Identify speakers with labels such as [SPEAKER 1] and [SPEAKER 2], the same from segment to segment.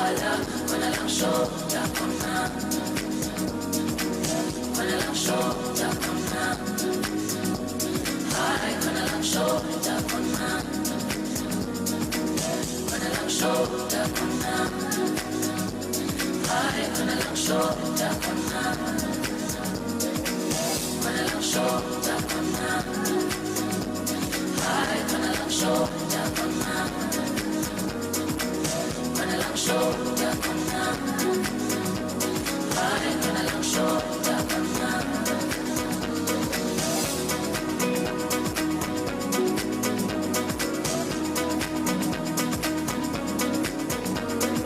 [SPEAKER 1] La, khona la ngishoda khona. Khona la ngishoda khona. Hayi, khona la ngishoda khona. Khona la ngishoda khona. Hayi, khona la ngishoda khona. Khona la ngishoda khona. Hayi, khona la ngishoda khona. Khona la ngishoda khona. Hayi, khona la ngishoda khona.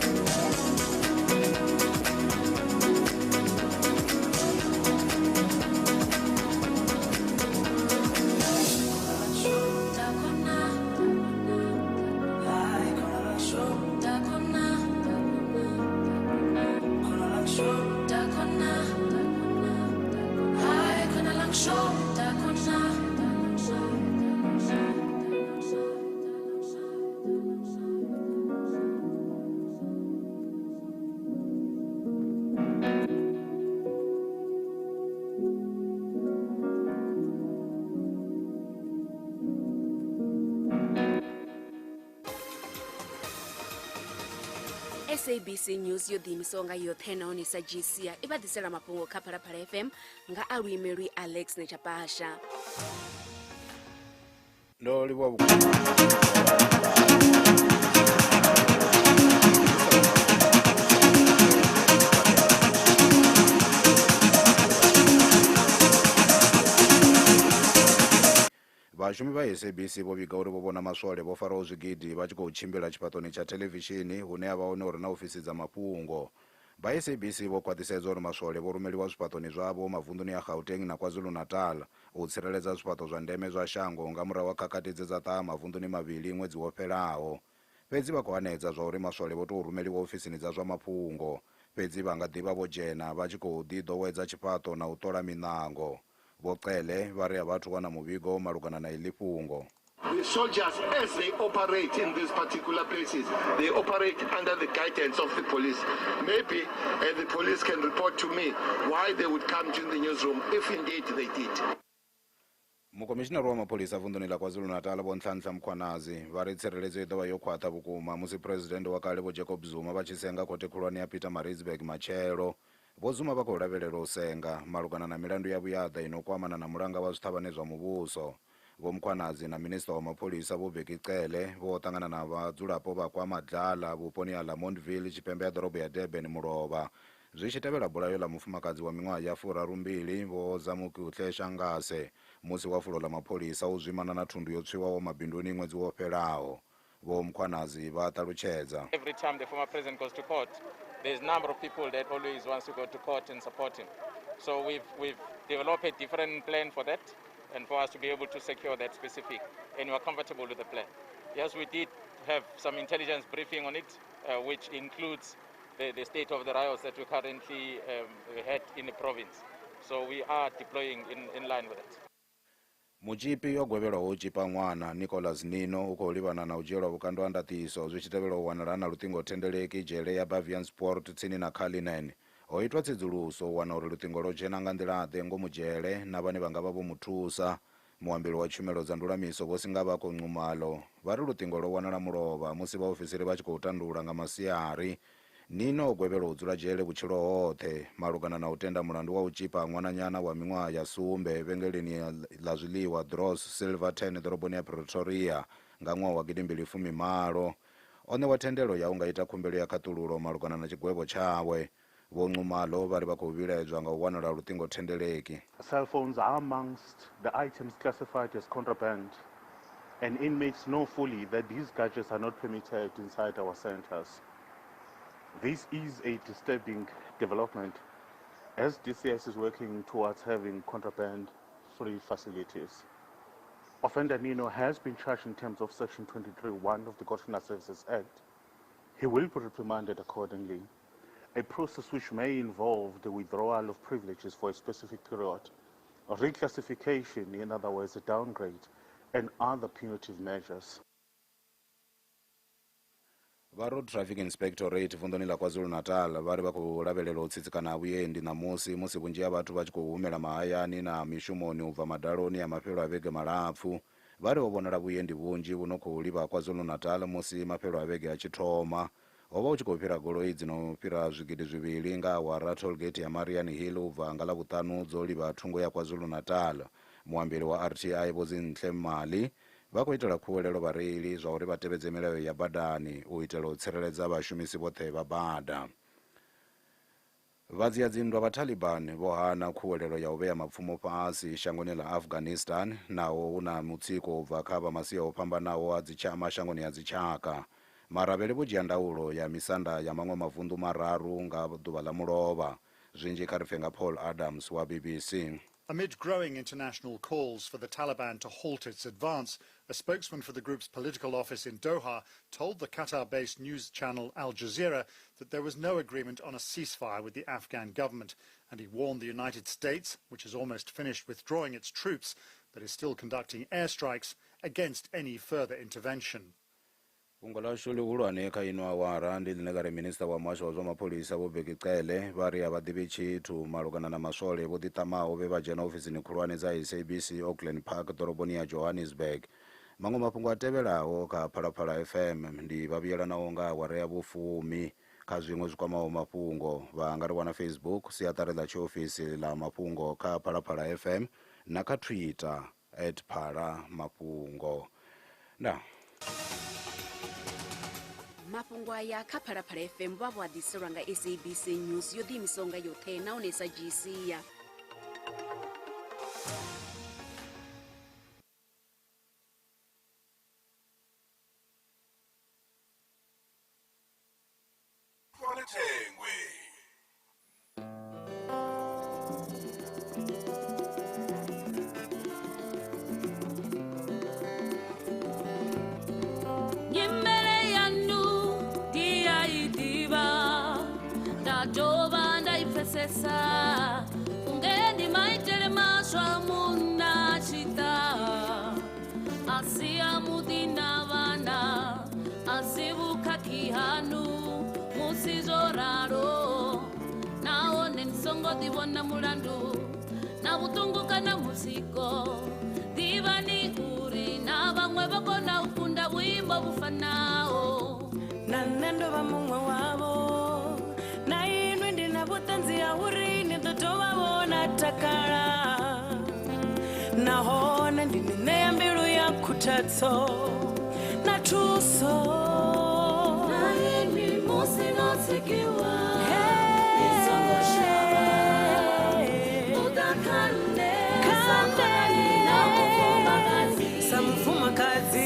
[SPEAKER 1] Ngishoda khona. Hayi, khona la ngishoda khona. Khona la ngishoda khona. Hayi, khona la ngishoda khona.
[SPEAKER 2] SABC News yo ḓiimisaho nga yoṱhe nahone sa GC i vha ḓisela mafhungo kha Phalaphala FM nga a luimelwi Alex Nechapasha.
[SPEAKER 3] Ndo livhuwa vhukuma. Vhashumi vha SABC vho vhiga uri vho vhona maswole vho faraho zwigidi vha tshi khou tshimbila tshifhaṱoni tsha thelevishini hune ha vha hone uri na ofisi dza mafhungo. Vha SABC vho khwaṱhisedza uri maswole vho rumeliwa zwifhaṱoni zwavho mavunḓuni a Gauteng na KwaZulu-Natal u tsireledza zwifhaṱo zwa ndeme zwa shango nga murahu ha khakhathi dze dza ṱaha mavunḓuni mavhili ṅwedzi wo fhelaho. Fhedzi vha khou hanedza zwa uri maswole vho tou rumeliwa ofisini dza zwa mafhungo, fhedzi vha nga ḓi vha vho dzhena vha tshi khou ḓiḓowedza tshifhaṱo na u ṱola miṋango. Vho Cele vha ri a vha athu wana muvhigo malugana na iḽi fhungo.
[SPEAKER 4] The soldiers, as they operate in these particular places, they operate under the guidance of the police. Maybe the police can report to me why they would come to the newsroom, if indeed they did.
[SPEAKER 3] Mukomishinari wa mapholisa vunḓuni ḽa KwaZulu-Natal Vho Nhlanhla Mkhwanazi vha ri tsireledzo i ḓo vha yo khwaṱha vhukuma musi Phresidennde wa kale Vho Jacob Zuma vha tshi senga khothe khulwane ya Pietermaritzburg matshelo. Vho Zuma vha khou lavhelela u senga malugana na milandu ya vhuyaḓa ino kwamana na mulanga wa zwiṱhavhane zwa muvhuso. Vho Mkhwanazi na Minisiṱa wa Mapholisa Vho Bheki Cele vho ṱangana na vhadzulapo vha kwa Madlala vhuponi ha Lamontville tshipembe ha ḓorobo ya Durban mulovha zwi tshi tevhela bulayo ḽa mufumakadzi wa miṅwaha ya 32 Vho Zamokuhle Shangase musi wa fulo ḽa mapholisa u zwimana na thundu yo tswiwaho mabinduni ṅwedzi wo fhelaho. Vho Mkhwanazi vha ṱalutshedza.
[SPEAKER 5] Every time the former president goes to court, there's a number of people that always wants to go to court and support him. So we've developed a different plan for that and for us to be able to secure that specific, and we're comfortable with the plan. Yes, we did have some intelligence briefing on it, which includes the state of the riots that we currently had in the province. So we are deploying in line with it.
[SPEAKER 3] Mutzhipi yo gwevhelwaho u tzhipa ṅwana Nicholas Nino u khou livhana na u dzhielwa vhukando ha ndaṱiso zwi tshi tevhela u wanala na luṱingo thendeleki dzhele ya Baviaanspoort tsini na Cullinan. Ho itwa tsedzuluso u wana uri luṱingo lwo dzhena nga nḓilaḓe ngomu dzhele na vhane vha nga vha vho mu thusa. Muambeli wa tshumelo dza ndulamiso Vho Singabakho Nxumalo vha ri luṱingo lwo wanala mulovha musi vhaofisiri vha tshi khou tandula nga masiari. Nino o gwevhelwa u dzula dzhele vhutshilo hoṱhe malugana na u tenda mulandu wa u tzhipa ṅwananyana wa miṅwaha ya 7 vhengeleni ḽa zwiḽiwa Dros Silverton ḓoroboni ya Pretoria nga ṅwaha wa 2018. O ṋewa thendelo ya u nga ita khumbelo ya khaṱululo malugana na tshigwevho tshawe. Vho Nxumalo vha ri vha khou vhilaedzwa nga u wanala luṱingo thendeleki.
[SPEAKER 6] Cell phones are amongst the items classified as contraband, and inmates know fully that these gadgets are not permitted inside our centers. This is a disturbing development as DCS is working towards having contraband-free facilities. Offender Nino has been charged in terms of Section 23(1) of the Correctional Services Act. He will be reprimanded accordingly, a process which may involve the withdrawal of privileges for a specific period, a reclassification, in other words, a downgrade, and other punitive measures.
[SPEAKER 3] Vha Road Traffic Inspectorate vunḓuni ḽa KwaZulu-Natal vha ri vha khou lavhelela u tsitsikana ha vhuendi ṋamusi musi vhunzhi ha vhathu vha tshi khou humela mahayani na mishumoni u bva madaloni a mafhelo a vhege malapfu. Vha ri ho vhonala vhuendi vhunzhi vhu no khou livha KwaZulu-Natal musi mafhelo a vhege a tshi thoma. Ho vha hu tshi khou fhira goloi dzi no fhira 2000 nga awara tollgate ya Mariannhill u bva nga Ḽavhuṱanu dzo livha thungo ya KwaZulu-Natal. Muambeli wa RTI Vho Zinhle Mali vha khou itela khuwelelo vhareili zwa uri vha tevhedze milayo ya badani u itela u tsireledza vhashumisi vhoṱhe vha bada. Vhadzia-dzinndwa vha Taliban vho hana khuwelelo ya u vhea mapfumo fhasi shangoni ḽa Afghanistan naho hu na mutsiko u bva kha vha masia o fhambanaho a dzitsha mashangoni a dzitshaka. Maravhele vho dzhia ndaulo ya misanda ya maṅwe mavunḓu mararu nga ḓuvha ḽa mulovha. Zwinzhi kha ri pfe nga Paul Adams wa BBC.
[SPEAKER 7] Amid growing international calls for the Taliban to halt its advance, a spokesman for the group's political office in Doha told the Qatar-based news channel Al Jazeera that there was no agreement on a ceasefire with the Afghan government, and he warned the United States, which has almost finished withdrawing its troops but is still conducting airstrikes, against any further intervention.
[SPEAKER 3] Fhungo ḽashu ḽihulwane kha ino awara ndi ḽine ḽa ri minisiṱa wa muhasho wa zwa mapholisa Vho Bheki Cele vha ri a vha ḓivhi tshithu malugana na maswole vho ḓiṱamaho vhe vha dzhena ofisini khulwane dza SABC Auckland Park ḓoroboni ya Johannesburg. Maṅwe mafhungo a tevhelaho kha Phalaphala FM ndi vha vhuyelanaho nga awara ya vhufumi. Kha zwiṅwe zwi kwamaho mafhungo vha nga ri wana Facebook siaṱari ḽa tshiofisi ḽa mafhungo kha Phalaphala FM na kha Twitter at Phala Mafhungo. Ndaa.
[SPEAKER 2] Mafhungo aya kha Phalaphala FM vha vho a ḓiselwa nga SABC News yo ḓiimisaho nga yoṱhe nahone sa dzhii sia.
[SPEAKER 1] Nyimele yanu ndi a i ḓivha, nda dovha nda i pfesesa, unge ndi maitele maswa munna tshi ḓa, a sia muḓi na vhana, a si vhukhakhi haṋu musi zwo ralo, nahone ni songo ḓivhona mulandu na vhuṱungu kana mutsiko. Ḓivhani uri na vhaṅwe vho kona u kunda vhuimo vhu fanaho.
[SPEAKER 8] Na nṋe ndo vha muṅwe wavho, na inwi ndi na vhuṱanzi ha uri ni ḓo dovha vhona takala, nahone ndi ni ṋea mbilu ya khuthadzo na thuso.
[SPEAKER 1] Na inwi musi no tsikiwa, ni songo shavha, u ḓa kha nṋe sa khonani na mufumakadzi,
[SPEAKER 8] sa mufumakadzi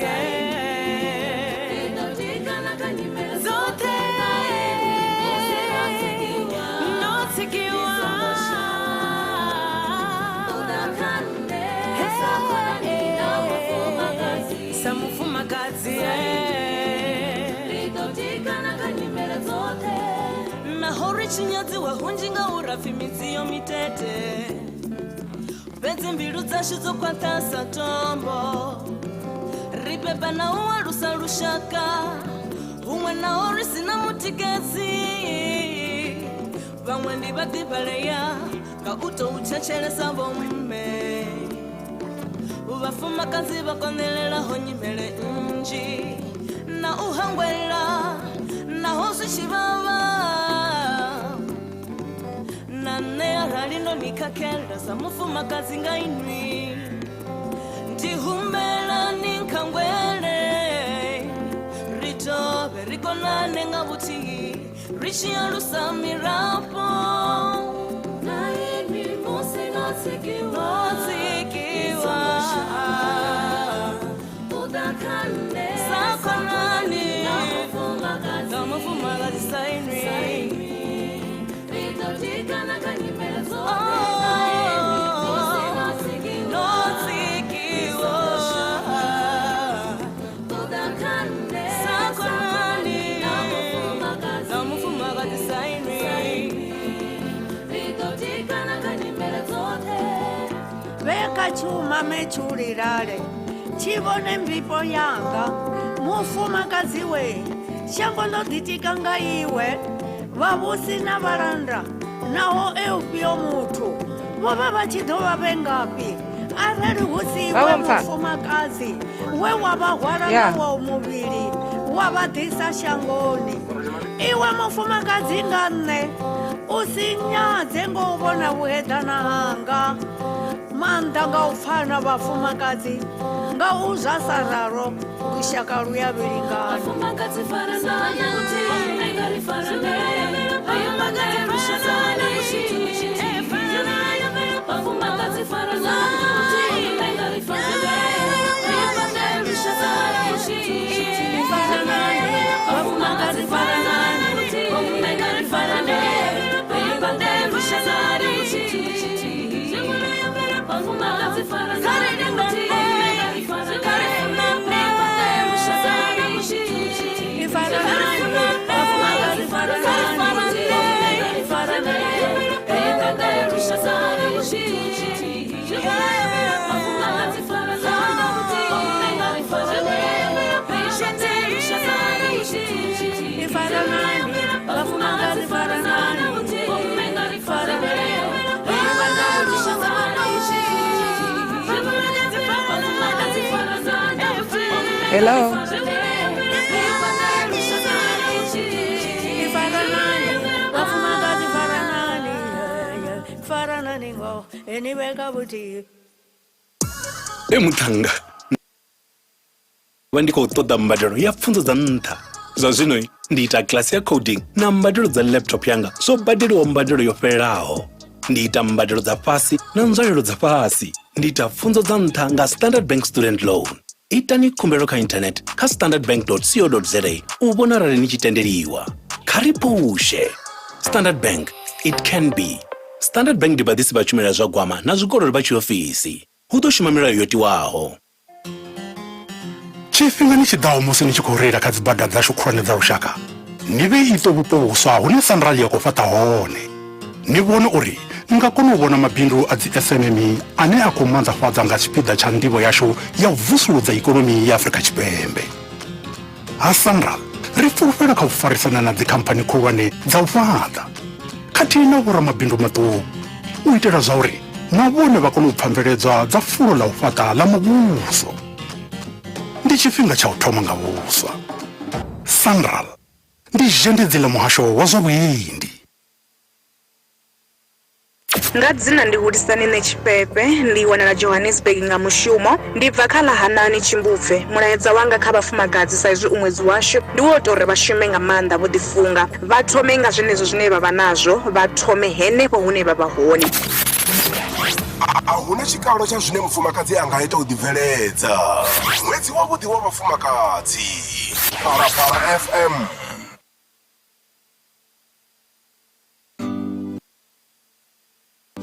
[SPEAKER 1] Ri ḓo tikana kha nyimele
[SPEAKER 8] dzoṱhe.
[SPEAKER 1] Na inwi musi no tsikiwa,
[SPEAKER 8] no tsikiwa,
[SPEAKER 1] ni songo shavha, u ḓa kha nṋe sa khonani na mufumakadzi,
[SPEAKER 8] sa mufumakadzi
[SPEAKER 1] Ri ḓo tikana kha nyimele dzoṱhe.
[SPEAKER 8] Naho ri tshi nyadziwa hunzhi nga u rapfi midziyo mitete, fhedzi mbilu dzashu dzo khwaṱha sa tombo. Ri beba na u alusa lushaka, huṅwe naho ri si na mutikedzi. Vhaṅwe ndi vha ḓivhalea nga u tou thetshelesa vhomme, vhafumakadzi vha konḓelelaho nyimele nnzhi na u hangwela naho zwi tshi vhavha. Na nṋe arali ndo ni khakhela sa mufumakadzi nga inwi, ndi humbela ni nkhangwele, ri dovhe ri konane nga vhuthihi, ri tshi alusa mirafho.
[SPEAKER 1] Na inwi musi no tsikiwa,
[SPEAKER 8] No tsikiwa,
[SPEAKER 1] u ḓa kha nṋe
[SPEAKER 8] sa khonani
[SPEAKER 1] na mufumakadzi,
[SPEAKER 8] nga mufumakadzi sa inwi.
[SPEAKER 1] Ri ḓo tikana kha nyimele dzoṱhe. Na inwi musi no tsikiwa,
[SPEAKER 8] No tsikiwa,
[SPEAKER 1] u ḓa kha nṋe
[SPEAKER 8] sa khonani
[SPEAKER 1] na mufumakadzi,
[SPEAKER 8] nga mufumakadzi sa inwi.
[SPEAKER 1] Ri ḓo tikana kha nyimele dzoṱhe.
[SPEAKER 9] Vheka tshiuma metshulilale, tshi vhone mbifho yanga, mufumakadzi we, Shango ḽo ḓitika nga iwe, vhavhusi na vhalanda, naho e ufhio muthu, vho vha vha tshi ḓo vha vhe ngafhi arali hu si iwe
[SPEAKER 10] Vha vho mpfa?
[SPEAKER 9] mufumakadzi we wa vha hwala nga wau muvhili wa vha ḓisa shangoni. Iwe mufumakadzi nga nṋe, u si nyadze ngo u vhona vhuheḓana hanga, maanḓa nga u pfana vhafumakadzi, nga u zwa sa ralo lushaka lu ya vhilingana.
[SPEAKER 1] Vhafumakadzi faranani, vhafumakadzi
[SPEAKER 10] Hello.
[SPEAKER 9] Vhafumakadzi faranani, faranani ngo ni vheka vhuthihi.
[SPEAKER 11] E muṱhannga, vha ndi khou ṱoḓa mbadelo ya pfunzo dza nṱha. Zwa zwino ndi ita kilasi ya coding na mbadelo dza laptop yanga zwo badeliwa mbadelo yo fhelelaho. Ndi ita mbadelo dza fhasi na nzwalelo dza fhasi. Ndi ita pfunzo dza nṱha nga Standard Bank Student Loan. Itani khumbelo kha internet kha standardbank.co.za u vhona arali ni tshi tendeliwa. Kha ri phushe. Standard Bank, it can be. Standard Bank ndi vhaḓisi vha tshumelo ya zwa gwama na zwikoloni vha tshiofisi. Hu ḓo shuma milayo yo tiwaho.
[SPEAKER 12] Tshifhingani tshi ḓaho musi ni tshi khou reila kha dzibada dzashu khulwane dza lushaka, ni vhee iṱo vhupo vhuswa hune Sanral ya khou fhaṱa hone. Ni vhone uri ni nga kona u vhona mabindu a dzi SMME ane a khou manḓafhadza nga tshipiḓa tsha ndivho yashu ya u vusuludza ikonomi ya Afrika Tshipembe. Ha Sanral ri fulufhela kha u farisana na dzikhamphani khulwane dza u fhaṱa khathihi na vhoramabindu maṱuku u itela zwa uri na vhone vha kone u pfa mveledzwa dza fulo ḽa u fhaṱa ḽa muvhuso. Ndi tshifhinga tsha u thoma nga vhuswa. Sanral ndi zhendedzi ḽa muhasho wa zwa vhuendi.
[SPEAKER 13] Nga dzina ndi Hulisani Ṋetshifhefhe, ndi wanala Johannesburg nga mushumo. Ndi bva kha ḽa Hanani Tshimbupfe. Mulaedza wanga kha vhafumakadzi sa izwi u ṅwedzi washu ndi wo ita uri vha shume nga maanḓa vho ḓifunga. Vha thome nga zwenezwo zwine vha vha nazwo, vha thome henefho hune vha vha hone.
[SPEAKER 14] A huna tshikalo tsha zwine mufumakadzi a nga ita u ḓibveledza. Ṅwedzi wavhuḓi wa vhafumakadzi. Phalaphala FM.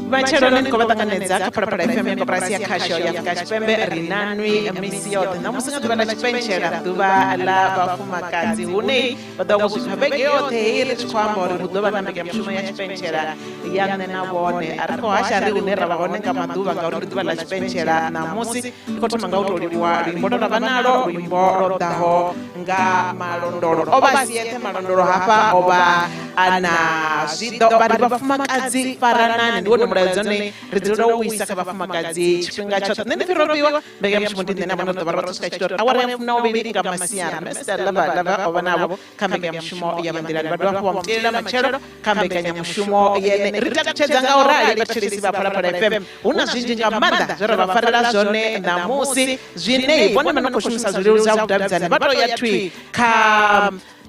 [SPEAKER 15] Matsheloni ndi khou vha ṱanganedza kha Phalaphala FM ya koporasi ya khasho ya Afrika Tshipembe. Ri na nwi misi yoṱhe ṋamusi nga ḓuvha ḽa tshipentshela, ḓuvha ḽa vhafumakadzi, hune vha ḓo zwi pfa vhege yoṱhe heyi ri tshi khou amba uri hu ḓo vha na mbekanyamushumo ya tshipentshela ya nṋe na vhone. A ri khou hasha ri hune ra vha hone nga maḓuvha ngauri ndi ḓuvha ḽa tshipentshela ṋamusi. Ndi khou thoma nga u tou livhuwa luimbo lwe ra vha nalo, luimbo lwo ḓaho nga Malondolo. O vha si eṱhe Malondolo hafha, o vha a na zwi ḓo vha ri vhafumakadzi faranani. Ndi wone mulaedza une ri dzulela u isa kha vhafumakadzi tshifhinga tshoṱhe. Nṋe ndi pfi Rofhiwa, mbekanyamushumo ndi nṋe na vhone ri ḓo vha roṱhe swika tshito awara ya 12 nga masiari. Mr Lava Lava o vha navho kha mbekanyamushumo ya Vhanḓilani, vha dovha hafhu vha mutilela matshelo kha mbekanyamushumo yene. Ri takutshedza nga u rali vhathetshelesi vha Phalaphala FM, hu na zwinzhi nga maanḓa zwe ra vha farela zwone ṋamusi, zwine vhone vha no khou shumisa zwileludzi zwa vhudavhidzani vha tou ya thwi kha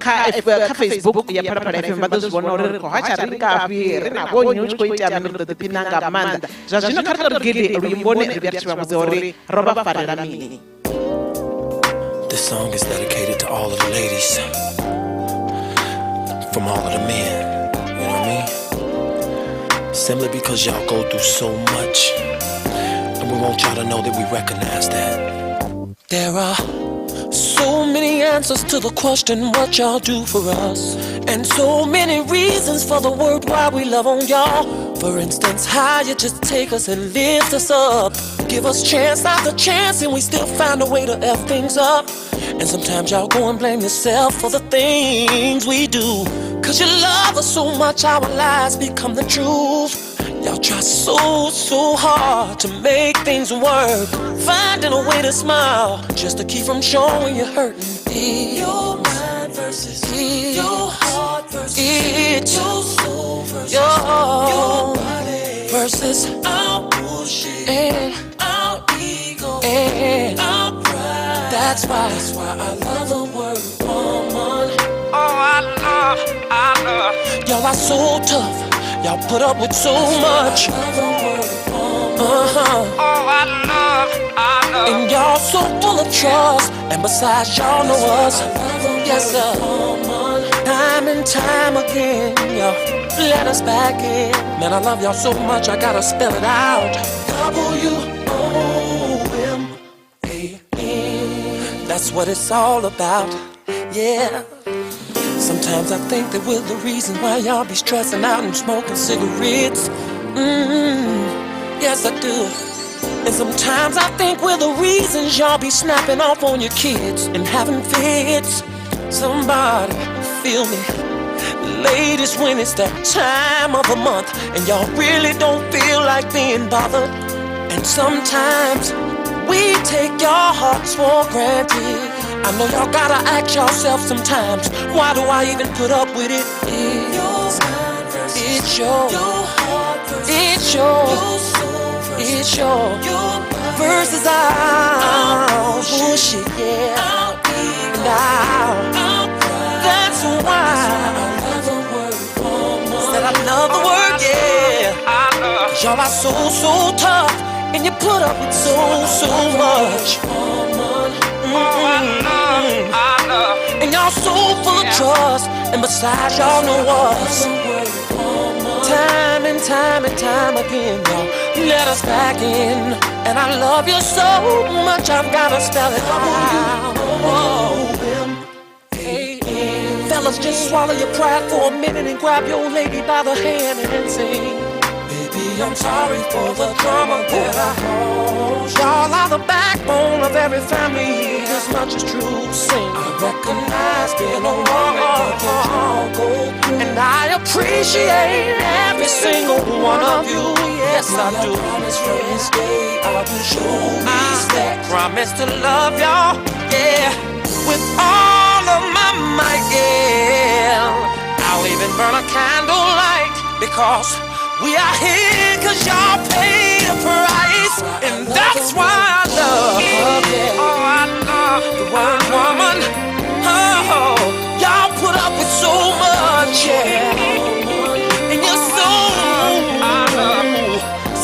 [SPEAKER 15] kha kha Facebook ya Phalaphala FM vha ḓo zwi vhona uri ri khou hasha ri ngafhi, ri na vhonyi hu tshi khou itea mini, ri ḓo ḓiphina nga maanḓa. Zwa zwino kha ri tou ri gidi luimboni ri vhuya ri tshi vha vhudza uri ro vha farela mini.
[SPEAKER 16] This song is dedicated to all of the ladies, from all of the men, you know what I mean? Simply because y'all go through so much, and we want y'all to know that we recognize that. There are so many answers to the question what y'all do for us, and so many reasons for the word why we love on y'all. For instance, how you just take us and lift us up. Give us chance after chance, and we still find a way to F things up. And sometimes y'all go and blame yourself for the things we do. Cause you love us so much, our lies become the truth. Y'all try so, so hard to make things work. Finding a way to smile just to keep from showing you're hurting. Your mind versus your heart versus it's your soul versus your body versus our bullshit and our ego and our pride. That's why I love the word woman. Oh, I love. Y'all are so tough. Y'all put up with so much. Uh-huh. Oh, I love. And y'all so full of trust. And besides, y'all know us. Yes, sir. Time and time again, y'all let us back in. Man, I love y'all so much, I gotta spell it out. W-O-M-A-N. That's what it's all about. Yeah. Sometimes I think that we're the reason why y'all be stressing out and smoking cigarettes. Yes, I do. And sometimes I think we're the reasons y'all be snapping off on your kids and having fits. Somebody feel me. Ladies, when it's that time of the month and y'all really don't feel like being bothered. And sometimes we take your hearts for granted. I know y'all gotta ask yourself sometimes, why do I even put up with it? It's your, heart versus it's your soul versus it's your versus our bullshit, yeah. And our pride. That's why I love the word woman. Said I love the word, yeah. 'Cause y'all are so, so tough, and you put up with so, so much. Oh, I love. And y'all so full of trust. And besides, y'all know us. Time and time and time again, y'all let us back in. And I love you so much, I've gotta spell it out. W-O-M-A-N. Fellas, just swallow your pride for a minute and grab your lady by the hand and sing. Baby, I'm sorry for the drama that I caused. Y'all are the backbone of every family. This much is true. Sing. I recognize being a woman, what y'all go through, and I appreciate every single one of you. Yes, I do. I promise from this day I will show respect. I promise to love y'all, yeah, with all of my might, yeah. I'll even burn a candlelight because we are here 'cause y'all paid a price. And that's why I love, oh, I love the word woman. Oh, y'all put up with so much, yeah. And you're so,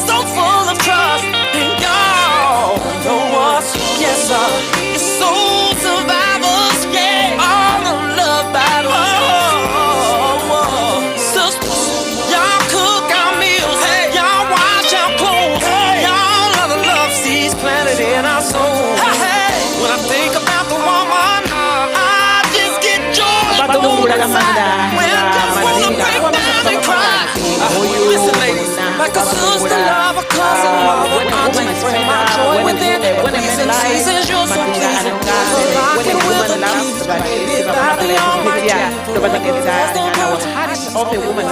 [SPEAKER 16] so full of trust. And y'all know us, yes, sir. You're soul survivors, yeah. All of love battles. Oh, sisters, y'all cook our meals, hey. Y'all wash our clothes, hey. Y'all are the love seeds planted in our souls. Hey, hey. When I think about the woman, I just get joy inside. When I just wanna break down and cry. Listen, ladies, like a sister, love, a cousin, mother, auntie, friend, my joy within. Reason, seasons, you're so pleasing. Locking with the keys, baby, by the Almighty.
[SPEAKER 15] Of a woman,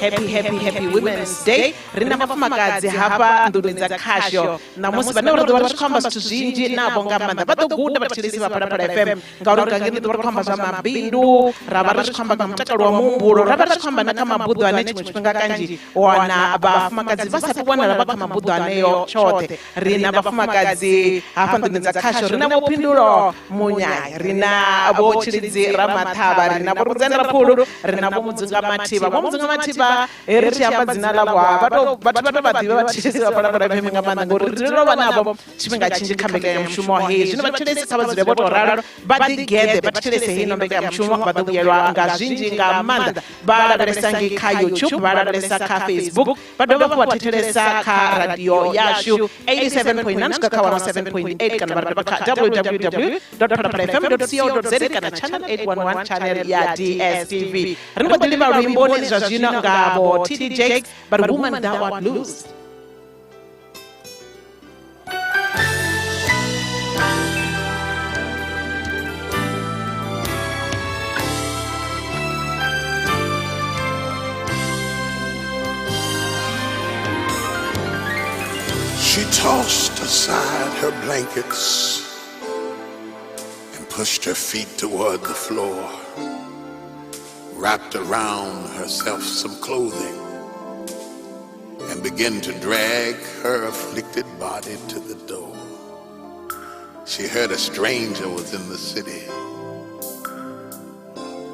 [SPEAKER 15] happy, happy, happy Women's Day. Rina mafumakadzi hafha nḓuni dza khasho ṋamusi vhane ri ḓo vha ri tshi khou amba zwithu zwinzhi navho nga maanḓa vha ḓo guda vhathetshelesi vha Phalaphala FM ngauri nga ngeno ḓo vha ri khou amba zwa mabindu, ra vha ri tshi khou amba nga mutakalo wa muhumbulo, ra vha ri tshi khou amba na kha mabuḓo ane tshiṅwe tshifhinga kanzhi wana vhafumakadzi vha sa tu wanala vha kha mabuḓo aneyo tshoṱhe. Ri na vhafumakadzi hafha nḓuni dza khasho, ri na Vho Phindulo Munyai, ri na Vho Tshilidzi Ramathavha, ri na Vho Rudzani Raphulu, ri na Vho Mudzunga Mathivha. Vho Mudzunga Mathivha ri tshi amba dzina ḽavho vhathu vha tou vha ḓivha vhathetshelesi vha Phalaphala FM nga maanḓa ngori ri dzulela u vha navho tshifhinga tshinzhi kha mbekanyamushumo heyi. Zwino vhathetshelesi kha vha dzule vho tou ralo vha ḓigeḓe vha thetshelese heino mbekanyamushumo, vha ḓo vhuyelwa nga zwinzhi nga maanḓa. Vha lavhelesa ngei kha YouTube, vha lavhelesa kha Facebook, vha dovha hafhu vha thetshelesa kha radio yashu 87.9 swika kha 107.8 kana vha dovha kha www.phalaphalafm.co.za. co za kana channel 811 channel ya DSTV. Ri mbo ḓi livha luimboni zwa zwino nga vho TD Jakes, but woman thou art loosed.
[SPEAKER 10] She tossed aside her blankets and pushed her feet toward the floor, wrapped around herself some clothing, and began to drag her afflicted body to the door. She heard a stranger was in the city.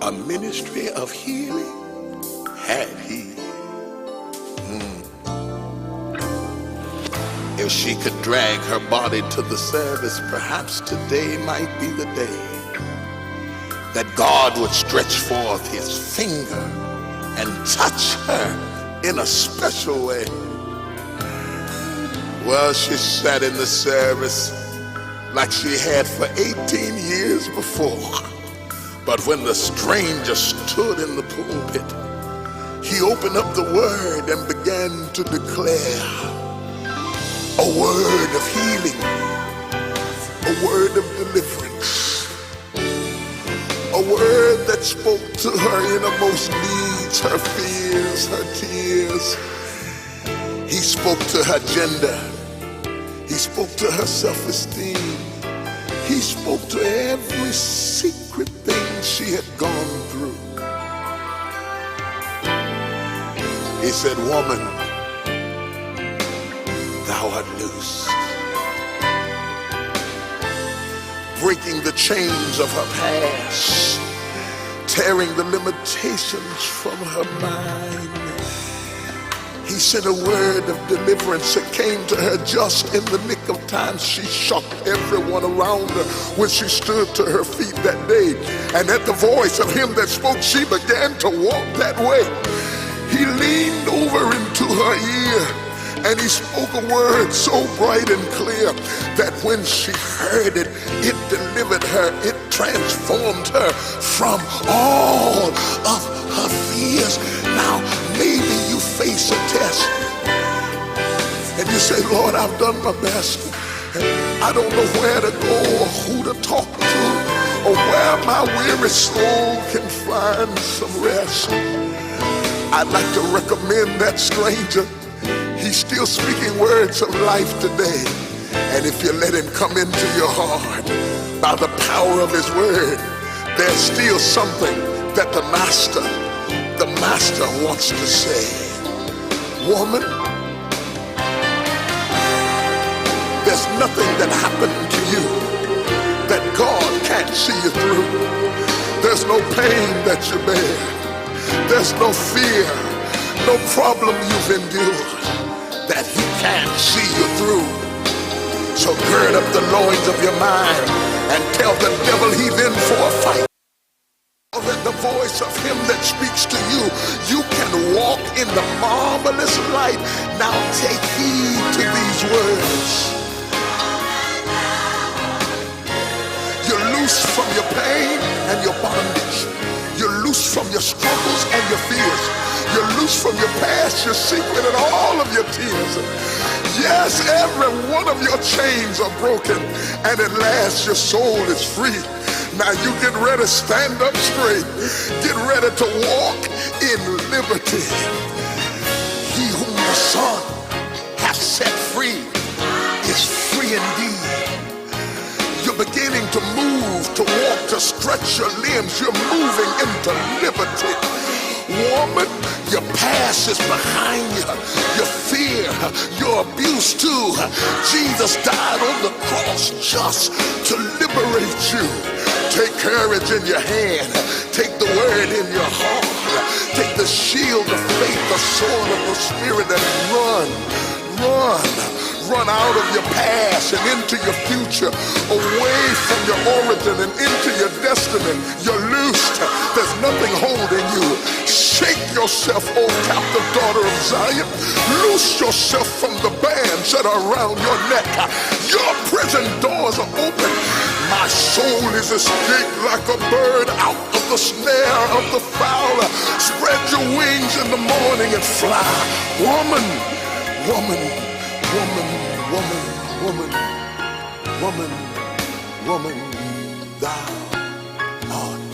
[SPEAKER 10] A ministry of healing had he. If she could drag her body to the service, perhaps today might be the day that God would stretch forth his finger and touch her in a special way. Well, she sat in the service like she had for 18 years before. But when the stranger stood in the pulpit, he opened up the word and began to declare a word of healing, a word of deliverance, a word that spoke to her innermost needs, her fears, her tears. He spoke to her gender. He spoke to her self-esteem. He spoke to every secret thing she had gone through. He said, "Woman, thou art loosed," breaking the chains of her past, tearing the limitations from her mind. He sent a word of deliverance that came to her just in the nick of time. She shocked everyone around her when she stood to her feet that day. And at the voice of him that spoke, she began to walk that way. He leaned over into her ear and he spoke a word so bright and clear that when she heard it, it delivered her, it transformed her from all of her fears. Now, maybe you face a test and you say, "Lord, I've done my best. I don't know where to go or who to talk to or where my weary soul can find some rest." I'd like to recommend that stranger. He's still speaking words of life today. And if you let him come into your heart by the power of his word, there's still something that the master wants to say. Woman, there's nothing that happened to you that God can't see you through. There's no pain that you bear. There's no fear, no problem you've endured that he can't see you through. So gird up the loins of your mind and tell the devil he's in for a fight. That the voice of him that speaks to you, you can walk in the marvelous light. Now take heed to these words. You're loose from your pain and your bondage. You're loose from your struggles and your fears. You're loose from your past, your secret, and all of your tears. Yes, every one of your chains are broken, and at last your soul is free. Now you get ready, stand up straight. Get ready to walk in liberty. He whom the Son hath set free is free indeed. You're beginning to move, to walk, to stretch your limbs. You're moving into liberty. Woman, your past is behind you, your fear, your abuse too. Jesus died on the cross just to liberate you. Take courage in your hand, take the word in your heart, take the shield of faith, the sword of the Spirit, and run, run. Run out of your past and into your future, away from your origin and into your destiny. You're loosed. There's nothing holding you. Shake yourself, O captive daughter of Zion. Loose yourself from the bands that are around your neck. Your prison doors are open. My soul is escaped like a bird out of the snare of the fowler. Spread your wings in the morning and fly. Woman, woman, woman, woman, woman, woman, woman, thou art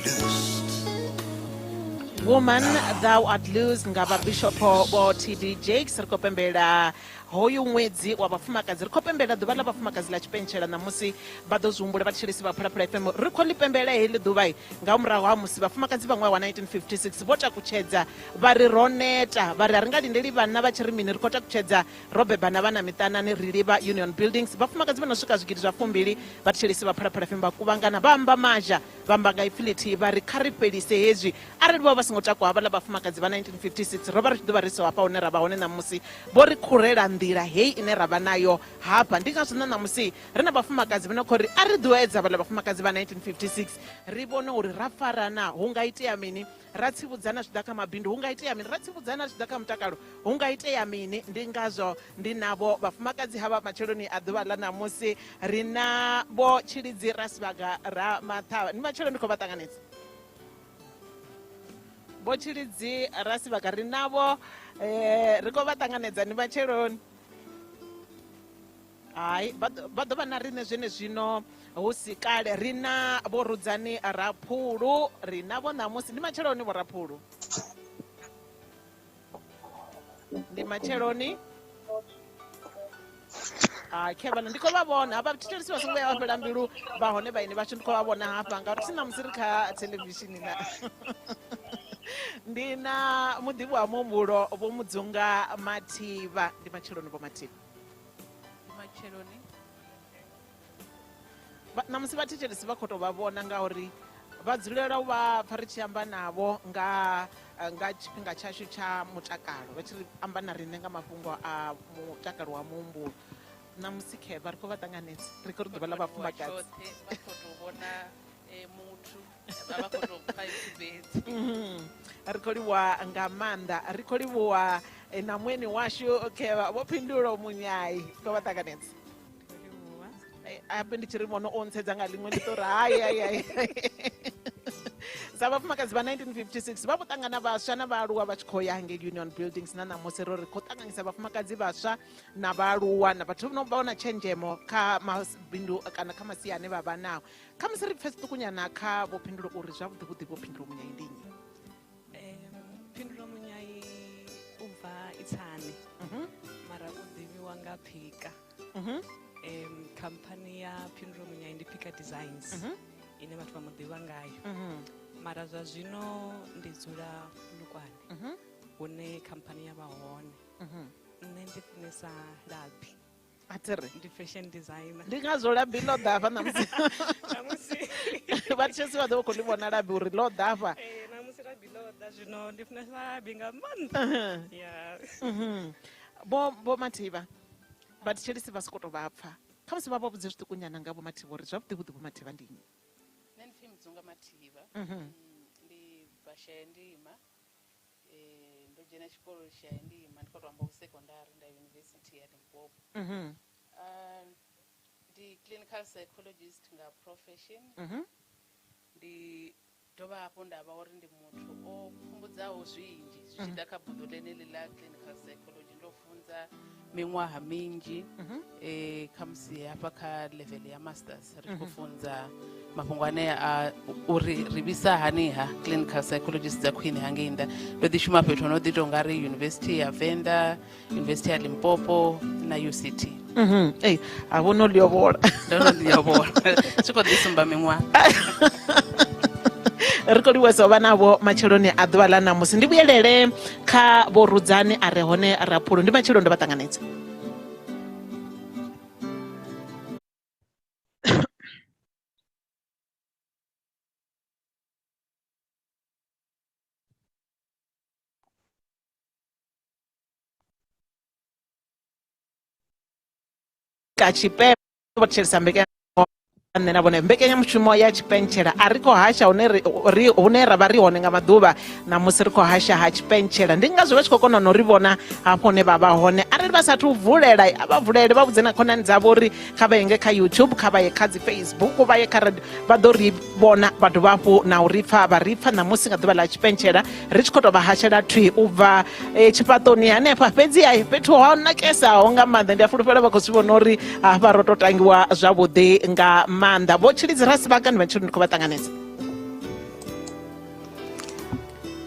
[SPEAKER 10] loosed.
[SPEAKER 15] Woman Thou Art Loosed nga vha bishopo vho TD Jakes. Ri khou pembela hoyu ṅwedzi wa vhafumakadzi, ri khou pembela ḓuvha ḽa vhafumakadzi ḽa tshipentshela. Ṋamusi vha ḓo zwi humbula vhathetshelesi vha Phalaphala FM, ri khou ḽi pembela heḽi ḓuvha nga murahu ha musi vhafumakadzi vha ṅwaha wa 1956 vho takutshedza vha ri ro neta, vha ri a ri nga lindeli vhanna vha tshi ri mini, ri khou takutshedza ro beba na vhana miṱanani, ri livha Union Buildings. Vhafumakadzi vha no swika zwigidi zwa 20 vhathetshelesi vha Phalaphala FM vha kuvhangana vha amba mazha, vha amba nga ipfi ḽithihi vha ri kha ri fhelise hezwi. Arali vho vha vha songo takuwa havhaḽa vhafumakadzi vha 1956 ro vha ri tshi ḓo vha ri siho hafha hune ra vha hone ṋamusi. Vho ri khurela nḓila heyi ine ra vha nayo hafha. Ndi ngazwo na ṋamusi ri na vhafumakadzi vha no khou ri a ri ḓuedza vhaḽa vhafumakadzi vha 1956, ri vhone uri ra farana hu nga itea mini, ra tsivhudzana zwi ḓa kha mabindu hu nga itea mini, ra tsivhudzana zwi ḓa kha mutakalo hu nga itea mini. Ndi ngazwo ndi navho vhafumakadzi havha matsheloni a ḓuvha ḽa ṋamusi. Ri na vho Tshilidzi Rasivhaga ra Maṱhavha. Ndi matsheloni, ndi khou vha ṱanganedza. Vho Tshilidzi Rasivhaga ri navho, ri khou vha ṱanganedza. Ndi matsheloni. Hai, vha ḓo vha na riṋe zwenezwino hu si kale. Ri na vho Rudzani Raphulu, ri navho ṋamusi. Ndi matsheloni vho Raphulu. Ndi matsheloni. Ha khevhala ndi khou vha vhona hafha, thetshelesi vha songo vhuya vha fhela mbilu, vha hone vhaeni vhashu ndi khou vha vhona hafha ngauri thi ṋamusi ri kha thelevishini na ndi na muḓivhi wa muhumbulo vho Mudzunga Mathivha. Ndi matsheloni vho Mathivha.
[SPEAKER 17] Ndi matsheloni.
[SPEAKER 15] Ṋamusi vhathetshelesi vha khou tou vha vhona ngauri vha dzulela u vha pfa ri tshi amba navho nga tshifhinga tshashu tsha mutakalo, vha tshi ri amba na riṋe nga mafhungo a mutakalo wa muhumbulo. Ṋamusi khevha ri khou vha ṱanganedza, ri khou ri ḓuvha ḽa vhafumakadzi.
[SPEAKER 17] Vha khou tou vhona muthu, vha vha khou tou pfa ipfi fhedzi.
[SPEAKER 15] Ri khou livhuwa nga maanḓa, ri khou livhuwa na mueni washu khevha vho Phindulo Munyai, khou vha ṱanganedza. Habe ndi tshi ri vhono o ntsedza nga ḽiṅwe ndi ṱo ri hai hai hai. Sa vhafumakadzi vha 1956 vha vho ṱangana vhaswa na vhaaluwa vha tshi khou ya hangei Union Buildings, na ṋamusi ro ri khou ṱanganyisa vhafumakadzi vhaswa na vhaaluwa na vhathu vho vha na tshenzhemo kha mabindu kana kha masia ane vha vha nao. Kha musi ri pfe zwiṱukunyana kha vho Phindulo uri zwavhuḓi vhuḓi vho Phindulo Munyai ndi nnyi.
[SPEAKER 18] Phindulo Munyai u bva Itsani, mara u ḓivhiwa nga Phika. Khamphani ya Phindulo Munyai ndi Phika Designs, ine vhathu vha mu ḓivha ngayo. Mara zwa zwino ndi dzula Polokwane, hune khamphani ya vha hone. Nṋe ndi funesa labi.
[SPEAKER 15] Athi ri.
[SPEAKER 18] Ndi fashion designer.
[SPEAKER 15] Ndi ngazwo labi ḽo ḓa hafha ṋamusi.
[SPEAKER 18] Ṋamusi.
[SPEAKER 15] Vhathetshelesi vha ḓo vha khou ḽi vhona labi uri ḽo ḓa hafha.
[SPEAKER 18] Ṋamusi labi ḽo ḓa, zwino ndi funesa labi nga maanḓa. Yeah.
[SPEAKER 15] Vho Mathivha, vhathetshelesi vha sokou tou vha pfa. Khamusi vha vha vhudze zwiṱukunyana nga Vho Mathivha uri zwavhuḓi vhuḓi Vho Mathivha ndi nnyi.
[SPEAKER 17] Nṋe ndi pfi Mudzunga Mathivha. Ndi bva Shayandima. Ndo dzhena tshikolo Shayandima, ndi khou tou amba ku sekondari nda University ya Limpopo. Ndi clinical psychologist nga profession. Ndi dovha hafhu nda vha uri ndi muthu o pfumbudzaho zwinzhi zwi tshi ḓa kha buḓo ḽeneḽi ḽa clinical psychology. Ndo funza miṅwaha minzhi, khamusi hafha kha level ya masters ri tshi khou funza mafhungo ane a uri ri vhisa hani ha clinical psychologist dza khwine hangei nnḓa. Ndo ḓi shuma fhethu no ḓi tou nga ri University ya Venḓa, University ya Limpopo na UCT.
[SPEAKER 15] Ei, a vho no ḽiovhola.
[SPEAKER 17] Ndo no ḽiovhola. Zwi khou ḓi sumba miṅwaha.
[SPEAKER 15] Ri khou livhuwesa u vha navho matsheloni a ḓuvha ḽa ṋamusi. Ndi vhuyelele kha Vho Rudzani a re hone Raphulu. Ndi matsheloni, ndo vha ṱanganedza. Ka Tshipembe vho thetshelesa mbekanya Nṋe na vhone mbekanyamushumo ya tshipentshela a ri khou hasha hune ri hune ra vha ri hone nga maḓuvha ṋamusi ri khou hasha ha tshipentshela, ndi ngazwo vha tshi khou kona no ri vhona hafho hune vha vha hone. Arali vha sathu vulela, a vha vulele vha vhudze na khonani dzavho uri kha vha yenge kha YouTube, kha vha ye kha dzi Facebook, vha ye kha radio, vha ḓo ri vhona vha dovha hafhu na u ri pfa vha ri pfa ṋamusi nga ḓuvha ḽa tshipentshela ri tshi khou tou vha hashela thwi u bva tshifhaṱoni hanefha. Fhedzi ai fhethu ho nakesaho nga maanḓa, ndi a fulufhela vha khou zwi vhona uri hafha ro tou tangiwa zwavhuḓi nga maanḓa. Vho Tshilidzi Rasivhaga, ndi matsheloni, ndi khou vha ṱanganedza.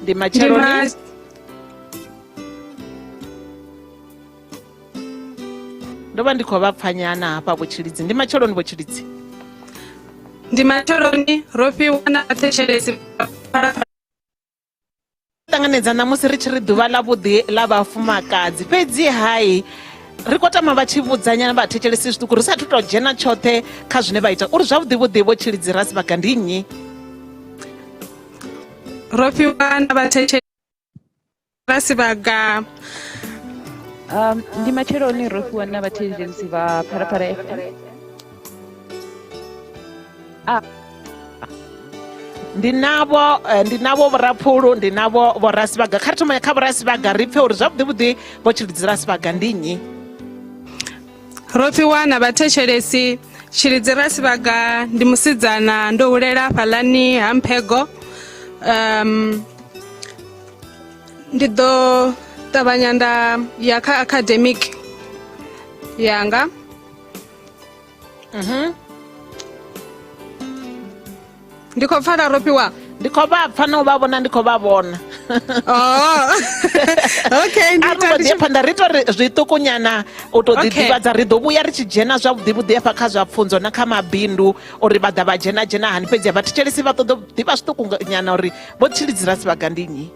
[SPEAKER 15] Ndi matsheloni. Ndo vha ndi khou vha pfanyana hafha Vho Tshilidzi. Ndi matsheloni Vho Tshilidzi.
[SPEAKER 19] Ndi matsheloni, ro fhiwa na vhathetshelesi vha
[SPEAKER 15] ṱanganedza ṋamusi ri tshi ri ḓuvha ḽa vhuḓi ḽa vhafumakadzi. Fhedzi hai ri khou tama vha tshi vhudzanyana vhathetshelesi zwiṱuku ri sathu tou dzhena tshoṱhe kha zwine vha ita uri zwavhuḓi vhuḓi Vho Tshilidzi Rasivhaga ndi nnyi.
[SPEAKER 19] Ro fhiwa na vhathetshelesi Rasivhaga.
[SPEAKER 20] Ndi matsheloni, ro fhiwa na vhathetshelesi vha Phalaphala FM.
[SPEAKER 15] Ndi navho ndi navho vhoraphulu, ndi navho vhorasivhaga. Kha ri thome kha vhorasivhaga ri pfe uri zwavhuḓi vhuḓi Vho Tshilidzi Rasivhaga ndi nnyi.
[SPEAKER 19] Ro fhiwa na vhathetshelesi. Tshilidzi Rasivhaga ndi musidzana, ndo hulela hafhaḽani ha Mphego. Ndi ḓo ṱavhanya nda ya kha academic yanga. Ndi khou pfala ro fhiwa?
[SPEAKER 15] Ndi khou vha pfa na u vha vhona, ndi khou vha vhona.
[SPEAKER 19] Oh. Okay, ndi
[SPEAKER 15] A ri mbo ḓi ya phanḓa ri tori zwiṱukunyana u tou ḓi ḓivhadza, ri ḓo vhuya ri tshi dzhena zwavhuḓi vhuḓi hafha kha zwa pfunzo na kha mabindu uri vha ḓa vha dzhena dzhena hani, fhedzi vhathetshelesi vha ṱoḓa u ḓivha zwiṱukunyana uri Vho Tshilidzi Rasivhaga ndi nnyi.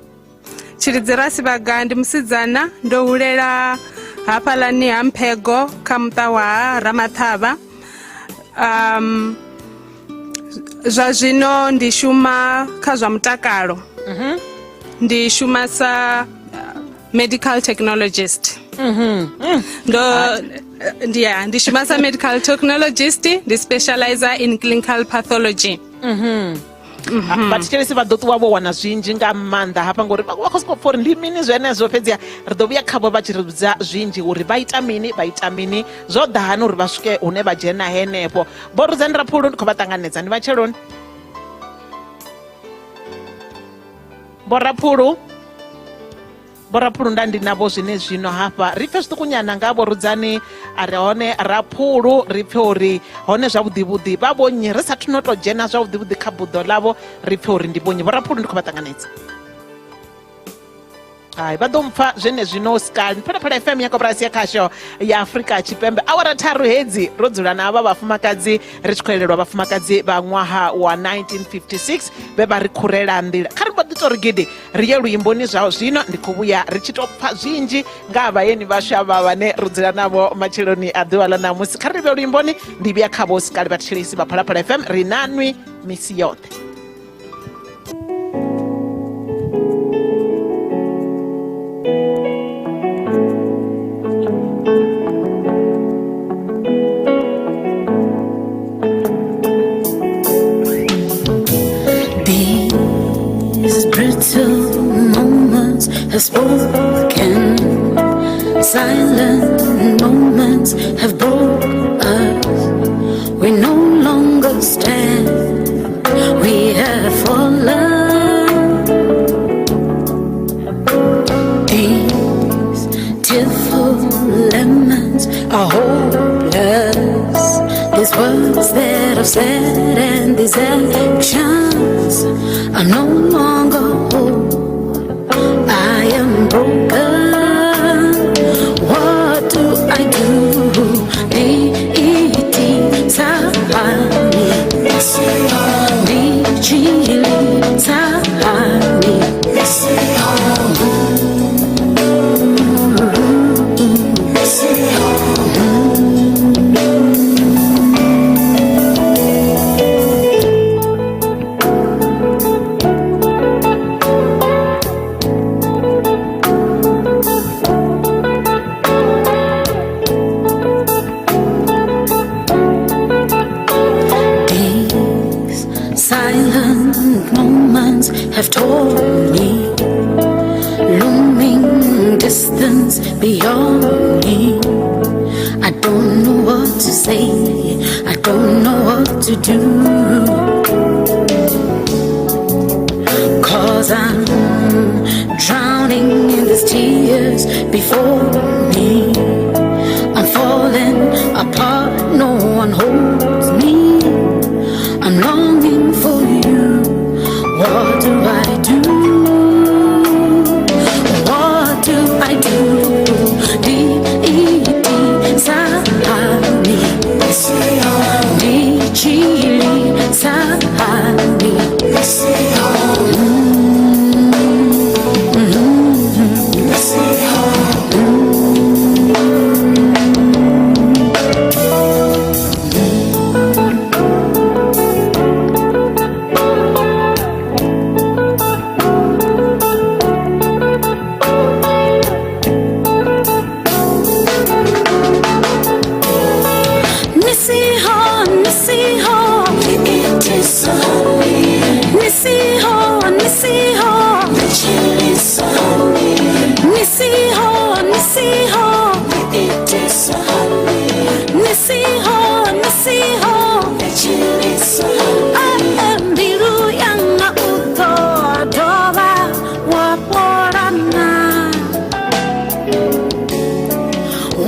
[SPEAKER 19] Tshilidzi Rasivhaga ndi musidzana, ndo hulela hafhaḽani ha Mphego kha muṱa wa ha Ramathavha. Zwa zwino ndi shuma kha zwa mutakalo. Ndi shuma sa medical technologist. Ndo ndi ya, ndi shuma sa medical technologist, ndi specializer in clinical pathology.
[SPEAKER 15] Vhathetshelesi vha ḓo ṱuwa vho wana zwinzhi nga maanḓa hafha ngori vha khou sokou pfa uri ndi mini zwenezwo, fhedziha ri ḓo vhuya khavho vha tshi ri vhudza zwinzhi uri vha ita mini, vha ita mini, zwo ḓa hani uri vha swike hune vha dzhena henefho. Vho Rudzani Raphulu, ndi khou vha ṱanganedza, ndi matsheloni. Vho Raphulu, Vho Raphulu nda ndi navho zwine zwino hafha ri pfe zwiṱukunyana nga Vho Rudzani a re hone Raphulu, ri pfe uri hone zwavhuḓi vhuḓi vha vhonnyi ri sathu no tou dzhena zwavhuḓi vhuḓi kha buḓo ḽavho, ri pfe uri ndi vhonnyi. Vho Raphulu ndi khou vha ṱanganedza. Hai, vha ḓo mpfa zwenezwino sikali. Phalaphala FM ya koporasi ya khasho ya Afrika Tshipembe, awara tharu hedzi ro dzula na avha vhafumakadzi ri tshi khou elelwa vhafumakadzi vha ṅwaha wa 1956 vhe vha ri khurela nḓila. Kha ri mbo ḓi tou ri gidi ri ye luimboni zwao zwino, ndi khou vhuya ri tshi tou pfa zwinzhi nga ha vhaeni vhashu avha vhane ro dzula navho matsheloni a ḓuvha ḽa ṋamusi. Kha ri vhe luimboni, ndi vhuya khavho sikali vhathetshelesi vha Phalaphala FM, ri na nwi misi yoṱhe.
[SPEAKER 1] These brittle moments have spoken, silent moments have broke us. We no longer stand, we have fallen. These tearful lemons are hopeless. These words that I've said and these actions are no longer whole. I am broken. What do I do? distance beyond me. I don't know what to say, I don't know what to do. Cause I'm drowning in these tears before me. I'm falling apart, no one holds me. I'm longing for you. What do I do? What do I do? D E D Sahani D Chili Sahani. Nisiho, nisiho, nisiho, nisiho, nisiho, nisiho, nisiho, nisiho. Mbilu yanga u ḓo dovha wa fhola na,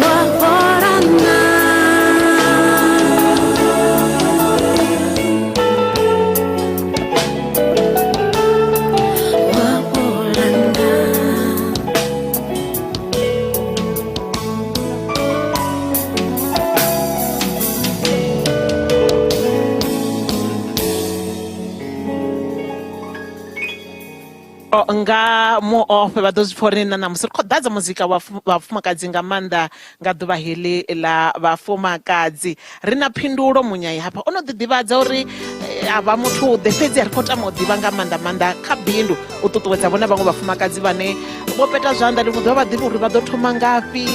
[SPEAKER 1] wa fhola na.
[SPEAKER 15] Nga muofhe vha ḓo zwi pfha uri na ṋamusi ri khou ḓadza muzika wa vhafumakadzi nga maanḓa nga ḓuvha heḽi ḽa vhafumakadzi. Ri na Phindulo Munyai hafha o no ḓi ḓivhadza uri a vha muthu ḓe, fhedzi ri khou tama u ḓivha nga maanḓa maanḓa kha bindu u ṱuṱuwedza vhone vhaṅwe vhafumakadzi vhane vho peta zwanḓa ḽiṅwe ḓuvha vha ḓivhi uri vha ḓo thoma ngafhi,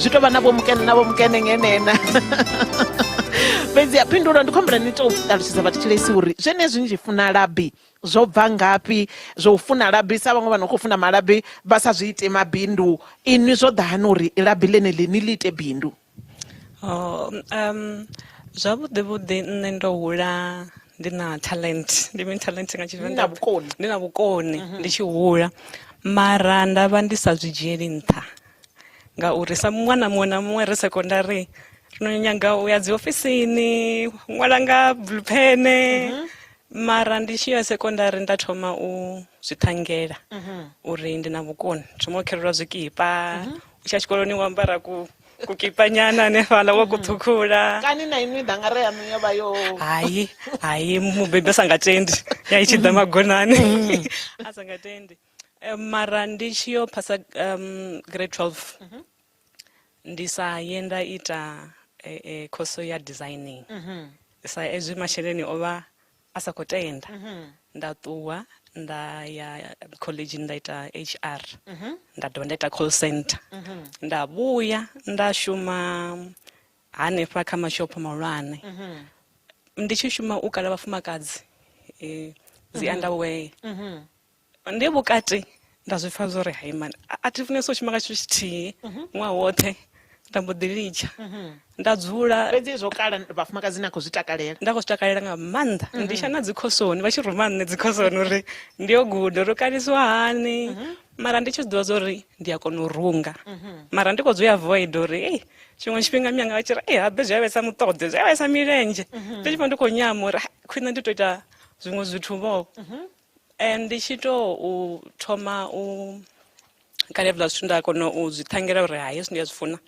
[SPEAKER 15] zwi tou vha na vho mukene na vho mukene ngenena. Fhedzi Phindulo, ndi khou humbela ni tou ṱalutshedza vhathetshelesi uri zwenezwi ni tshi funa labi zwo bva ngafhi, zwo u funa labi sa vhaṅwe vha no khou funa malabi vha sa zwi ite mabindu, inwi zwo ḓa hani uri labi ḽeneḽi ni ḽi ite bindu?
[SPEAKER 18] Zwavhuḓi vhuḓi nṋe ndo hula ndi na talent, ndi mini talent nga Tshivenḓa?
[SPEAKER 15] Ndi na vhukoni.
[SPEAKER 18] Ndi na vhukoni ndi tshi hula, mara nda vha ndi sa zwi dzhieli nṱha ngauri sa ṅwana muṅwe na muṅwe ri sekondari ri no nyaga u ya dzi ofisini, ṅwala nga blue pen. Mara ndi tshi ya sekondari nda thoma u zwi ṱhangela uri ndi na vhukoni, thoma u kherulwa zwikipa, u tshiya tshikoloni wa ambara kukipa nyana hanefhaḽa wa kuṱhukhula.
[SPEAKER 15] Kani na inwi dangare yaṋu yo vha yo
[SPEAKER 18] Hayi, hayi, mubebi a sa nga tendi ya i tshi ḓa magonani a sa nga tendi. Mara ndi tshi yo phasa grade 12 ndi sa ye nda ita khoso ya designing sa ezwi masheleni o vha a sa khou tenda. Nda ṱuwa nda ya college nda ita HR, nda dovha nda ita call center, nda vhuya nda shuma hanefha kha mashopho mahulwane. Ndi tshi shuma u kala vhafumakadzi dzi underwear. Ndi vhukati nda zwi pfha zwori hai man, a thi funesi u shuma nga tshithu tshithihi ṅwaha woṱhe, nda mbo ḓi litsha. Nda dzula.
[SPEAKER 15] Fhedzi zwo kala vhafumakadzi na khou zwi takalela?
[SPEAKER 18] Nda khou zwi takalela nga maanḓa. Ndi tsha na dzikhosoni, vha tshi ruma nṋe dzikhosoni uri ndi yo guda uri kalisiwa hani. Mara ndi tshi zwi ḓivha zwori ndi a kona u runga. Mara ndi khou zwi avoid uri ei tshiṅwe tshifhinga mianga vha tshi ri ei habe zwi a vhesa muṱoḓe, zwi a vhesa milenzhe. Ndi tshi pfha ndi khou nyama uri khwine ndi tou ita zwiṅwe zwithu vho. Ndi tshi to u thoma u kale hezwiḽa zwithu nda kona u zwi ṱhangela uri hai hezwi ndi a zwi funa,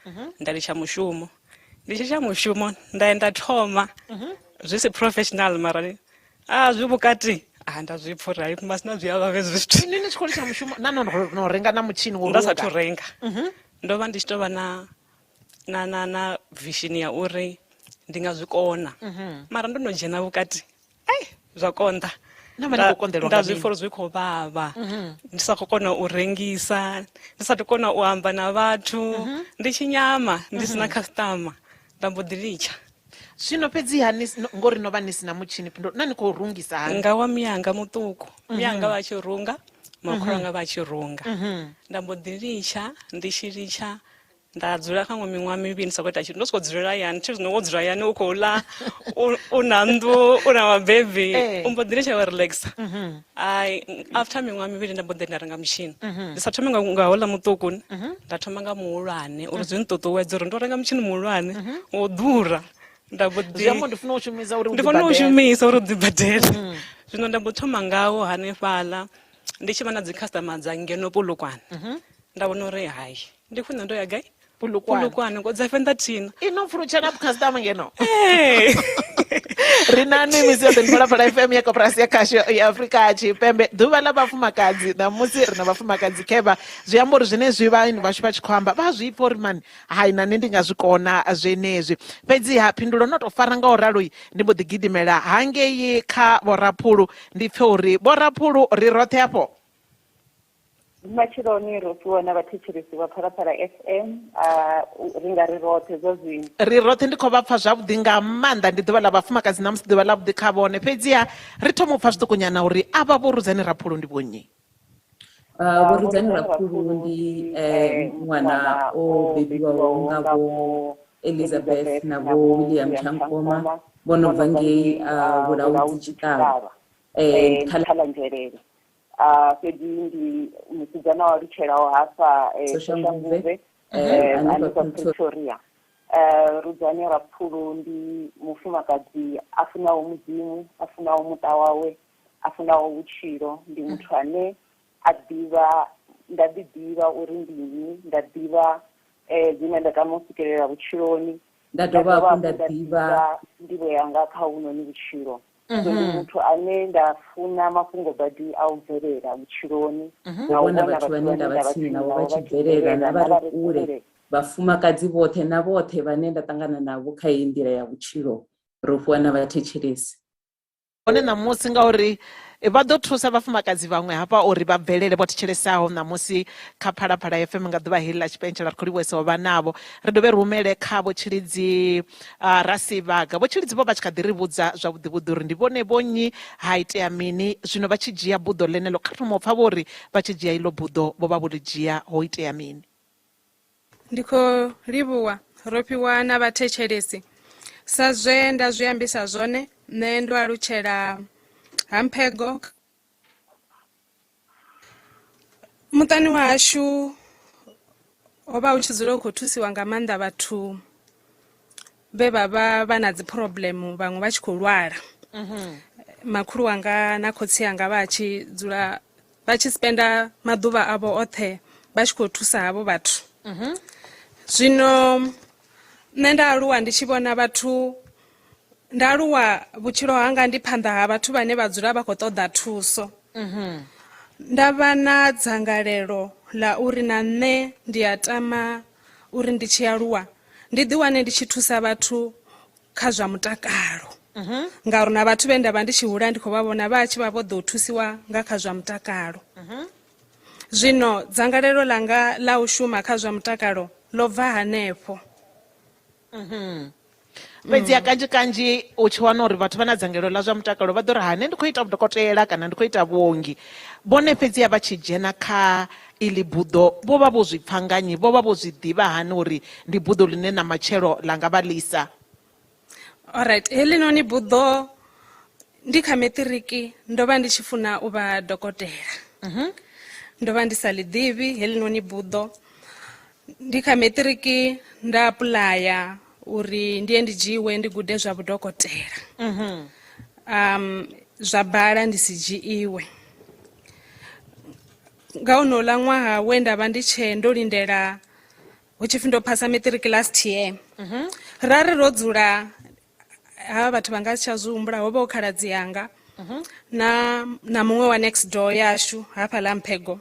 [SPEAKER 18] nda litsha mushumo. Ndi tshi litsha mushumo nda ya nda thoma zwi si professional mara zwi vhukati, nda zwi pfha uri hai masina zwi a vhavha hezwi zwithu.
[SPEAKER 15] Inwi ni tshi khou litsha mushumo na no renga na mutshini wo
[SPEAKER 18] Nda
[SPEAKER 15] runga?
[SPEAKER 18] sathu renga. Ndo vha ndi tshi tou vha na vision ya uri ndi nga zwi kona. Mara ndo no dzhena vhukati, ai zwa konḓa.
[SPEAKER 15] Na vha ni khou konḓelwa
[SPEAKER 18] Nda
[SPEAKER 15] nga
[SPEAKER 18] zwi
[SPEAKER 15] mini?
[SPEAKER 18] pfha uri zwi khou vhavha. Ndi sa khou kona u rengisa, ndi sa tou kona u amba na vhathu, ndi tshi nyama, ndi sina customer, nda mbo ḓi litsha.
[SPEAKER 15] Zwino fhedziha ni ngori no vha ni sina mutshini, Phindulo, na ni khou rungisa hani?
[SPEAKER 18] Nga wa miyanga muṱuku. Miyanga vha tshi runga, Makhulu anga vha tshi runga. Nda mbo ḓi litsha, ndi tshi litsha nda dzula kha ṅwe miṅwaha mivhili ndi sa khou ita tshithu, ndo sokou dzulela hayani. Thi zwino wo dzula hayani u khou ḽa, u na nnḓu, u na vhabebi, u mbo ḓi litsha wa relaxa. Ai, after miṅwaha mivhili nda mbo ḓi nda renga mutshini. Ndi sa thome nga houḽa muṱuku, nda thoma nga muhulwane uri zwi nṱuṱuwedze uri ndo renga mutshini muhulwane wo ḓura. Nda mbo ḓi
[SPEAKER 15] Zwi amba ndi funa u shumisa uri u
[SPEAKER 18] ndi funa u
[SPEAKER 15] ḓibadele.
[SPEAKER 18] shumisa uri u ḓibadele. Zwino nda mbo thoma ngawo hanefhaḽa, ndi tshi vha na dzi customer dza ngeno Polokwane. Nda vhona uri hai, ndi khwine ndo ya gai?
[SPEAKER 15] Polokwane.
[SPEAKER 18] Polokwane, ngo dza Venḓa thina.
[SPEAKER 15] Ino pfulutshela customer ngeno.
[SPEAKER 18] Ee.
[SPEAKER 15] Ri na nwi misi yoṱhe ndi Phalaphala FM ya Koporasi ya Khasho ya Afrika Tshipembe. Ḓuvha ḽa vhafumakadzi ṋamusi ri na vhafumakadzi khevha. Zwi amba uri zwenezwi vhaeni vhashu vha tshi khou amba vha zwi pfa uri mani hai na nṋe ndi nga zwi kona zwenezwi. Fhedziha phindulo no tou fara nga u ralo ndi mbo ḓi gidimela hangei kha Vho Raphulu ndi pfe uri Vho Raphulu ri roṱhe afho.
[SPEAKER 21] Ndi matsheloni ro fhiwa na vhathetshelesi vha Phalaphala FM, ri nga ri roṱhe zwa zwino.
[SPEAKER 15] Ri roṱhe ndi khou vha pfa zwavhuḓi nga maanḓa. Ndi ḓuvha ḽa vhafumakadzi ṋamusi, ḓuvha ḽavhuḓi kha vhone. Fhedziha ri thoma u pfa zwiṱukunyana uri avha Vho Rudzani Raphulu ndi vhonnyi.
[SPEAKER 22] Vho Rudzani Raphulu ndi ṅwana o bebiwaho nga Vho Elizabeth na Vho William Tshankoma vho no bva ngei Vhulaudzi Tshiṱavha kha
[SPEAKER 21] ḽa Nzhelele. Fhedzi ndi musidzana wa alutshelaho hafha Soshanguve hanefha Pretoria. Rudzani Raphulu ndi mufumakadzi a funaho Mudzimu, a funaho muṱa wawe, a funaho vhutshilo. Ndi muthu ane a ḓivha, nda ḓi ḓivha uri ndi nnyi, nda ḓivha dzine nda tama u swikelela vhutshiloni,
[SPEAKER 22] nda dovha hafhu nda ḓivha
[SPEAKER 21] ndivho yanga kha hunoni vhutshilo. So ndi muthu ane nda funa mafhungo badi a u bvelela vhutshiloni,
[SPEAKER 22] na u vhona vhathu vhane nda vha tsini navho vha tshi bvelela na vha re kule, vhafumakadzi vhoṱhe na vhoṱhe vhane nda ṱangana navho kha iyi nḓila ya vhutshilo. Ro fhiwa na vhathetshelesi.
[SPEAKER 15] Hone ṋamusi ngauri vha ḓo thusa vhafumakadzi vhaṅwe hafha uri vha bvelele vho thetshelesa ṋamusi kha Phalaphala FM nga ḓuvha heḽi ḽa tshipentshela ri khou livhuwesa u vha navho. Ri dovhe ri humele kha Vho Tshilidzi Rasivhaga. Vho Tshilidzi vho vha tshi kha ḓi ri vhudza zwavhuḓi vhuḓi uri ndi vhone vho nnyi, ha itea mini zwino vha tshi dzhia buḓo ḽeneḽo. Kha ri thome u pfa vho uri vha tshi dzhia iḽo buḓo vho vha vho ḽi dzhia ho itea mini.
[SPEAKER 19] Ndi khou livhuwa Rofhiwa na vhathetshelesi. Sa zwe nda zwi ambisa zwone, nṋe ndo alutshela ha Mphego. Muṱani wa hashu ho vha hu tshi dzula hu khou thusiwa nga maanḓa vhathu vhe vha vha vha na dzi problem, vhaṅwe vha tshi khou lwala. Makhulu wanga na khotsi anga vha tshi dzula vha tshi spenda maḓuvha avho oṱhe vha tshi khou thusa havho vhathu. Zwino nṋe nda aluwa ndi tshi vhona vhathu, nda aluwa vhutshilo hanga ndi phanḓa ha vhathu vhane vha dzula vha khou ṱoḓa thuso. Nda vha na dzangalelo ḽa uri na nṋe ndi a tama uri ndi tshi aluwa ndi ḓi wane ndi tshi thusa vhathu kha zwa mutakalo. Ngauri na vhathu vhe nda vha ndi tshi hula ndi khou vha vhona vha tshi vha vho ḓo thusiwa nga kha zwa mutakalo. Zwino dzangalelo ḽanga ḽa u shuma kha zwa mutakalo ḽo bva hanefho.
[SPEAKER 15] Fhedziha kanzhi kanzhi u tshi wana uri vhathu vha na dzangalelo ḽa zwa mutakalo vha ḓo ri ha nṋe ndi khou ita vhudokotela kana ndi khou ita vhuongi. Vhone fhedziha vha tshi dzhena kha iḽi buḓo vho vha vho zwi pfa nga nnyi, vho vha vho zwi ḓivha hani uri ndi buḓo ḽine na matshelo ḽa nga vha ḽisa?
[SPEAKER 19] Alright, heḽinoni buḓo ndi kha maṱiriki ndo vha ndi tshi funa u vha dokotela. Ndo vha ndi sa ḽi ḓivhi heḽinoni buḓo. Ndi kha maṱiriki nda apuḽaya uri ndi ye ndi dzhiiwe ndi gude zwa vhudokotela. Zwa bala ndi si dzhiiwe. Nga honouḽa ṅwaha we nda vha ndi tshe ndo lindela hu tshi pfi ndo phasa maṱiriki last year. Ra ri ro dzula havha vhathu vha nga si tsha zwi humbula, ho vha hu khaladzi yanga na muṅwe wa next door yashu hafhaḽa Mphego.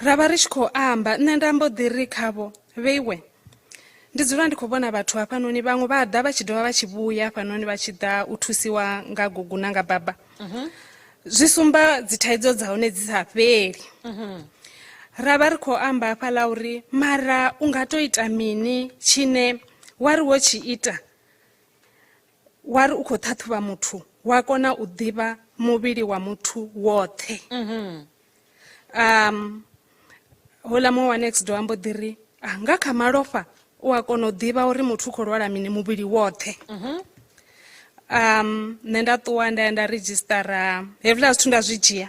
[SPEAKER 19] Ra vha ri tshi khou amba, nṋe nda mbo ḓi ri khavho, vheiwe ndi dzula ndi khou vhona vhathu hafhanoni vhaṅwe vha ḓa vha tshi dovha vha tshi vhuya hafhanoni vha tshi ḓa u thusiwa nga gugu na nga baba. Zwi sumba dzi thaidzo dza hone dzi sa fheli. Ra vha ri khou amba hafhaḽa uri mara u nga to ita mini tshine wa ri wo tshi ita wa ri u khou ṱhaṱhuvha muthu wa kona u ḓivha muvhili wa muthu woṱhe. Houḽa muṅwe wa next door ambo ḓi ri nga kha malofha u a kona u ḓivha uri muthu u khou lwala mini muvhili woṱhe. Nṋe nda ṱuwa nda ya nda redzhisitara hezwiḽa zwithu nda zwi dzhia.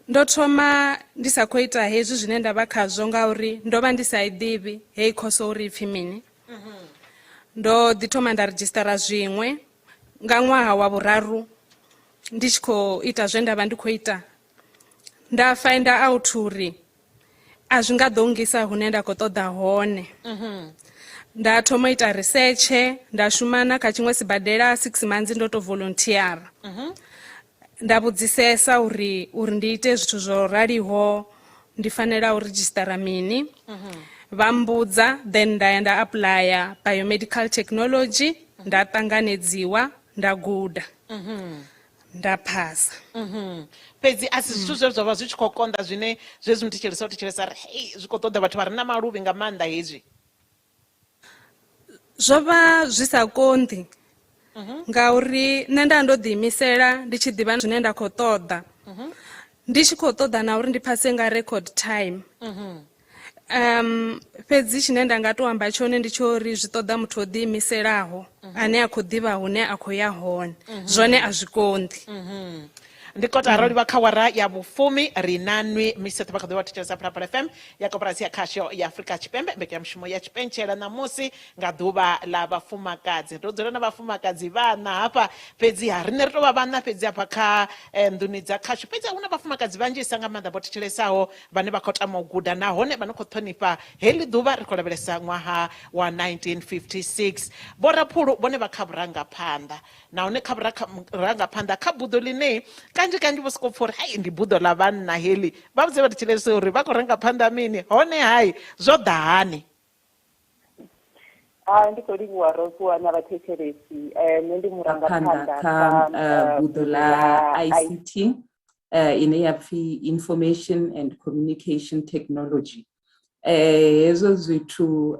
[SPEAKER 19] Ndo thoma ndi sa khou ita hezwi zwine nda vha khazwo ngauri ndo vha ndi sa i ḓivhi heyi khoso uri ipfhi mini. Ndo ḓi thoma nda redzhisitara zwiṅwe nga ṅwaha wa vhuraru ndi tshi khou ita zwe nda vha ndi khou ita nda find out uri a zwi nga ḓo ngisa hune nda khou ṱoḓa hone. Nda thoma u ita research nda shuma na kha tshiṅwe sibadela 6 months ndo to volunteer. Nda vhudzisesa uri ndi ite zwithu zwo raliho ndi fanela u redzhisitara mini. Vha mbudza then nda ya nda apuḽaya biomedical technology nda ṱanganedziwa nda guda. Nda phasa.
[SPEAKER 15] Fhedzi a si zwithu zwe zwa vha zwi tshi khou konḓa zwine zwezwi muthetshelesa u thetshelesa ri hei zwi khou ṱoḓa vhathu vha re na maluvhi nga maanḓa hezwi.
[SPEAKER 19] Zwo vha zwi sa konḓi ngauri nṋe nda ndo ḓiimisela ndi tshi ḓivha zwine nda khou ṱoḓa. Ndi tshi khou ṱoḓa na uri ndi phase nga record time. Fhedzi tshine nda nga to amba tshone ndi tsho uri zwi ṱoḓa muthu o ḓiimiselaho ane a khou ḓivha hune a khou ya hone. Zwone a zwi konḓi.
[SPEAKER 15] Ndi kotara livha kha wara ya vhufumi ri na nwi misi yoṱhe vha kha ḓi vha thetshelesa Phalaphala FM ya koporasi ya khasho ya Afrika Tshipembe mbekanyamushumo ya tshipentshela ṋamusi nga ḓuvha ḽa vhafumakadzi. Ro dzula na vhafumakadzi vhaṋa hafha fhedziha riṋe ri tou vha vhaṋa fhedzi hafha kha nḓuni dza khasho fhedzi hu na vhafumakadzi vhanzhisa nga maanḓa vho thetshelesaho vhane vha khou tama u guda nahone vha no khou ṱhonifha heḽi ḓuvha ri khou lavhelesa ṅwaha wa 1956. Vho Raphulu vhone vha kha vhurangaphanḓa nahone kha vhurangaphanḓa kha buḓo ḽine kanzhi kanzhi vho sokou pfha uri hai ndi buḓo ḽa vhanna heḽi vha vhudze vha thetshelese uri vha khou ranga phanḓa mini hone hai zwo ḓa hani.
[SPEAKER 21] Ndi khou livhuwa Rofhiwa na vhathetshelesi. Nṋe ndi murangaphanḓa
[SPEAKER 22] kha buḓo ḽa ICT ine ya pfhi Information and Communication Technology. Hezwo zwithu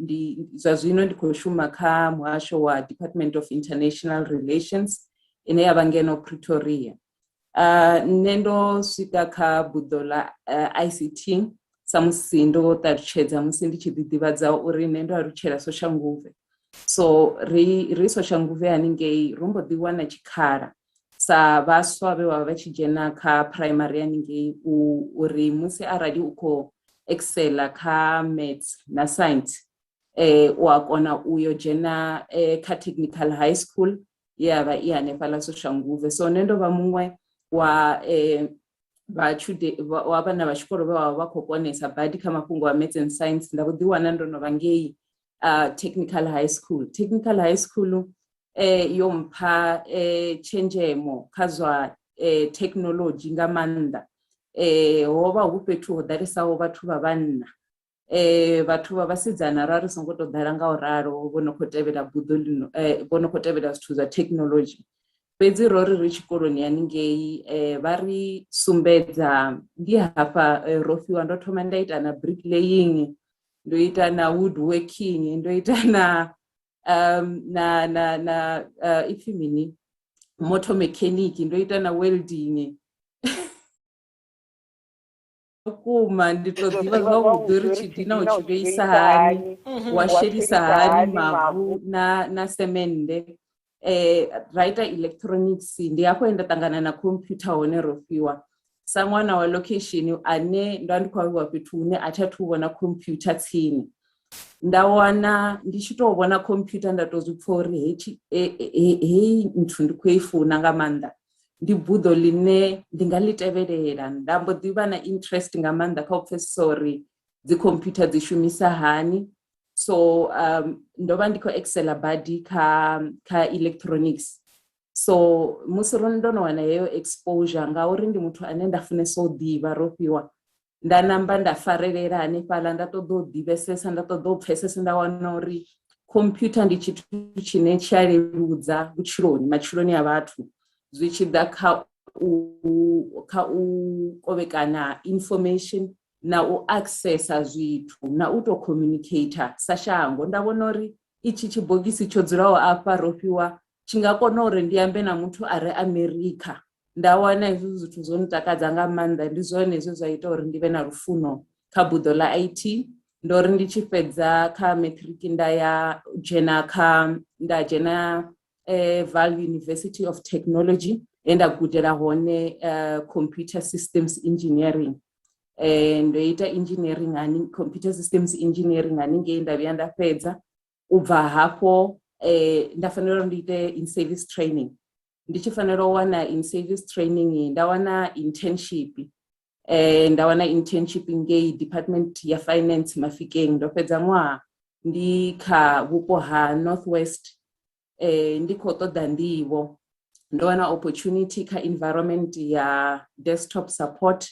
[SPEAKER 22] ndi zwa zwino ndi khou shuma kha muhasho wa Department of International Relations ine ya vha ngeno Pretoria. Nṋe ndo swika kha buḓo ḽa ICT sa musi ndo ṱalutshedza musi ndi tshi ḓi ḓivhadza uri nṋe ndo alutshela Soshanguve. So ri Soshanguve haningei ro mbo ḓi wana tshikhala sa vhaswa vhe vha vha tshi dzhena kha primary haningei uri musi arali u khou excela kha maths na science u a kona u yo dzhena kha technical high school ye ya vha i hanefhaḽa Soshanguve. So nṋe ndo vha muṅwe wa wa vhana vha tshikolo vhe vha vha khou konesa badi kha mafhungo a maths and science nda vho ḓi wana ndo no vha ngei technical high school. Technical high school yo mpha tshenzhemo kha zwa technology nga maanḓa. Ho vha hu fhethu ho ḓalesaho vhathu vha vhanna. Vhathu vha vhasidzana ra ri songo to ḓala nga u ralo vho no khou tevhela buḓo lino vho no khou tevhela zwithu zwa technology. Fhedzi ro ri ri tshikoloni haningei vha ri sumbedza ndi hafha Rofhiwa ndo thoma nda ita na bricklaying, ndo ita na woodworking, ndo ita na na ipfi mini motor mechanic, ndo ita na welding. Vhukuma ndi to ḓivha zwavhuḓi uri tshidina u tshi vheisa hani, wa shelisa hani mavu na semende. Ra ita electronics, ndi hafho he nda ṱangana na computer hone Rofhiwa. Sa ṅwana wa location ane ndo ndi khou aluwa fhethu hune a thi athu vhona computer tsini. Nda wana ndi tshi to vhona computer nda to zwi pfha uri heyi nthu ndi khou i funa nga maanḓa. Ndi buḓo ḽine ndi nga ḽi tevhelela nda mbo ḓi vha na interest nga maanḓa kha u pfesesa uri dzi computer dzi shumisa hani. So ndo vha ndi khou excela badi kha electronics. So musi ro ndo no wana heyo exposure ngauri ndi muthu ane nda funesa u ḓivha Rofhiwa, nda namba nda farelela hanefhaḽa nda ṱoḓa u ḓivhesesa nda ṱoḓa u pfesesa nda wana uri computer ndi tshithu tshine tshi a leludza vhutshiloni matshiloni a vhathu zwi tshi ḓa kha u kovhekana information na u accessa zwithu na u to communicator sa shango. Nda vhona uri itshi tshibogisi tsho dzulaho afha Rofhiwa tshi nga kona uri ndi ambe na muthu a re America. Nda wana hezwi zwithu zwo ntakadza nga maanḓa, ndi zwone zwe zwa ita uri ndi vhe na lufuno kha buḓo ḽa IT. Ndo ri ndi tshi fhedza kha matric nda ya dzhena kha nda dzhena Vaal University of Technology, he nda gudela hone computer systems engineering. Ndo ita engineering hani, computer systems engineering haningei, nda vhuya nda fhedza. U bva hafho nda fanela uri ndi ite in service training. Ndi tshi fanela u wana in service training, nda wana internship. Nda wana internship ngei department ya finance Mafikeng. Ndo fhedza ṅwaha ndi kha vhupo ha Northwest, ndi khou ṱoḓa nḓivho. Ndo wana opportunity kha environment ya desktop support,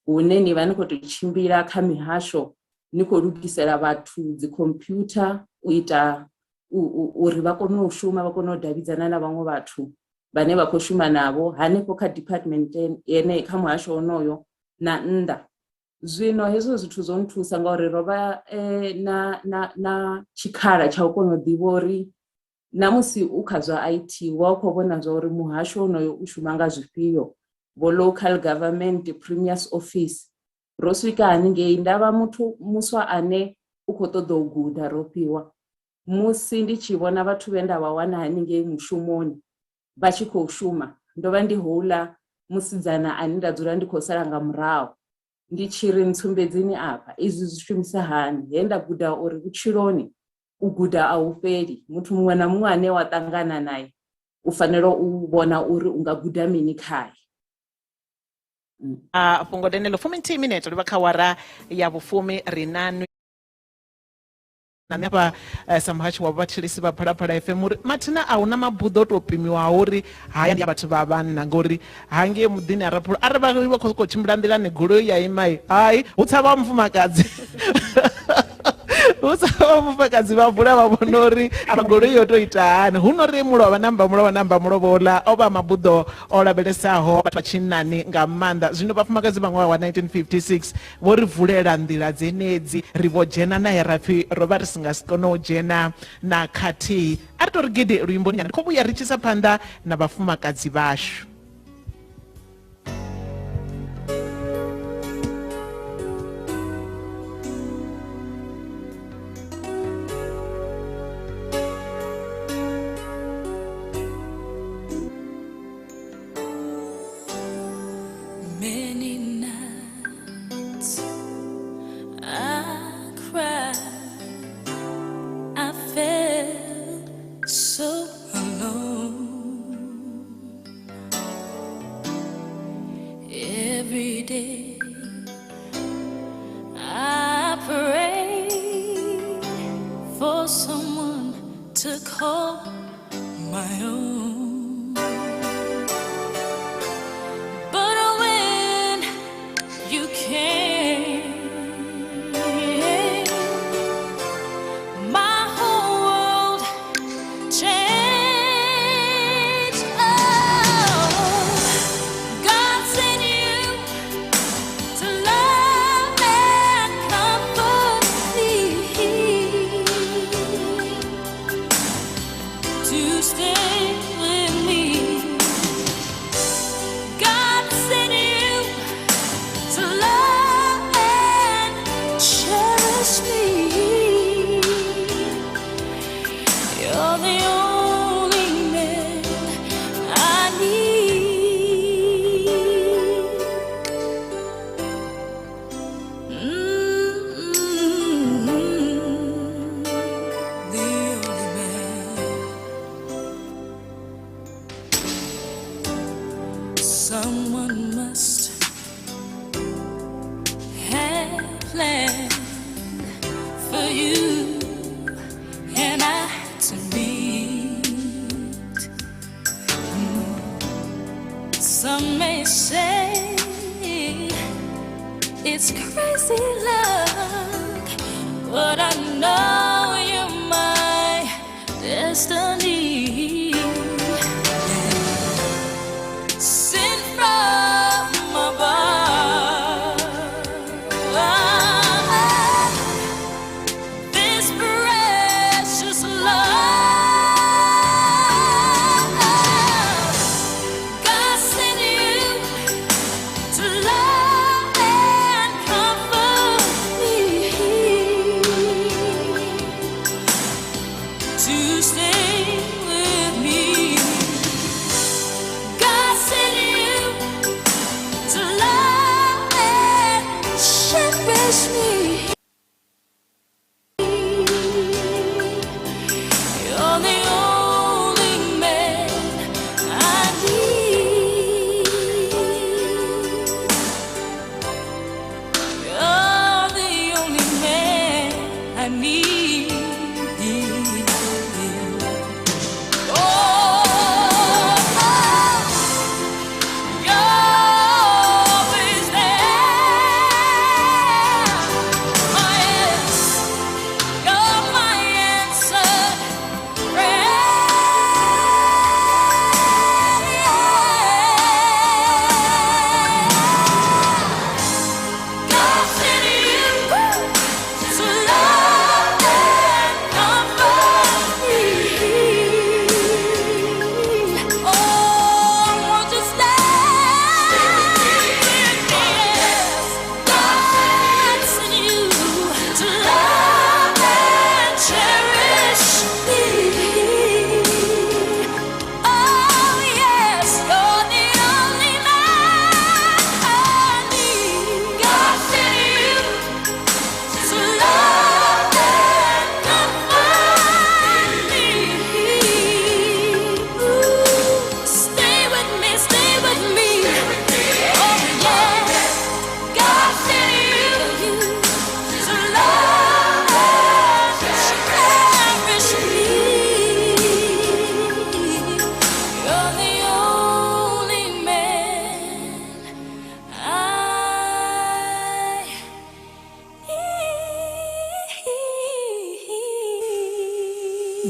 [SPEAKER 22] hune ni vha ni khou tou tshimbila kha mihasho ni khou lugisela vhathu dzi computer u ita uri vha kone u shuma, vha kone u davhidzana na vhaṅwe vhathu vhane vha khou shuma navho hanefho kha department yeneyi, kha muhasho wonoyo na nnḓa. Zwino hezwo zwithu zwo nthusa ngauri ro vha na tshikhala tsha u kona u ḓivha uri namusi u kha zwa IT wa u khou vhona zwa uri muhasho wonoyo u shuma nga zwifhio, vho local government, premier's office. Ro swika haningei nda vha muthu muswa ane u khou ṱoḓa u guda, ro fhiwa. Musi ndi tshi vhona vhathu vhe nda vha wana haningei mushumoni vha tshi khou shuma, ndo vha ndi houḽa musidzana ane nda dzula ndi khou sala nga murahu, ndi tshi ri ntsumbedzeni afha izwi zwi shumisa hani. He nda guda uri vhutshiloni u guda a hu fheli, muthu muṅwe na muṅwe ane wa ṱangana naye u fanela u vhona uri u nga guda mini khae.
[SPEAKER 15] Fhungo ḽeneḽo 11 minete livha kha wara ya vhufumi, ri na nwi na nṋe hafha sa muhashi wa vhathetshelesi vha Phalaphala FM uri mathina a huna mabuḓo o tou pimiwaho uri haya ndi a vhathu vha vhanna, ngori hangei muḓini a Raphulu arali vha vha khou sokou tshimbila nḓilani goloi ya ima, hai hu tsa vha mufumakadzi hu tsa vha mufumakadzi vha vula vha vhona uri afha goloi yo tou ita hani. Hu no ri mulovha namba mulovha namba mulovha ola o vha mabuḓo o lavhelesaho vhathu vha tshinnani nga maanḓa. Zwino vhafumakadzi vha ṅwaha wa 1956 vho ri vulela nḓila dzenedzi, ri vho dzhena naye ra pfi ro vha ri si nga si kone u dzhena na khathihi. A ri tou ri gidi luimboni nyana, ndi khou vhuya ri tshi isa phanḓa na vhafumakadzi vhashu.
[SPEAKER 1] Many nights I cried, I felt so alone. Every day I pray for someone to call my own. But when you came, my whole world changed. Oh, God sent you to love and comfort me, to stay with me. God sent you to love and cherish me. You're the only man I need. The only man. Someone must have planned for you and I to meet. Some may say it's crazy luck, but I know you're my destiny. Sent from above, this precious love. God sent you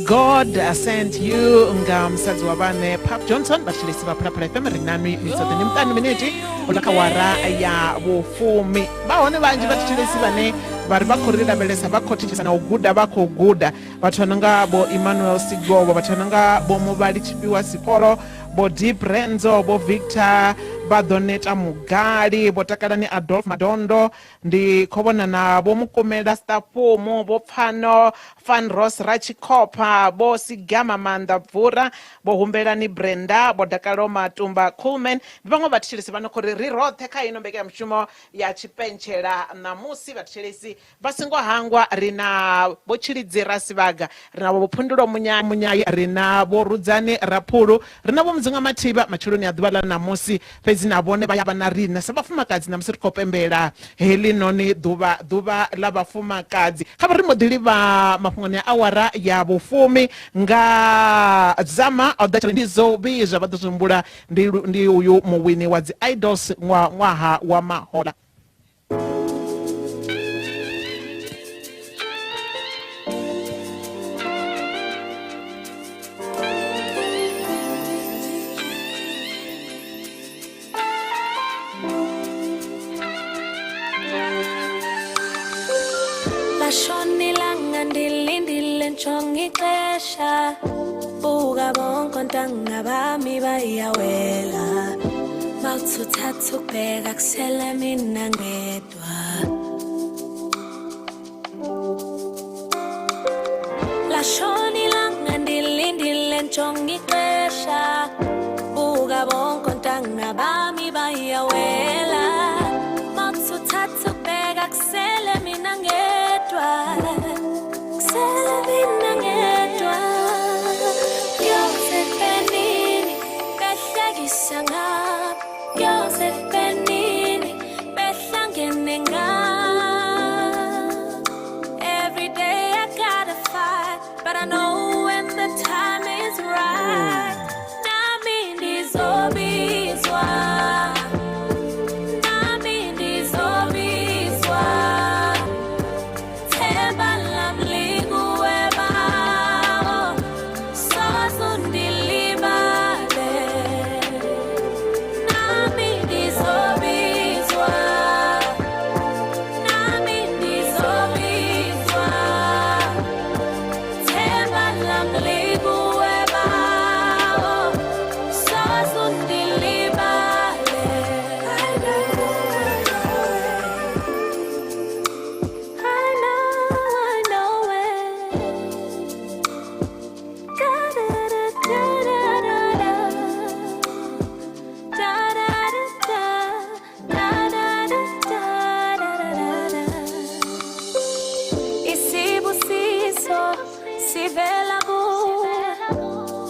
[SPEAKER 15] God Sent You nga musadzi wa vhane Park Johnson. Vhathetshelesi vha Phalaphala FM, ri nanwi mitsoḓo ndi muṱanu miniti u ḓa kha wara ya vhufumi. Vha hone vhanzhi vhathetshelesi vhane vha ri vha khou ri lavhelesa, vha khou thetshelesa na u guda, vha khou guda. Vhathu vha no nga vho Emmanuel Sigovo, vhathu vha no nga vho Muvhali Tshifhiwa Sikolo, vho Deep Renzo, vho Victor vha ḓo neta Mugali, vho Takalani Adolf Madondo, ndi khou vhona na vho Mukumela Stafumu, vho Pfano Van Ross Ratshikopha, vho Sigama Maanḓa Bvura, vho Humbelani Brenda, vho Dakalo Matumba Coolman. Ndi vhaṅwe vhathetshelesi vha no khou ri ri roṱhe kha ino mbekanyamushumo ya tshipentshela ṋamusi. Vhathetshelesi vha songo hangwa, ri na vho Tshilidzi Rasivhaga, ri na vho Phundulo Munyai, ri na vho Rudzani Raphulu, ri na vho Mudzinga Mathivha matsheloni a ḓuvha ḽa ṋamusi. Fhedzi na vhone vha ya vha na riṋe sa vhafumakadzi ṋamusi ri khou pembela heḽinoni ḓuvha, ḓuvha ḽa vhafumakadzi. Kha vha ri mbo ḓi livha mafhungoni a awara ya vhufumi nga Zama o ḓa ndi zo vhizwa vha ḓo zwi humbula ndi uyu muwini wa dzi Idols ṅwaha wa mahola.
[SPEAKER 1] Lashonilanga ndilindile njonga ixesha, buka bonke ontanga bami bayawela, mawuthuthatha ukubheka kusele mina ngedwa. Lashonilanga ndilindile njonga ixesha, buka bonke ontanga bami bayawela, mawuthuthatha ukubheka kusele mina ngedwa, kusele mina ngedwa. Joseph Benini behlekisa ngami, Joseph Benini behlangene ngami. Every day I gotta fight, but I know when the time is right. Nami ndizobizwa, nami ndizobizwa. Themba lam likuwe bawo, sozundilibale. Nami ndizobizwa, nami ndizobizwa. Themba lam likuwe bawo, sozundilibale. I know it. Da da da da da da da da da da da da da da da. Isibusiso sivela kuwe,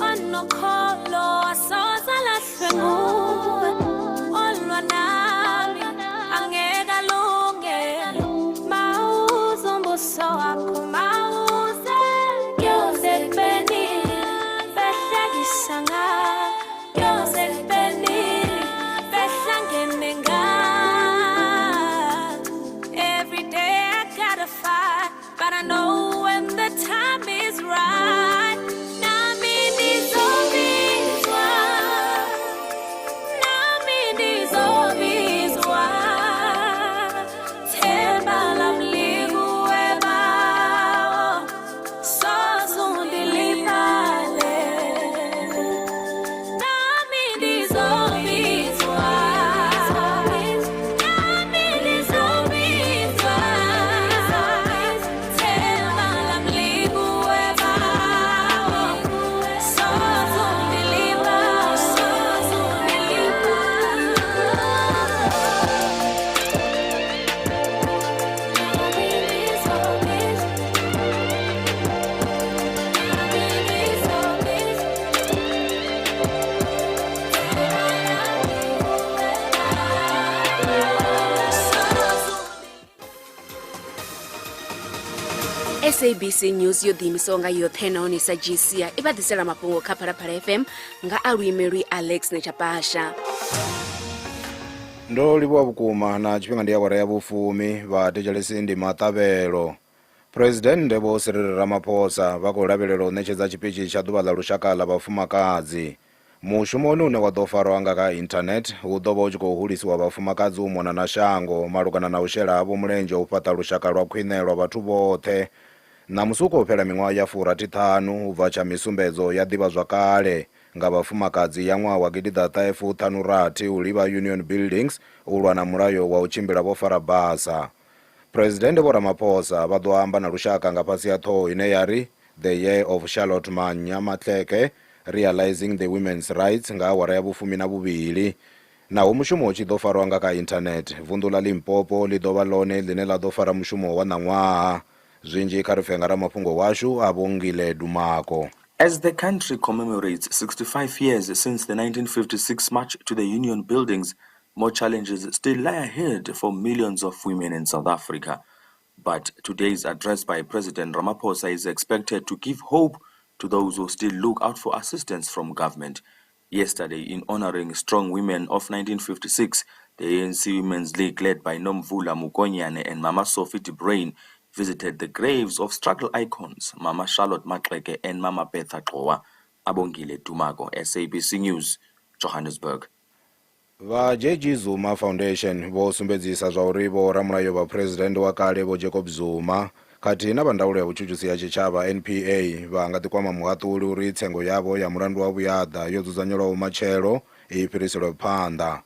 [SPEAKER 1] onokholo asoze lahlwe nguwe, olwa nami angeke alunge. Mawuze umbuso wakho, mawuze. Joseph Benini behlekisa ngami, Joseph Benini behlangene ngami. Every day I gotta fight, but I know when the time is right. Nami ndizobizwa, nami ndizobizwa. Themba lam likuwe bawo, sozundilibale. Nami ndizobizwa, nami ndizobizwa. Themba lam likuwe bawo, sozundilibale, sozundilibale.
[SPEAKER 2] SABC News yo ḓiimisaho nga yoṱhe nahone sa GC i vha ḓisela mafhungo kha Phalaphala FM nga a luimelwi Alex Nechapasha.
[SPEAKER 3] Ndo livhuwa vhukuma na tshifhinga ndi awara ya vhufumi vhathetshelesi ndi maṱavhelo. Presidennde Vho Cyril Ramaphosa vha khou lavhelela u ṋetshedza tshipitshi tsha ḓuvha ḽa lushaka ḽa vhafumakadzi. Mushumoni une wa ḓo farwa nga kha internet hu ḓo vha hu tshi khou hulisiwa vhafumakadzi u mona na shango malugana na u shela havho mulenzhe u fhaṱa lushaka lwa khwine lwa vhathu vhoṱhe. Ṋamusi hu khou fhela miṅwaha ya 65 u bva tsha misumbedzo ya ḓivhazwakale nga vhafumakadzi ya ṅwaha wa 1956 u livha Union Buildings u lwa na mulayo wa u tshimbila vho fara basa. Presidennde Vho Ramaphosa vha ḓo amba na lushaka nga fhasi ha ṱhoho ine ya ri The Year of Charlotte Mannya Maxeke, Realizing the Women's Rights nga awara ya 12. Naho mushumo u tshi ḓo farwa nga kha internet, vunḓu ḽa Limpopo ḽi ḓo vha ḽone ḽine ḽa ḓo fara mushumo wa ṋaṅwaha. Zwinzhi kha ri pfe nga ramafhungo washu Abongile Dumako.
[SPEAKER 4] As the country commemorates 65 years since the 1956 March to the Union Buildings, more challenges still lie ahead for millions of women in South Africa. But today's address by President Ramaphosa is expected to give hope to those who still look out for assistance from government. Yesterday, in honoring strong women of 1956, the ANC Women's League, led by Nomvula Mokonyane and Mama Sophie de Bruyn, visited the graves of struggle icons Mama Charlotte Maxeke and Mama Bertha Gxowa. Abongile Dumako, SABC News, Johannesburg.
[SPEAKER 3] Vha JG Zuma Foundation vho sumbedzisa zwa uri vho ramulayo vha president wa kale Vho Jacob Zuma khathihi na vha ndaulo ya vhutshutshisi ya tshitshavha NPA vha nga ḓikwama muhaṱuli uri tsengo yavho ya mulandu wa vhuyaḓa yo dzudzanyelwaho matshelo i fhiriselwe phanḓa.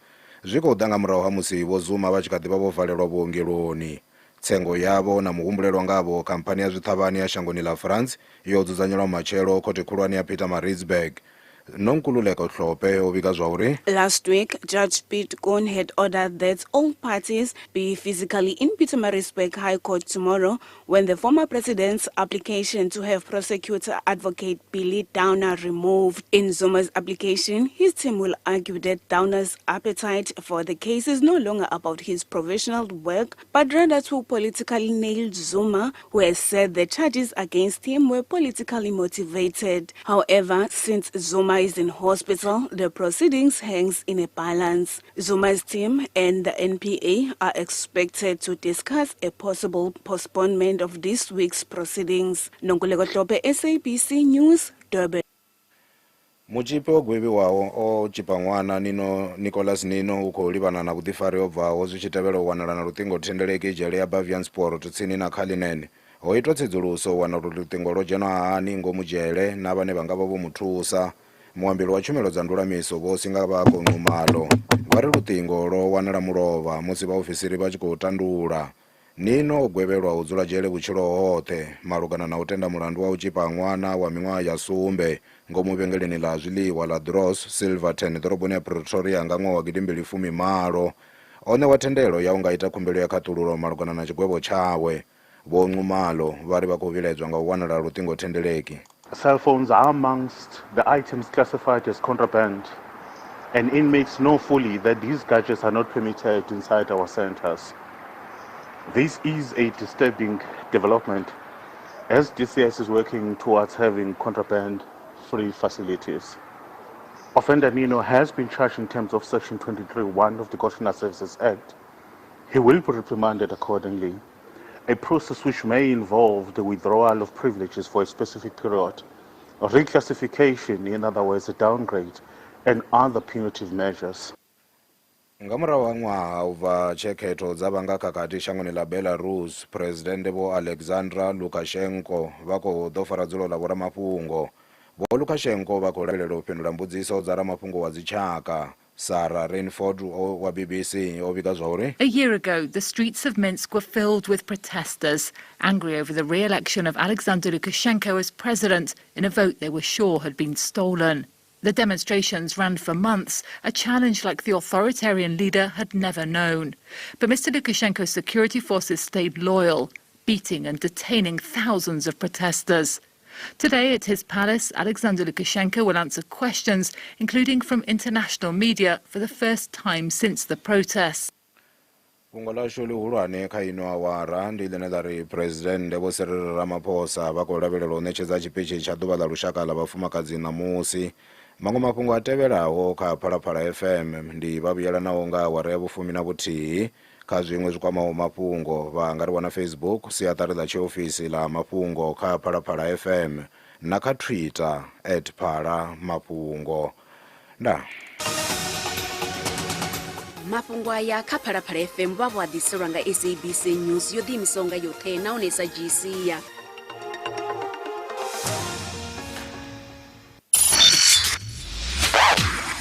[SPEAKER 3] Zwi khou ḓa nga murahu ha musi Vho Zuma vha tshi kha ḓi vha vho valelwa vhuongeloni. Tsengo yavho na muhumbulelwa ngavho khamphani ya zwiṱhavhani ya shangoni ḽa France yo dzudzanyelwa matshelo khothe khulwane ya Pietermaritzburg. Nonkululeko Hlophe o vhiga zwa uri
[SPEAKER 5] Last week, Judge Piet Koen had ordered that all parties be physically in Pietermaritzburg High Court tomorrow when the former president's application to have prosecutor advocate Billy Downer removed. In Zuma's application, his team will argue that Downer's appetite for the case is no longer about his professional work, but rather to politically nail Zuma, who has said the charges against him were politically motivated. However, since Zuma is in hospital, the proceedings hangs in a balance. Zuma's team and the NPA are expected to discuss a possible postponement of this week's proceedings. Nonkululeko Hlophe, SABC News, Durban.
[SPEAKER 3] Mutzhipi o gwevhiwaho o tzhipa ṅwana Nino Nicholas Nino u khou livhana na vhuḓifari ho bvaho zwi tshi tevhela u wanala na luṱingothendeleki dzhele ya Baviaanspoort tsini na Cullinan. Ho itwa tsedzuluso u wana uri luṱingo lwo dzhenwa hani ngomu dzhele na vhane vha nga vha vho mu thusa. Muambeli wa tshumelo dza ndulamiso Vho Singabakho Nxumalo vha ri luṱingo lwo wanala mulovha musi vhaofisiri vha tshi khou tandula. Nino o gwevhelwa u dzula dzhele vhutshilo hoṱhe malugana na u tenda mulandu wa u tzhipa ṅwana wa miṅwaha ya 7 ngomu vhengeleni ḽa zwiḽiwa ḽa Dross Silverton ḓoroboni ya Pretoria nga ṅwaha wa 2018. O ṋewa thendelo ya u nga ita khumbelo ya khaṱhululo malugana na tshigwevho tshawe. Vho Nxumalo vha ri vha khou vhilaedzwa nga u wanala luṱingothendeleki.
[SPEAKER 6] Cell phones are amongst the items classified as contraband, and inmates know fully that these gadgets are not permitted inside our centers. This is a disturbing development, as DCS is working towards having contraband-free facilities. Offender Nino has been charged in terms of Section 23(1) of the Correctional Services Act. He will be reprimanded accordingly, a process which may involve the withdrawal of privileges for a specific period, a reclassification, in other words, a downgrade, and other punitive measures.
[SPEAKER 3] Nga murahu ha ṅwaha u bva tshe khetho dza vhanga khakhathi shangoni ḽa Belarus, Presidennde Vho Alexander Lukashenko vha khou ḓo fara dzulo ḽa vhoramafhungo. Vho Lukashenko vha khou lavhelela u fhindula mbudziso dza ramafhungo wa dzitshaka. Sarah Rainford wa BBC o vhiga zwa uri
[SPEAKER 23] A year ago, the streets of Minsk were filled with protesters, angry over the re-election of Alexander Lukashenko as president in a vote they were sure had been stolen. The demonstrations ran for months, a challenge like the authoritarian leader had never known. But Mr. Lukashenko's security forces stayed loyal, beating and detaining thousands of protesters. Today at his palace, Alexander Lukashenko will answer questions, including from international media, for the first time since the protests.
[SPEAKER 3] Fhungo ḽashu ḽihulwane kha ino awara ndi ḽine ḽa ri Presidennde Vho Cyril Ramaphosa vha khou lavhelela u ṋetshedza tshipitshi tsha ḓuvha ḽa lushaka ḽa vhafumakadzi ṋamusi. Maṅwe mafhungo a tevhelaho kha Phalaphala FM ndi vha vhuyelanaho nga awara ya 11. Kha zwiṅwe zwi kwamaho mafhungo vha nga ri wana Facebook siaṱari ḽa tshiofisi ḽa mafhungo kha Phalaphala FM na kha Twitter at Phala Mafhungo. Ndaa.
[SPEAKER 2] Mafhungo aya kha Phalaphala FM vha vho a ḓiselwa nga SABC News yo ḓiimisaho nga yoṱhe nahone i sa dzhii sia.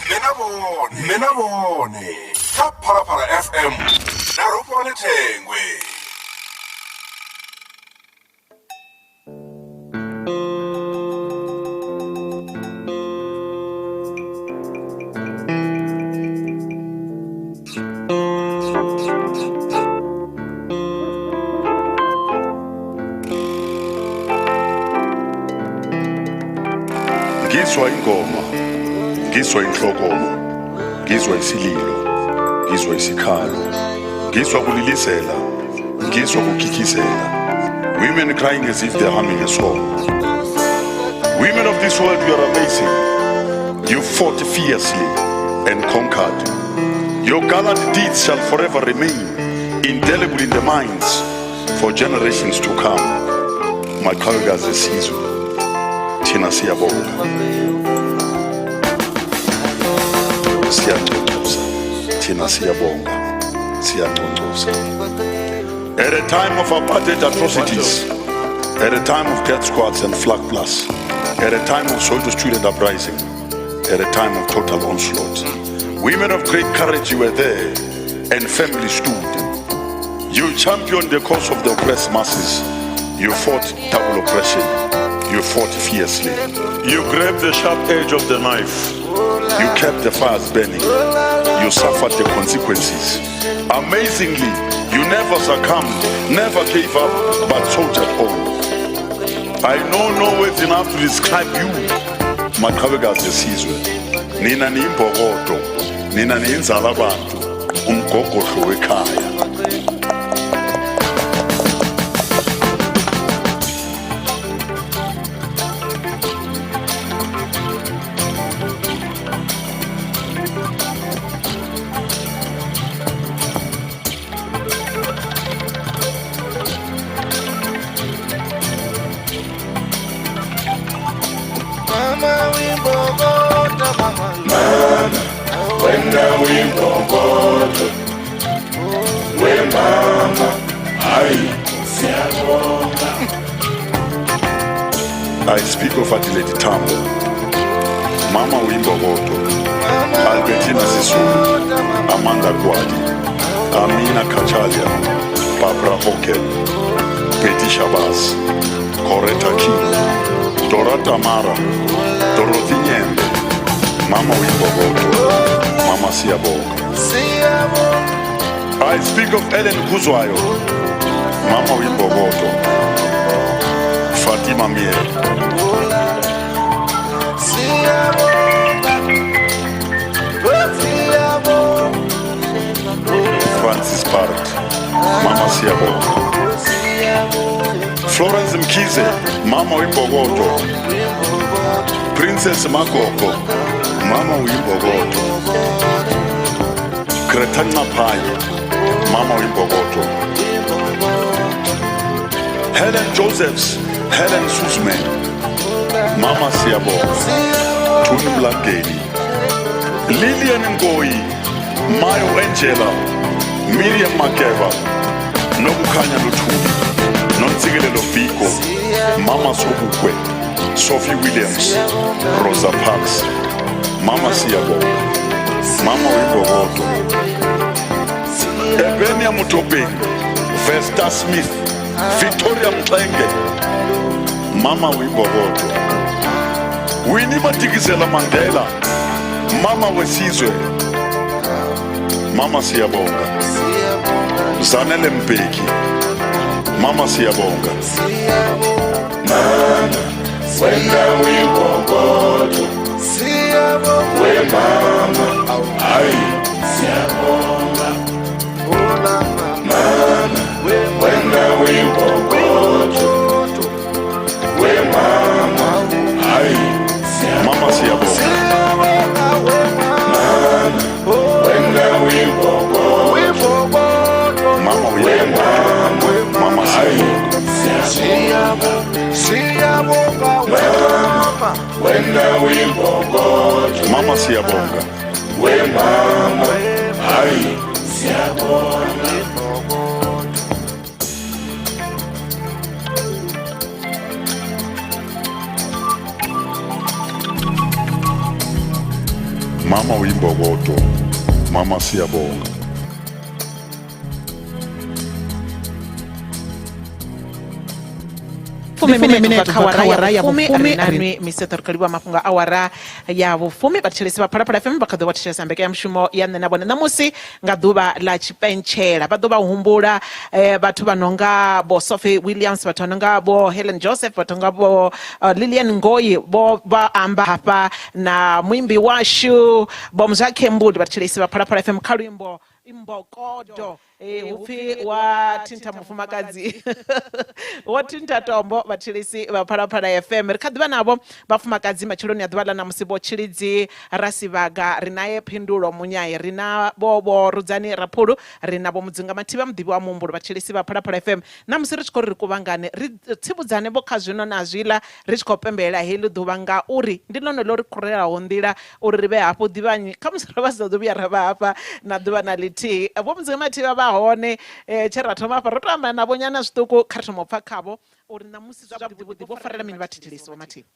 [SPEAKER 14] Nṋe na vhone, nṋe na vhone kha Phalaphala FM na Rofhiwa Thengwe.
[SPEAKER 10] Ngizwa ingoma, ngizwa inhlokomo, ngizwa isililo, ngizwa isikhalo, ngizwa kulilizela, ngizwa kukikizela. Women crying as if they're humming a song. Women of this world, you are amazing. You fought fiercely and conquered. Your gallant deeds shall forever remain indelible in the minds for generations to come. Maqhawekazi esizwe, thina siyabonga. Siyanconcoza, thina siyabonga. Siyanconcoza. At a time of apartheid atrocities, at a time of death squads and Vlakplaas, at a time of Soweto student uprising, at a time of total onslaught, women of great courage, you were there and firmly stood. You championed the cause of the oppressed masses. You fought double oppression. You fought fiercely. You grabbed the sharp edge of the knife. You kept the fires burning. You suffered the consequences. Amazingly, you never succumbed, never gave up, but soldiered on. I know no words enough to describe you. Maqhawekazi esizwe. Nina niyimbokodo, nina niyinzala abantu, umgogodlo wekhaya.
[SPEAKER 7] Mama wimbokodo mama.
[SPEAKER 8] Mama, wena wimbokodo. We mama, hayi siyabonga.
[SPEAKER 10] I speak of Adelaide Tambo, Mama Wimbokodo, Albertina Sisulu, Amanda Kwadi, Amina Kachalia, Barbara Hocken, Betty Shabazz, Coretta King, Dora Tamara, Dorothy Nyembe, Mama Wimbokodo, Mama Siyabonga. I speak of Ellen Kuzwayo, Mama Wimbokodo, Fatima Mier, Francis Barrett, Mama Siyabonga. Florence Mkhize, Mama Wimbokodo, Princess Magogo, Mama Wimbokodo, Greta Ncapai, Mama Wimbokodo, Helen Josephs, Helen Suzman, Mama Siyabonga, Tony Mlangeni, Lillian Ngoyi, Mayo Angela, Miriam Makeba, Nokukhanya Luthuli, Nontsikelelo Biko, Mama Sobukwe, Sophie Williams, Rosa Parks, Mama Siyabonga, Mama Wimbokodo, Ebenia Mutopeng, Vesta Smith, Victoria Mxenge, Mama Wimbokodo, Winnie Madikizela Mandela, Mama Wesizwe, Mama Siyabonga, Zanele Mbeki, Mama Siyabonga.
[SPEAKER 8] Mama, wena wimbokodo. We mama, hayi siyabonga. Mama, wena wimbokodo. We mama, hayi
[SPEAKER 10] Mama Siyabonga.
[SPEAKER 8] Mama, wena wimbokodo. Mama, wena uyimbokodo.
[SPEAKER 10] Mama siyabonga.
[SPEAKER 8] We mama, hayi siyabonga.
[SPEAKER 10] Mama uyimbokodo. Mama siyabonga.
[SPEAKER 15] Fumi minete ubva kha awara ya vhufumi. Ri nanwi miseṱo ri khou livhuwa mafhungo a awara ya vhufumi. Vhathetshelesi vha Phalaphala FM vha kha ḓo vha thetshelesa mbekanyamushumo ya Nṋe na Vhone ṋamusi nga ḓuvha ḽa tshipentshela. Vha ḓo vha humbula vhathu vha no nga vho Sophie Williams, vhathu vha no nga vho Helen Joseph, vhathu nga vho Lilian Ngoyi. Vho vha amba hafha na muimbi washu Vho Mzwakhe Mbuli. Vhathetshelesi vha Phalaphala FM kha luimbo Imbokodo. Hupfi wa thintha mufumakadzi wo thintha tombo. Vhathetshelesi vha Phalaphala FM, ri kha ḓivha navho vhafumakadzi matsheloni a ḓuvha ḽa ṋamusi, Vho Tshilidzi Rasivhaga, ri naye Phindulo Munyai, ri na vho Vho Rudzani Raphulu, ri na Vho Mudzinga Mathivha muḓivhi wa muhumbulo. Vhathetshelesi vha Phalaphala FM, ṋamusi ri tshi khou ri ri kuvhangane ri tsivhudzane vho kha zwino na zwiḽa ri tshi khou pembelela heḽi ḓuvha, ngauri ndi ḽone ḽo ri khurelaho nḓila uri ri vhe hafho ḓivhanyi. Khamusi ro vha sa ḓo vhuya ra vha hafha na ḓuvha na ḽithihi. Vho Mudzinga Mathivha vha hone, tshe ra thoma hafha ro to amba navho nyana zwiṱuku. Kha ri thoma u pfa khavho uri ṋamusi zwavhuḓi vhuḓi vho farela mini vhathetshelesi. Vho Mathivha.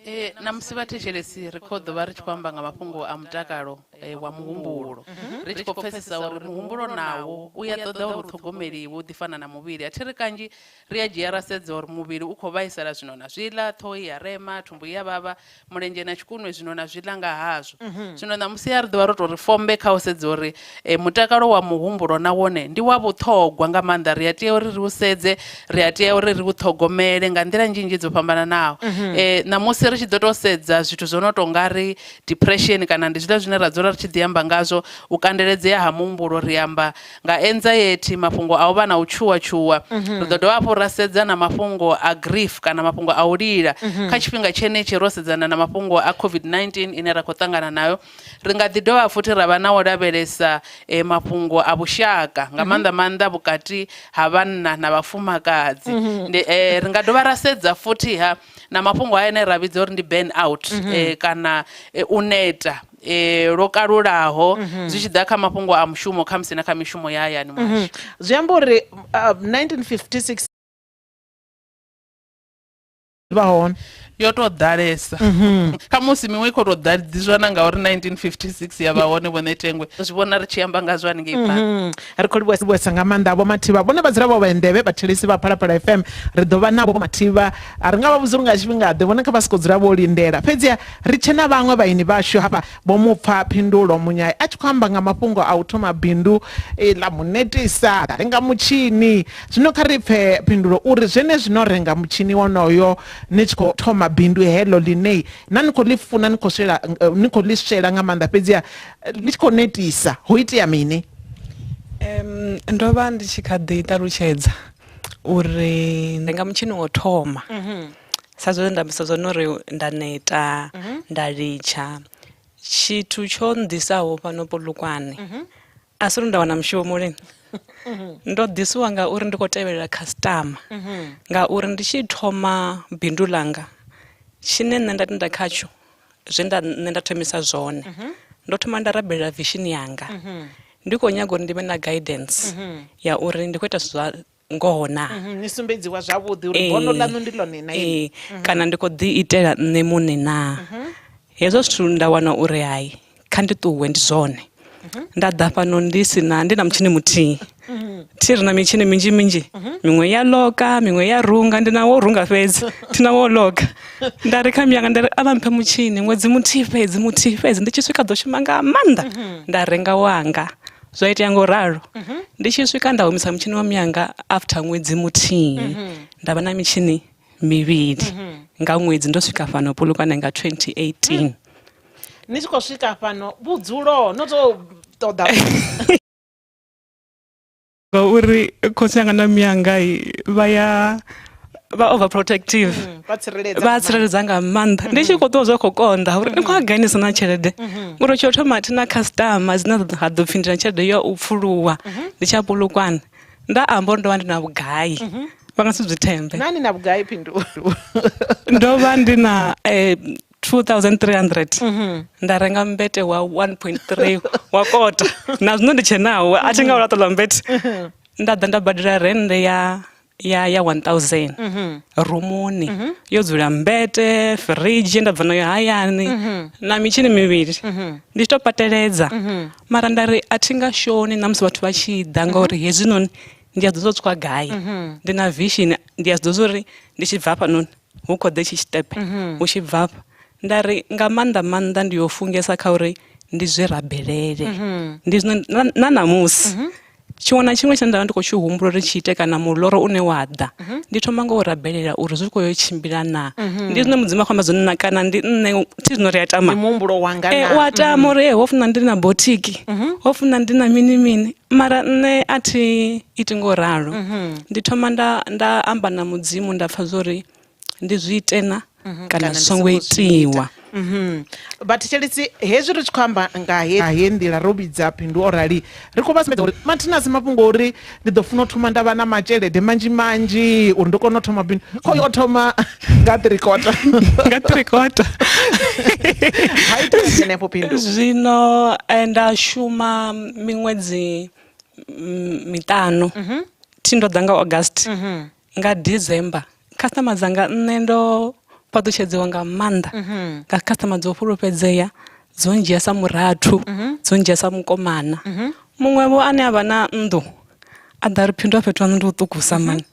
[SPEAKER 17] Ṋamusi vhathetshelesi ri khou ḓo vha ri tshi khou amba nga mafhungo a mutakalo wa muhumbulo, ri tshi khou pfesesa uri muhumbulo nawo u ya ṱoḓa uri u ṱhogomeliwe u ḓi fana na muvhili. A thi ri kanzhi ri a dzhia ra sedza uri muvhili u khou vhaisala zwino na zwiḽa, ṱhoho i ya rema, thumbu i ya vhavha, mulenzhe na tshikunwe zwino na zwiḽa nga hazwo. Zwino ṋamusi a ri ḓovha ro tou ri fombe kha u sedza uri mutakalo wa muhumbulo na wone ndi wa vhuṱhogwa nga maanḓa. Ri a tea uri ri u sedze, ri a tea uri ri u ṱhogomele nga nḓila nnzhi nnzhi dzo fhambananaho. Ṋamusi ri tshi ḓo tou sedza zwithu zwo no tou nga ri depression, kana ndi zwiḽa zwine ra dzula ri tshi ḓi amba ngazwo, u kandeledzea ha muhumbulo. Ri amba nga anxiety, mafhungo a u vha na u tshuwa tshuwa. Ri ḓo dovha hafhu ra sedza na mafhungo a grief kana mafhungo a u lila. Kha tshifhinga tshenetshi ro sedzana na mafhungo a COVID-19 ine ra khou ṱangana nayo. Ri nga ḓi dovha futhi ra vha na u lavhelesa mafhungo a vhushaka nga maanḓa maanḓa vhukati ha vhanna na vhafumakadzi. Ndi ri nga dovha ra sedza futhi ha na mafhungo a ane ra vhidza uri ndi burn out, kana u neta lwo kalulaho zwi tshi ḓa kha mafhungo a mushumo, khamusi na kha mishumo ya hayani muhasho.
[SPEAKER 15] Zwi amba uri 1956 vha hone
[SPEAKER 17] yo tou ḓalesa. Khamusi miṅwe i khou tou ḓadziswa na ngauri 1956 ya vha hone. Vhone Tengwe zwi vhona ri tshi amba ngazwo haningei phanḓa.
[SPEAKER 15] Ri khou livhuwesa nga maanḓa Vho Mathivha. Vhone vha dzula vho vha nḓevhe vhathetshelesi vha Phalaphala FM. Ri ḓo vha navho Vho Mathivha, a ri nga vha vhudzi uri nga tshifhingaḓe, vhone kha vha sokou dzula vho lindela. Fhedziha ri tshe na vhaṅwe vhaeni vhashu hafha. Vho Mupfa Phindulo Munyai a tshi khou amba nga mafhungo a u thoma bindu ḽa mu netisa, ḽa renga mutshini. Zwino kha ri pfe Phindulo uri zwenezwi no renga mutshini wonoyo ni tshi khou thoma bindu heḽo ḽine na ni khou ḽi funa, ni khou swela, ni khou ḽi swela nga maanḓa, fhedziha ḽi tshi khou netisa, ho itea mini?
[SPEAKER 18] Ndo vha ndi tshi kha ḓi ṱalutshedza uri renga mutshini wo thoma sa zwe nda ambisa zwone uri nda neta nda litsha. Tshithu tsho nḓisaho fhano Polokwane a si uri nda wana mushumo lini, ndo ḓisiwa ngauri ndi khou tevhelela customer, ngauri ndi tshi thoma bindu ḽanga tshine nṋe nda tenda khatsho, zwe nda nṋe nda thomisa zwone, ndo thoma nda rabelela vision yanga. Ndi khou nyaga uri ndi vhe na guidance ya uri ndi khou ita zwithu zwa ngoho na.
[SPEAKER 15] Ni sumbedziwa zwavhuḓi uri bono ḽaṋu ndi ḽone na ini.
[SPEAKER 18] Kana ndi khou ḓi itela nṋe muṋe na. Hezwo zwithu nda wana uri hai, kha ndi ṱuwe, ndi zwone. Nda ḓa fhano ndi si na, ndi na mutshini muthihi. Thi ri na mitshini minzhi minzhi, miṅwe ya loka, miṅwe ya runga, ndi na wo runga fhedzi, thi na wo loka. Nda ri kha miyanga, nda ri a vha mphe mutshini ṅwedzi muthihi fhedzi, muthihi fhedzi, ndi tshi swika ḓo shuma nga maanḓa. Nda renga wanga, zwa itea ngo ralo. Ndi tshi swika nda humisa mutshini wa miyanga after ṅwedzi muthihi, nda vha na mitshini mivhili nga ṅwedzi. Ndo swika fhano Polokwane nga 2018.
[SPEAKER 15] Ni tshi khou swika fhano vhudzulo no tou ṱoḓa?
[SPEAKER 18] Ngauri khotsi anga na miyanga vha ya vha overprotective,
[SPEAKER 15] vha tsireledza,
[SPEAKER 18] vha tsireledza nga maanḓa. Ndi tshi khou ṱuwa zwa khou konḓa uri ndi khou a gainisa na tshelede, ngori tsho thoma thi na customer dzine ha ḓo pfhi ndi na tshelede ya u pfuluwa. Ndi tsha Polokwane nda amba uri ndo vha ndi na vhugai. Vha nga si zwi thembe.
[SPEAKER 15] Nani na vhugai Phindu?
[SPEAKER 18] Ndo vha ndi na 2300 nda renga mbete wa 1.3 wa kota na zwino ndi tshe nawo a thi nga u laṱa ḽa mbete. Nda ḓa nda badela rennde ya 1000 rumuni yo dzula mbete, firidzhi nda bva nayo hayani na mitshini mivhili ndi tshi to pateledza. Mara nda ri a thi nga shoni na musi vhathu vha tshi ḓa ngauri hezwinoni ndi a ḓo tswa gai, ndi na vision, ndi a zwi ḓivha uri ndi tshi bva hafhanoni hu khou ḓa tshi tshiṱepe hu tshi bva hafha. Nda ri nga maanḓa maanḓa ndi yo fungesa kha uri ndi zwi rabelele. Ndi zwino na ṋamusi tshiṅwe na tshiṅwe tshine nda vha ndi khou tshi humbula uri tshi ite kana muloro une wa ḓa ndi thoma nga u rabelela uri zwi khou yo tshimbila na. Ndi zwine Mudzimu a khou amba zwone na kana ndi nṋe thi zwino ri a tama.
[SPEAKER 15] Ndi muhumbulo wanga na.
[SPEAKER 18] U a tama uri ho funa ndi na botiki, ho funa ndi na mini mini, mara nṋe a thi iti ngo ralo. Ndi thoma nda amba na Mudzimu nda pfa zwori ndi zwi ite na kana zwi songo itiwa.
[SPEAKER 15] Vhathetshelesi, hezwi ri tshi khou amba nga he nḓila ro vhidza Phindu o rali, ri khou vha sumbedza uri mathina a si mafhungo uri ndi ḓo funa u thoma nda vha na mashelede manzhi manzhi uri ndi kone u thoma bindu. Khoyu o thoma nga ṱirikota.
[SPEAKER 18] Nga ṱirikota.
[SPEAKER 15] Ha itea henefho Phindu.
[SPEAKER 18] Zwino nda shuma miṅwedzi miṱanu. Thi ndo ḓa nga August. Nga December customer dzanga nṋe ndo fhaṱutshedziwa nga maanḓa nga customer dzo fhulufhedzea, dzo ndzhia sa murathu, dzo ndzhia sa mukomana. Muṅwe vho ane avha na nnḓu a ḓa ri Phindu fhethu haṋu ndi huṱukusa mani,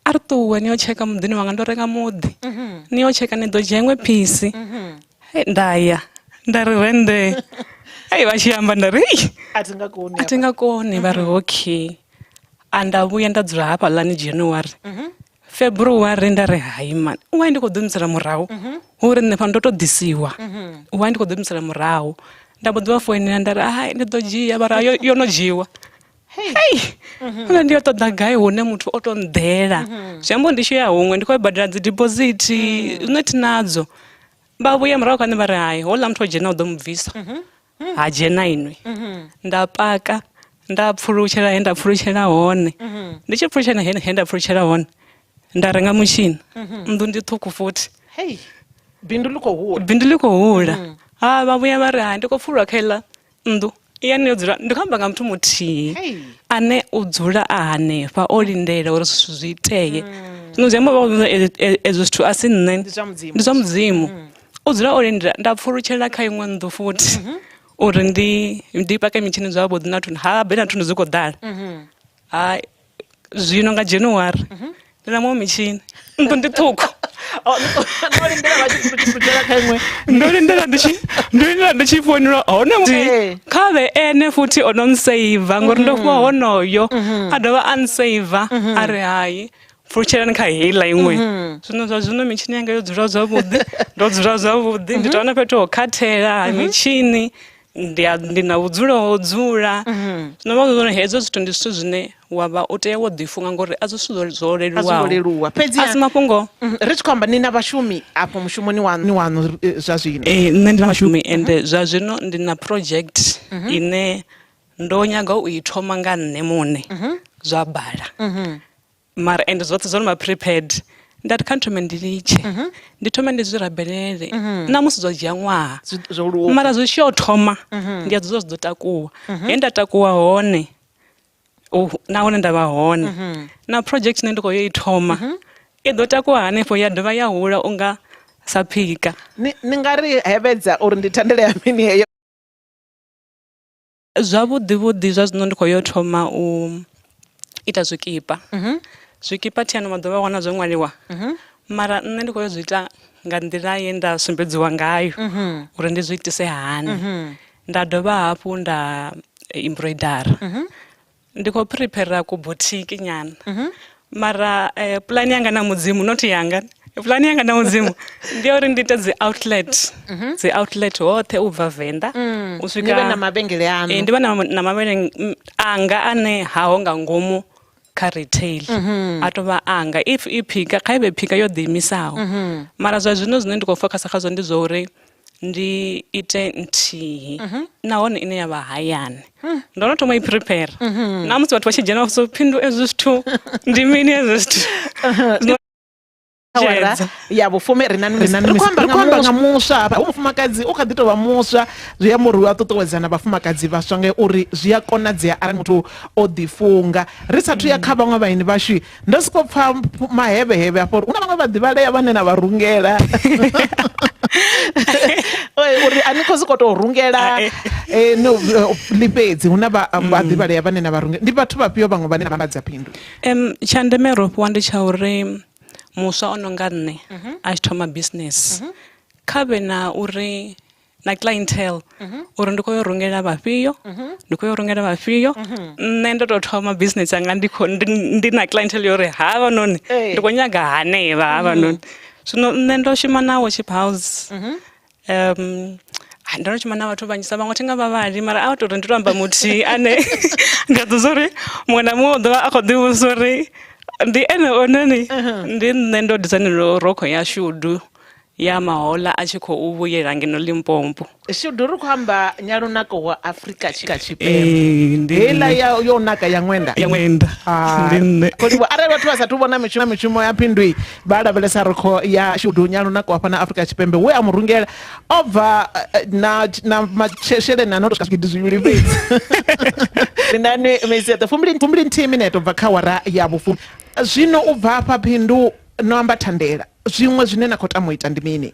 [SPEAKER 18] a ri ṱuwe ni yo tsheka muḓini wanga, ndo renga muḓi, ni yo tsheka ni ḓo dzhia iṅwe phisi. Nda ya nda ri rennde, ei vha tshi amba nda ri ei
[SPEAKER 15] a thi nga koni,
[SPEAKER 18] a thi nga koni, vha ri okay. A nda vhuya nda dzula hafhaḽani January, February nda ri hai mani, why ndi khou ḓi humisela murahu, hu uri nṋe fhano ndo to ḓisiwa, why ndi khou ḓi humisela murahu. Nda mbo ḓi vha foinela nda ri hai ndi ḓo dzhia, vha ri yo no dzhiwa. Hei, nṋe ndi yo ṱoḓa gai hune muthu o to nḓela, zwi amba uri ndi tshi ya huṅwe ndi khou badela dzi deposit zwine thi nadzo. Vha vhuya murahu kha nṋe vha ri hai houḽa muthu o dzhena u ḓo mu bvisa, ha dzhena inwi. Nda paka nda pfulutshela he nda pfulutshela hone, ndi tshi pfulutshela he nda pfulutshela hone nda renga mutshini, nnḓu ndi ṱhukhu futhi.
[SPEAKER 15] Hei, bindu ḽi khou hula.
[SPEAKER 18] Bindu ḽi khou hula. Ha vha vhuya vha ri hai ndi khou pfuluwa kha iḽa nnḓu iya ni yo dzula, ndi khou amba nga muthu muthihi ane u dzula a hanefha o lindela uri zwithu zwi itee. Zwino zwi amba ezwo zwithu a si nṋe, ndi zwa Mudzimu. U dzula o lindela, nda pfulutshela kha iṅwe nnḓu futhi uri ndi pake mitshini zwavhuḓi na thundu, ha vhe na thundu dzi khou ḓala. Hai zwino nga January ndi na muṅwe mitshini, nnḓu ndi ṱhukhu.
[SPEAKER 15] Ndo lindela vha tshi pfulutshela kha iṅwe.
[SPEAKER 18] Ndo lindela ndi tshi, ndo lindela ndi tshi founelwa hone kha vhe ene futhi o no nseiva ngori ndo fhiwa honoyo a dovha a nseiva a ri hai pfulutshelani kha heiḽa iṅwe. Zwino zwa zwino mitshini yanga yo dzula zwavhuḓi, ndo dzula zwavhuḓi, ndi tou vha na fhethu ho khathela ha mitshini, ndi na vhudzulo ho dzula. Zwino vha uri hezwo zwithu ndi zwithu zwine wa vha u tea wo ḓifunga ngori a si zwithu zwo leluwaho.
[SPEAKER 15] Leluwa. Fhedzi
[SPEAKER 18] a si mafhungo.
[SPEAKER 15] Ri tshi khou amba ni na vhashumi afho mushumoni waṋu zwa zwino?
[SPEAKER 18] Ee, nṋe ndi na vhashumi ende zwa zwino ndi na project ine ndo nyaga u i thoma nga nṋe muṋe zwa bala. Mara ende zwoṱhe zwo no vha prepared. Nda ri kha ndi thome ndi litshe, ndi thome ndi zwi rabelele na musi zwa dzhia ṅwaha, mara zwi tshi yo thoma ndi a dzula zwi ḓo takuwa. He nda takuwa hone na hune nda vha hone na project ine ndi khou yo i thoma i ḓo takuwa hanefho ya dovha ya hula unga sa phika.
[SPEAKER 15] Ni nga ri hevhedza uri ndi thandela ya mini heyo?
[SPEAKER 18] Zwavhuḓi vhuḓi zwa zwino ndi khou yo thoma u ita zwikipa. Zwikipa thi ano maḓuvha wana zwo ṅwaliwa, mara nṋe ndi khou yo zwi ita nga nḓila ye nda sumbedziwa ngayo uri ndi zwi itise hani. Nda dovha hafhu nda embroidara. Ndi khou prepare ku boutique nyana. Mara plan yanga na Mudzimu, not yanga, plan yanga na Mudzimu ndi ya uri ndi ite dzi outlet, dzi outlet hoṱhe u bva Venḓa u swika
[SPEAKER 15] Ni vhe na mavhengele aṋu.
[SPEAKER 18] Ndi vhe na mavhengele anga ane haho nga ngomu kha retail. A to vha anga, if i phika kha i vhe phika yo ḓiimisaho. Mara zwa zwino zwine ndi khou focusa khazwo ndi zwa uri Ndi ite nthihi nahone ine ya vha hayani. Ndo no thoma i prepare. Na musi vhathu vha tshi dzhena vha so Phindu ezwi zwithu ndi mini ezwi zwithu. Zwino
[SPEAKER 15] Awara
[SPEAKER 18] Tshedza.
[SPEAKER 15] ya vhufumi ri na ri khou amba
[SPEAKER 18] Ri khou amba
[SPEAKER 15] nga muswa hafha hu mufumakadzi u kha ḓi tovha muswa zwi amba uri u a ṱuṱuwedza na vhafumakadzi vhaswa ngauri zwi a konadzea arali muthu o ḓifunga. Ri sathu ya kha vhaṅwe vhaeni vhashu ndo soko pfa mahevhehevhe afho uri hu na vhaṅwe vhaḓivhalea vhane na vha rungela uri a ni khou sokou tou rungela no ḽi fhedzi hu na vhaḓivhalea vhane na vha rungela. Ndi vhathu vhafhio vhaṅwe vhane na vha ambadza Phindu?
[SPEAKER 18] Tsha ndeme ro fhiwa ndi tsha uri muswa o no nga nṋe a tshi thoma business kha vhe na uri na clientele uri ndi khou yo rungela vhafhio, ndi khou yo rungela vhafhio. Nṋe ndo tou thoma business yanga ndi khou ndi na clientele yo uri havhanoni ndi khou nyaga hanevha havhanoni. Zwino nṋe ndo shuma na Worship House. Ndo no shuma na vhathu vhanzhisa vhaṅwe thi nga vha vhali mara a tou ri ndi to amba muthihi ane nda ḓo zwa uri muṅwe na muṅwe u ḓo vha a khou ḓivhudzisa uri ndi ene ononi. Ndi nṋe ndo dizainelaho rokho ya Shudu ya mahoḽa a tshi khou vhuyela ngeno Limpopo.
[SPEAKER 15] Shudu ri khou amba nyalunako wa Afrika Tshipembe.
[SPEAKER 18] Ee, ndi
[SPEAKER 15] Heiḽa
[SPEAKER 18] nṋe.
[SPEAKER 15] ya yo naka ya ṅwenda.
[SPEAKER 18] Ya ṅwenda. Ndi nṋe.
[SPEAKER 15] Khou livhuwa. Arali vhathu vha sathu vhona mishumo mishumo ya Phindu vha lavhelesa rokho ya Shudu nyalunako wa fhano Afrika Tshipembe we a mu rungela o bva na na masheleni ano to swika zwigidi zwivhili fhedzi. Ri na nwi Misiaṱa fumbili fumbili nthihi minete ubva kha awara ya vhufumi. Zwino u bva hafha Phindu no amba thandela zwiṅwe zwine na khou tama u ita ndi mini?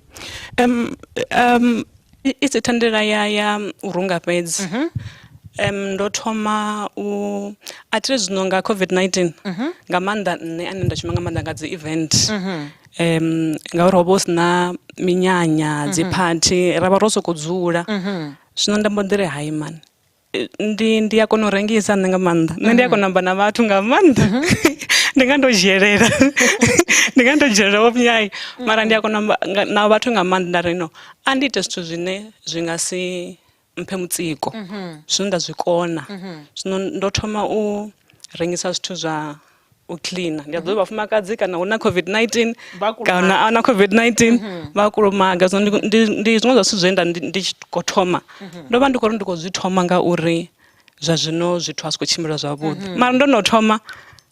[SPEAKER 18] I si thandela ya ya u runga fhedzi. Ndo thoma u a thi ri zwino nga COVID-19 nga maanḓa nṋe ane nda shuma nga maanḓa nga dzi event. Ngauri ho vha hu si na minyanya dzi phathi ra vha ro sokou dzula. Zwino nda mbo ḓi ri hai mani ndi ndi a kona u rengisa nṋe nga maanḓa. Nṋe ndi a kona u amba na vhathu nga maanḓa. Ndi nga ndo dzhielela ndi nga ndo dzhielela vho munyai mara ndi a kona u amba na vhathu nga maanḓa nda ri no a ndi ite zwithu zwine zwi nga si mphe mutsiko zwine nda zwi kona. Zwino ndo thoma u rengisa zwithu zwa u cleaner. Ndi a ḓivha vhafumakadzi kana hu na COVID-19 kana a na COVID-19 vha kulumaga. Zwino ndi zwiṅwe zwa zwithu zwe nda ndi tshi khou thoma. Ndo vha ndi khou ri ndi khou zwi thoma ngauri zwa zwino zwithu a zwi khou tshimbila zwavhuḓi. Mara ndo no thoma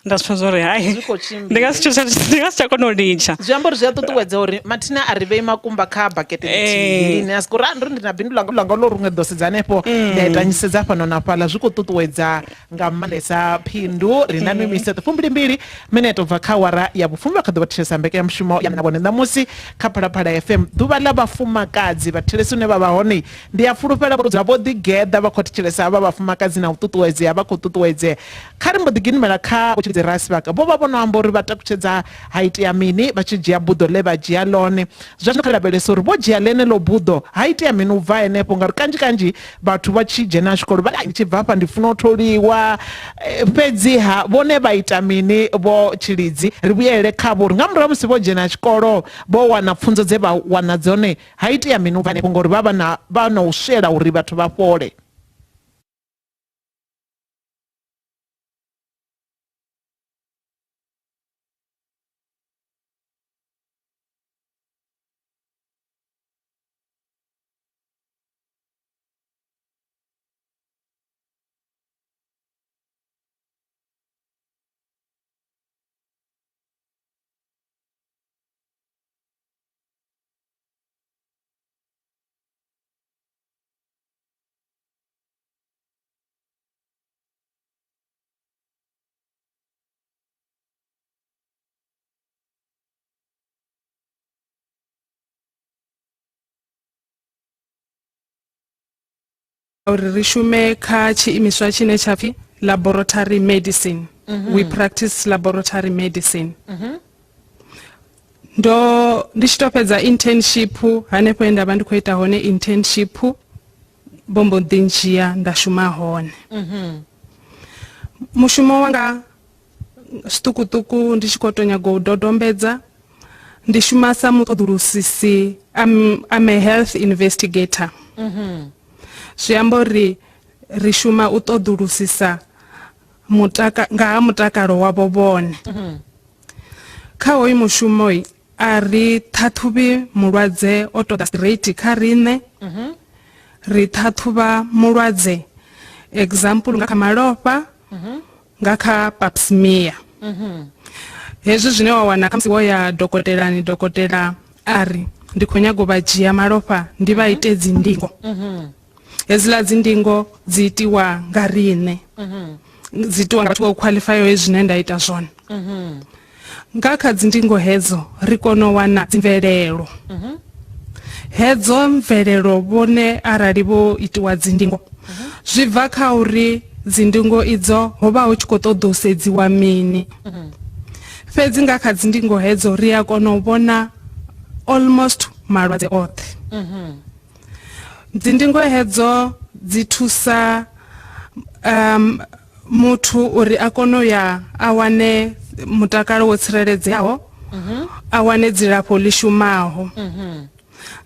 [SPEAKER 18] nda zwi pfa zwa uri hai
[SPEAKER 15] Zwi khou tshimbila.
[SPEAKER 18] ndi nga si tsha ndi nga si tsha kona u litsha.
[SPEAKER 15] Zwi amba uri zwi a ṱuṱuwedza uri mathina a ri vhei makumba kha bakete ḽithihi lini a si kuri ndo ndi na bindu langa langa ḽo runga ḓo sedza hanefho nda ita nyisedza fhano na fhaḽa zwi khou ṱuṱuwedza nga maanḓesa Phindu ri na nwi miseṱo 22 minete ubva kha awara ya vhufumi vha kha ḓo vha thetshelesa mbekanyamushumo ya na vhone ṋamusi kha Phalaphala FM ḓuvha ḽa vhafumakadzi vhathetshelesi hune vha vha hone ndi a fulufhela vho dzula vho ḓigeḓa vha khou thetshelesa havha vhafumakadzi na u ṱuṱuwedzea vha khou ṱuṱuwedzea kha ri mbo ḓi gidimela kha Vho Tshilidzi Rasivhaka vho vha vho no amba uri vha takutshedza ha itea mini vha tshi dzhia buḓo ḽe vha dzhia ḽone zwa zwino kha ri lavhelese uri vho dzhia ḽeneḽo buḓo ha itea mini u bva henefho ngauri kanzhi kanzhi vhathu vha tshi dzhena tshikolo vha ri ndi tshi bva hafha ndi funa u tholiwa fhedziha vhone vha ita mini Vho Tshilidzi ri vhuyelele khavho uri nga murahu ha musi vho dzhena tshikolo vho wana pfunzo dze vha wana dzone ha itea mini u bva henefho ngori vha vha na vha na u swela uri vhathu vha fhole.
[SPEAKER 19] Uri ri shume kha tshiimiswa tshine tsha pfi laboratory medicine. We practice laboratory medicine. Ndo ndi tshi to fhedza internship hanefho he nda vha ndi khou ita hone internship vho mbo ḓi ndzhia nda shuma hone. Mushumo wanga zwiṱukuṱuku ndi tshi khou to nyaga u dodombedza ndi shuma sa muṱoḓulusisi I'm a health investigator. Zwi amba uri ri shuma u ṱoḓulusisa mutaka nga ha mutakalo wavho vhone. Kha hoyu mushumo A ri ṱhaṱhuvhi mulwadze o tou ḓa straight kha riṋe. Ri ṱhaṱhuvha mulwadze example nga kha malofha, nga kha pap smear. Hezwi zwine wa wana khamusi wo ya dokotelani, dokotela a ri ndi khou nyaga u vha dzhia malofha ndi vha ite dzindingo. Hedziḽa dzindingo dzi itiwa nga riṋe, dzi itiwa nga vhathu vho qualifyaho hezwi zwine nda ita zwone. Nga kha dzindingo hedzo ri kona u wana dzimvelelo. Hedzo mvelelo vhone arali vho itiwa dzindingo zwi bva kha uri dzindingo idzo ho vha hu tshi khou ṱoḓa u sedziwa mini. Fhedzi nga kha dzindingo hedzo ri a kona u vhona almost malwadze oṱhe. Dzindingo hedzo dzi thusa muthu uri a kone u ya a wane mutakalo wo tsireledzeaho, a wane dzilafho ḽi shumaho.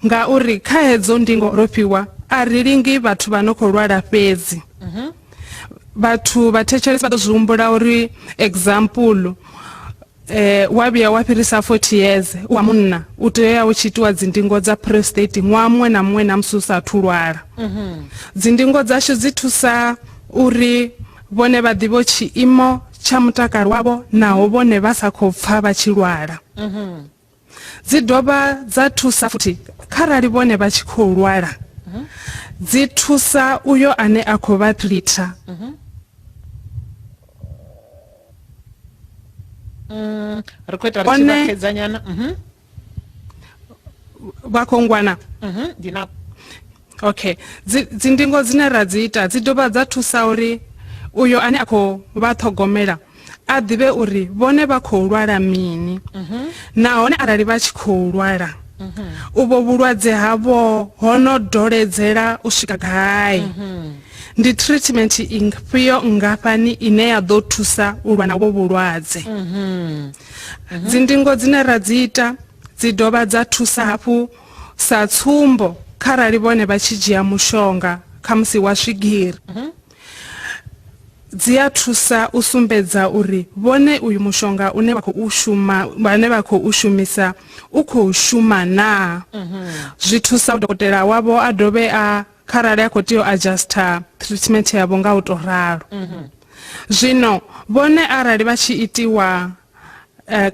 [SPEAKER 19] Ngauri kha hedzo ndingo ro fhiwa a ri lingi vhathu vha no khou lwala fhedzi. Vhathu vha thetshelesi vha ḓo zwi humbula uri example wa vhuya wa fhirisa 40 years wa munna u tea u ya u tshi itiwa dzindingo dza prostate ṅwaha muṅwe na muṅwe na musi u sa athu lwala. Dzindingo dzashu dzi thusa uri vhone vha ḓivhe tshiimo tsha mutakalo wavho naho vhone vha sa khou pfa vha tshi lwala. Dzi dovha dza thusa futhi kharali vhone vha tshi khou lwala, dzi thusa uyo ane a khou vha treater.
[SPEAKER 15] Ri khou ita ri tshi vha xedzanyana.
[SPEAKER 19] Vha khou ngwana.
[SPEAKER 15] Ndi na.
[SPEAKER 19] Okay, dzi ndingo dzine ra dzi ita dzi dovha dza thusa uri uyo ane a khou vha ṱhogomela a ḓivhe uri vhone vha khou lwala mini, nahone arali vha tshi khou lwala uvho vhulwadze havho ho no doledzela u swika gai, ndi treatment ifhio nngafhani ine ya ḓo thusa u lwa na uvho vhulwadze. Dzindingo dzine ra dzi ita dzi dovha dza thusa hafhu, sa tsumbo kharali vhone vha tshi dzhia mushonga khamusi wa swigiri, dzi a thusa u sumbedza uri vhone uyu mushonga une vha khou shuma, vhane vha khou shumisa u khou shuma naa. Zwi thusa dokotela wavho a dovhe a kharali a khou tea u adjuster treatment yavho nga u to ralo. Zwino vhone arali vha tshi itiwa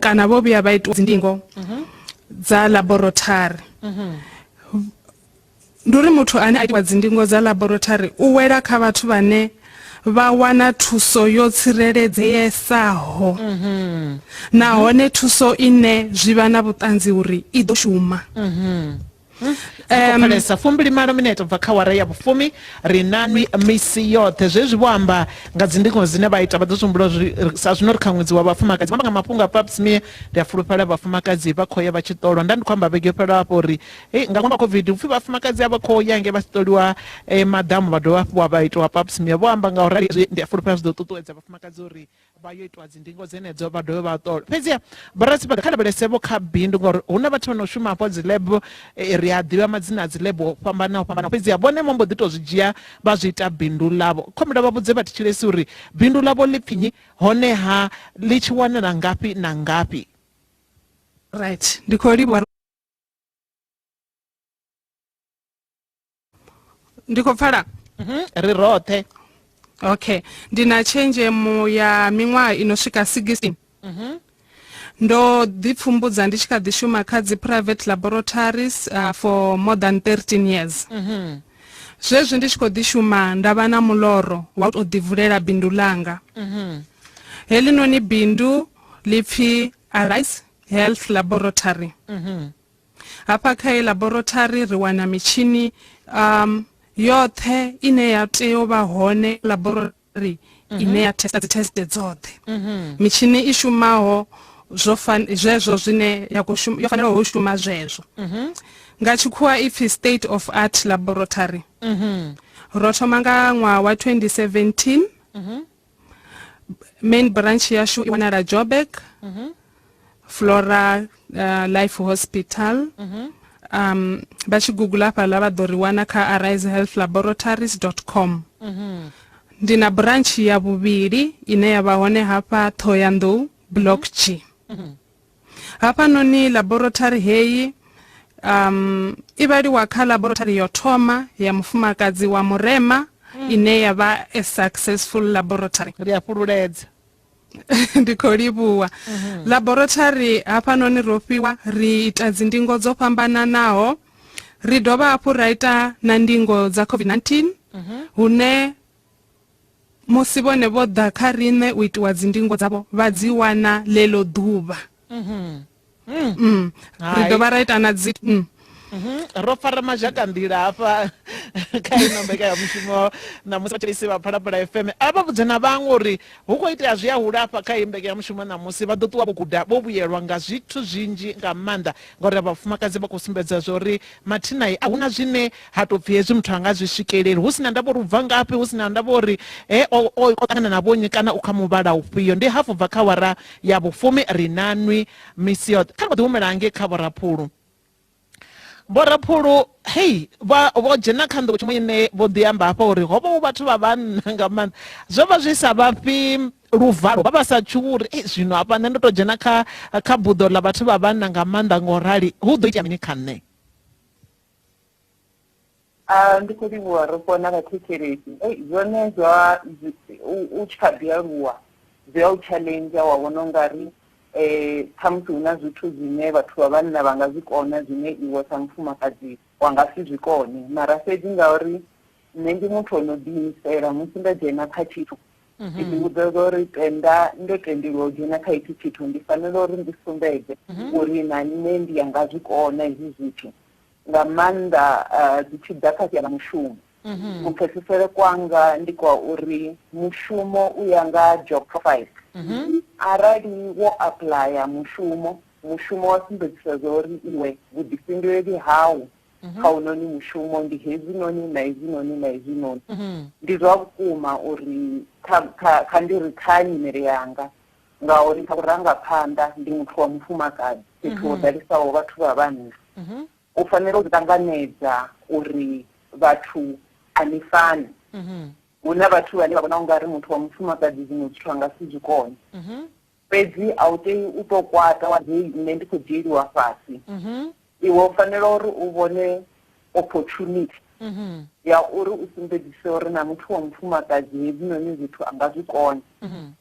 [SPEAKER 19] kana vho vhuya vha itiwa dzindingo dza laboratory, ndi uri muthu ane a itiwa dzindingo dza laboratory u wela kha vhathu vhane vha wana thuso yo tsireledzeesaho, nahone thuso ine zwi vha na vhuṱanzi uri i ḓo shuma.
[SPEAKER 15] Phalesa 28 minete bva kha wara ya vhufumi ri na misi yoṱhe. Zwezwi vho amba nga dzindingo dzine vha ita vha ḓo zwi humbula sa zwino ri kha ṅwedzi wa vhafumakadzi, vha amba nga mafhungo a pap smear. Ndi a fulufhela vhafumakadzi vha khou ya vha tshi ṱolwa. Nda ndi khou amba vhege yo fhelaho hafho uri hei nga ṅwambo wa COVID upfhi vhafumakadzi a vha khou ya ngei vha tshi ṱoliwa maḓamu vha dovha hafhu vha itiwa pap smear. Vho amba nga u rali, ndi a fulufhela zwi ḓo ṱuṱuwedza vhafumakadzi uri vha yo itwa dzindingo dzenedzo vha dovhe vha ṱolwe. Fhedziha vhoradzibaga kha lavhelese vho kha bindu ngauri hu na vhathu vha no shuma hafho dzi lab, ri a ḓivha madzina a dzi lab o fhambanaho fhambanaho, fhedziha vhone vho mbo ḓi to zwi dzhia vha zwi ita bindu ḽavho. Khombela vha vhudze vhathetshelesi uri bindu ḽavho ḽi pfi nnyi, honeha ḽi tshi wanala ngafhi na ngafhi.
[SPEAKER 19] Right, ndi khou livhuwa. Ndi khou pfala?
[SPEAKER 15] Ri roṱhe.
[SPEAKER 19] Okay, ndi na tshenzhemo ya miṅwaha ino swika 16. Ndo ḓi pfumbudza ndi tshi kha ḓi shuma kha dzi private laboratories for more than 13 years. Zwezwi ndi tshi khou ḓi shuma nda vha na muloro wa u tou ḓi vulela bindu ḽanga. Heḽinoni bindu ḽi pfi Arise Health Laboratory. Hafha kha heyi laboratory ri wana mitshini yoṱhe ine ya tea u vha hone laboratory ine ya testa dzi test dzoṱhe. Mitshini i shumaho zwo zwezwo zwine ya khou shuma, yo fanelaho u shuma zwezwo. Nga tshikhuwa i pfi state of art laboratory. Ro thoma nga ṅwaha wa 2017. Main branch yashu i wanala Joburg, Flora Life Hospital. Vha tshi google hafhaḽa vha ḓo ri wana kha arisehealthlaboratories dot com. Ndi na branch ya vhuvhili ine ya vha hone hafha Thohoyandou Block G. Hafhanoni laboratory heyi i vhaliwa kha laboratory yo thoma ya mufumakadzi wa murema ine ya vha a successful laboratory.
[SPEAKER 15] Ri a fhululedza.
[SPEAKER 19] Ndi khou livhuwa. Laboratory hafhanoni ro fhiwa, ri ita dzindingo dzo fhambananaho, ri dovha hafhu ra ita na ndingo dza COVID-19 hune musi vhone vho ḓa kha riṋe u itiwa dzindingo dzavho vha dzi wana ḽeḽo ḓuvha. Ri dovha ra ita na dzi
[SPEAKER 15] Ro fara mazhakanḓila hafha kha ino mbekanyamushumo ṋamusi vhathetshelesi vha Phalaphala FM. A vha vhudze na vhaṅwe uri hu khou itea zwi a hula hafha kha iyi mbekanyamushumo ṋamusi. Vha ḓo ṱuwa vho guda, vho vhuyelwa nga zwithu zwinzhi nga maanḓa ngauri avha vhafumakadzi vha khou sumbedza zwa uri mathinai a huna zwine ha tou pfhi hezwi muthu a nga zwi swikeleli, hu si na ndavha uri u bva ngafhi, hu si na ndavha uri he o o ṱangana na vhonnyi kana u kha muvhala ufhio. Ndi hafu bva kha awara ya vhufumi ri na nwi misi yoṱhe. Kha ri mbo ḓi humela hangei kha Vho Raphulu. Vho Raphulu, hei vha vho dzhena kha nḓowetshumo ine vho ḓi amba hafha uri ho vha hu vhathu vha vhanna nga maanḓa, zwo vha zwi sa vhafhi luvalo, vha vha sa tshuwi uri ei zwino hafha nṋe ndo tou dzhena kha kha buḓo ḽa vhathu vha vhanna nga maanḓa ngo rali hu ḓo itea mini kha nṋe?
[SPEAKER 21] Ndi khou livhuwa ro fona vhathetshelesi. Ei zwone zwa u tshi kha ḓi aluwa zwi a u challenge wa vhona ungari khamusi hu na zwithu zwine vhathu vha vhanna vha nga zwi kona zwine iwe sa mufumakadzi wa nga si zwi kone. Mara fhedzi ngauri nṋe ndi muthu ono ḓiimisela musi nda dzhena kha tshithu ndi ḓi vhudza uri tenda ndo tendeliwa u dzhena kha itshi tshithu ndi fanela uri ndi sumbedze uri na nṋe ndi ya nga zwi kona hezwi zwithu, nga maanḓa zwi tshi ḓa kha sia ḽa mushumo. Kupfesesele kwanga ndi kwa uri mushumo u ya nga job profile. Arali wo apuḽaya mushumo, mushumo wa sumbedzisa zwa uri iwe vhuḓifhinduleli hau kha unoni mushumo ndi hezwinoni na hezwinoni na hezwinoni. Ndi zwa vhukuma uri kha kha kha ndi ri kha nyimele yanga ngauri kha vhurangaphanḓa ndi muthu wa mufumakadzi fhethu ho ḓalesaho vhathu vha vhanna. U fanela u ṱanganedza uri vhathu a ni fani. Hu na vhathu vhane vha vhona ungari muthu wa mufumakadzi zwiṅwe zwithu a nga si zwi kone. Fhedzi a u tei u tou kwata wa hei nṋe ndi khou dzhieliwa fhasi. Iwe u fanela uri u vhone opportunity ya uri u sumbedzise uri na muthu wa mufumakadzi hezwinoni zwithu a nga zwi kona.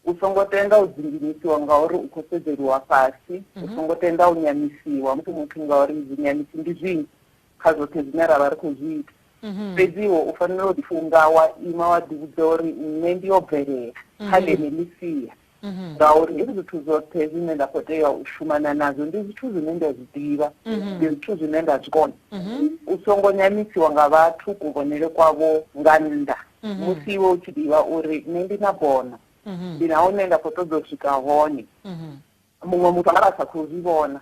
[SPEAKER 21] U songo tenda u dzinginyisiwa ngauri u khou sedzeliwa fhasi, u songo tenda u nyamisiwa musi muthu ngauri zwinyamisi ndi zwinzhi kha zwoṱhe zwine ra vha ri khou zwi ita. Fhedzi iwe u fanela u ḓifunga wa ima wa ḓivhudza uri nṋe ndi yo bvelela kha ḽeneḽi sia ngauri hezwi zwithu zwoṱhe zwine nda khou tea u shumana nazwo ndi zwithu zwine nda zwi ḓivha, ndi zwithu zwine nda zwi kona. U songo nyamisiwa nga vhathu kuvhonele kwavho nga nnḓa musi iwe u tshi ḓivha uri nṋe ndi na bono, ndi na hune nda khou ṱoḓa u swika hone. Muṅwe muthu anga vha a sa khou zwi vhona.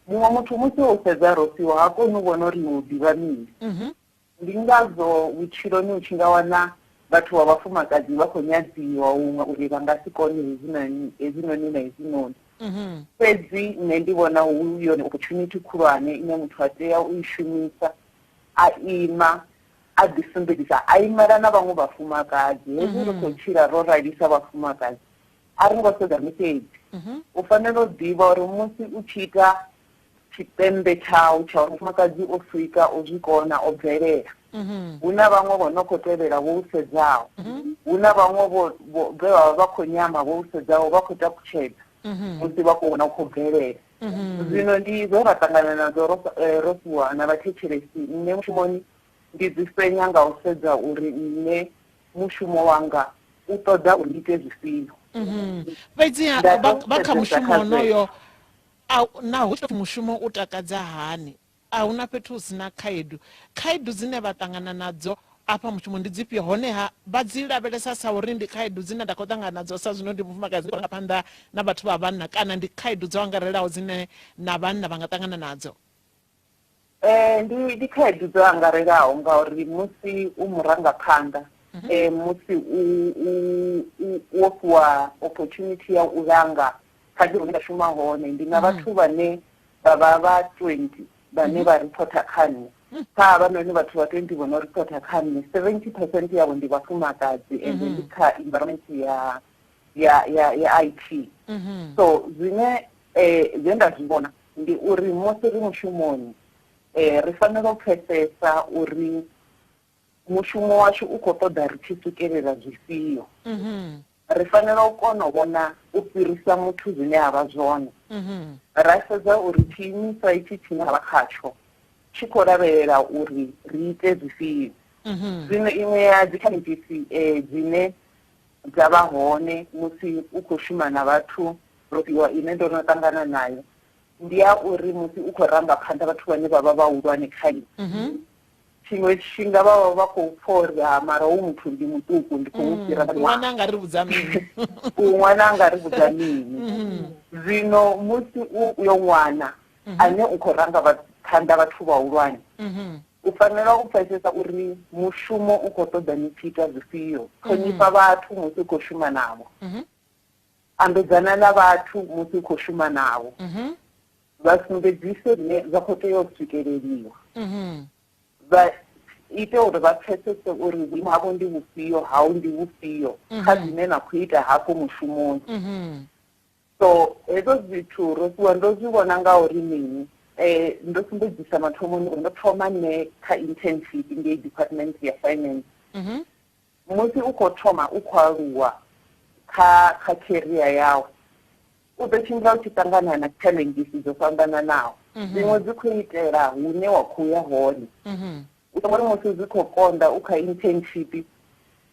[SPEAKER 21] Muṅwe muthu musi o sedza Rofhiwa ha koni u vhona uri iwe u ḓivha mini. Ndi ngazwo vhutshiloni u tshi nga wana vhathu vha vhafumakadzi vha khou nyadziwa huṅwe uri vha nga si kone hezwinoni hezwinoni na hezwinoni. Fhedzi nṋe ndi vhona hu yone opportunity khulwane ine muthu a tea u i shumisa a ima a ḓi sumbedzisa a imela na vhaṅwe vhafumakadzi. Hezwi ri khou tshila ro rali sa vhafumakadzi a ri ngo sedza nṋe fhedzi. U fanela u ḓivha uri musi u tshi ita tshipembe tshau tsha uri mufumakadzi o swika o zwi kona o bvelela, hu na vhaṅwe vho no khou tevhela vho u sedzaho, hu na vhaṅwe vho vhe vha vha vha khou nyama vho u sedzaho vha khou takutshedza musi vha khou vhona u khou bvelela. Zwino ndi zwe ra ṱangana nazwo ro fhiwa na vhathetshelesi. Nṋe mushumoni ndi ḓi fhenya nga u sedza uri nṋe mushumo wanga u ṱoḓa uri ndi ite zwifhio.
[SPEAKER 15] Fhedziha
[SPEAKER 21] Nda
[SPEAKER 15] vha
[SPEAKER 21] tou
[SPEAKER 15] vha kha
[SPEAKER 21] sedzesa
[SPEAKER 15] mushumo
[SPEAKER 21] kha zwezwo.
[SPEAKER 15] wonoyo a naho hu tshi tou pfi mushumo u takadza hani, a huna fhethu hu si na khaedu. Khaedu dzine vha ṱangana nadzo afha mushumo ndi dzifhio, honeha vha dzi lavhelesa sa uri ndi khaedu dzine nda khou ṱangana nadzo sa zwino ndi mufumakadzi ndi khou ranga phanḓa na vhathu vha vhanna, kana ndi khaedu dzo angarelaho dzine na vhanna vha nga ṱangana nadzo?
[SPEAKER 21] Ndi khaedu dzo angarelaho ngauri musi u murangaphanḓa musi u u wo fhiwa opportunity ya u langa kha ndi hune nda shuma hone ndi na vhathu vhane vha vha vha 20 vhane vha reporter kha nṋe. Kha havhanoni vhathu vha 20 vho no reporter kha nṋe 70% yavho ndi vhafumakadzi ende ndi kha environment ya ya ya ya IT. So zwine Zwe nda zwi vhona ndi uri musi ri mushumoni ri fanela u pfesesa uri mushumo washu u khou ṱoḓa ri tshi swikelela zwifhio. Ri fanela u kona u vhona u fhirisa muthu zwine a vha zwone. Ra sedza uri tshiimiswa itshi tshine ra vha khatsho tshi khou lavhelela uri ri ite zwifhio. Zwino iṅwe ya dzi challenges dzine dza vha hone musi u khou shuma na vhathu Rofhiwa ine ndo no ṱangana nayo ndi ya uri musi u khou ranga phanḓa vhathu vhane vha vha vhahulwane kha iwe, tshiṅwe tshifhinga vha vha vha khou pfha uri ha mara hoyu muthu ndi muṱuku, ndi khou mu fhira nga
[SPEAKER 15] Ṅwana a nga ri vhudza mini?
[SPEAKER 21] Ṅwana a nga ri vhudza mini? Zwino musi u uyo ṅwana ane u khou ranga phanḓa vhathu vhahulwane, u fanela u pfesesa uri mushumo u khou ṱoḓa ni tshi ita zwifhio. Ṱhonifha vhathu musi u khou shuma navho, ambedzana na vhathu musi u khou shuma navho, vha sumbedzise zwine zwa khou tea u swikeleliwa, vha ite uri vha pfesese uri vhuimo havho ndi vhufhio, hau ndi vhufhio kha zwine na khou ita hafho mushumoni. So hezwo zwithu Rofhiwa ndo zwi vhona nga uri mini, ndo sumbedzisa mathomoni uri ndo thoma nṋe kha internship ngei department ya finance. Musi u khou thoma u khou aluwa kha career yau, u ḓo tshimbila u tshi ṱangana na challenges dzo fhambananaho. Dziṅwe dzi khou itela hune wa khou ya hone. U songo ri musi zwi khou konḓa u kha internship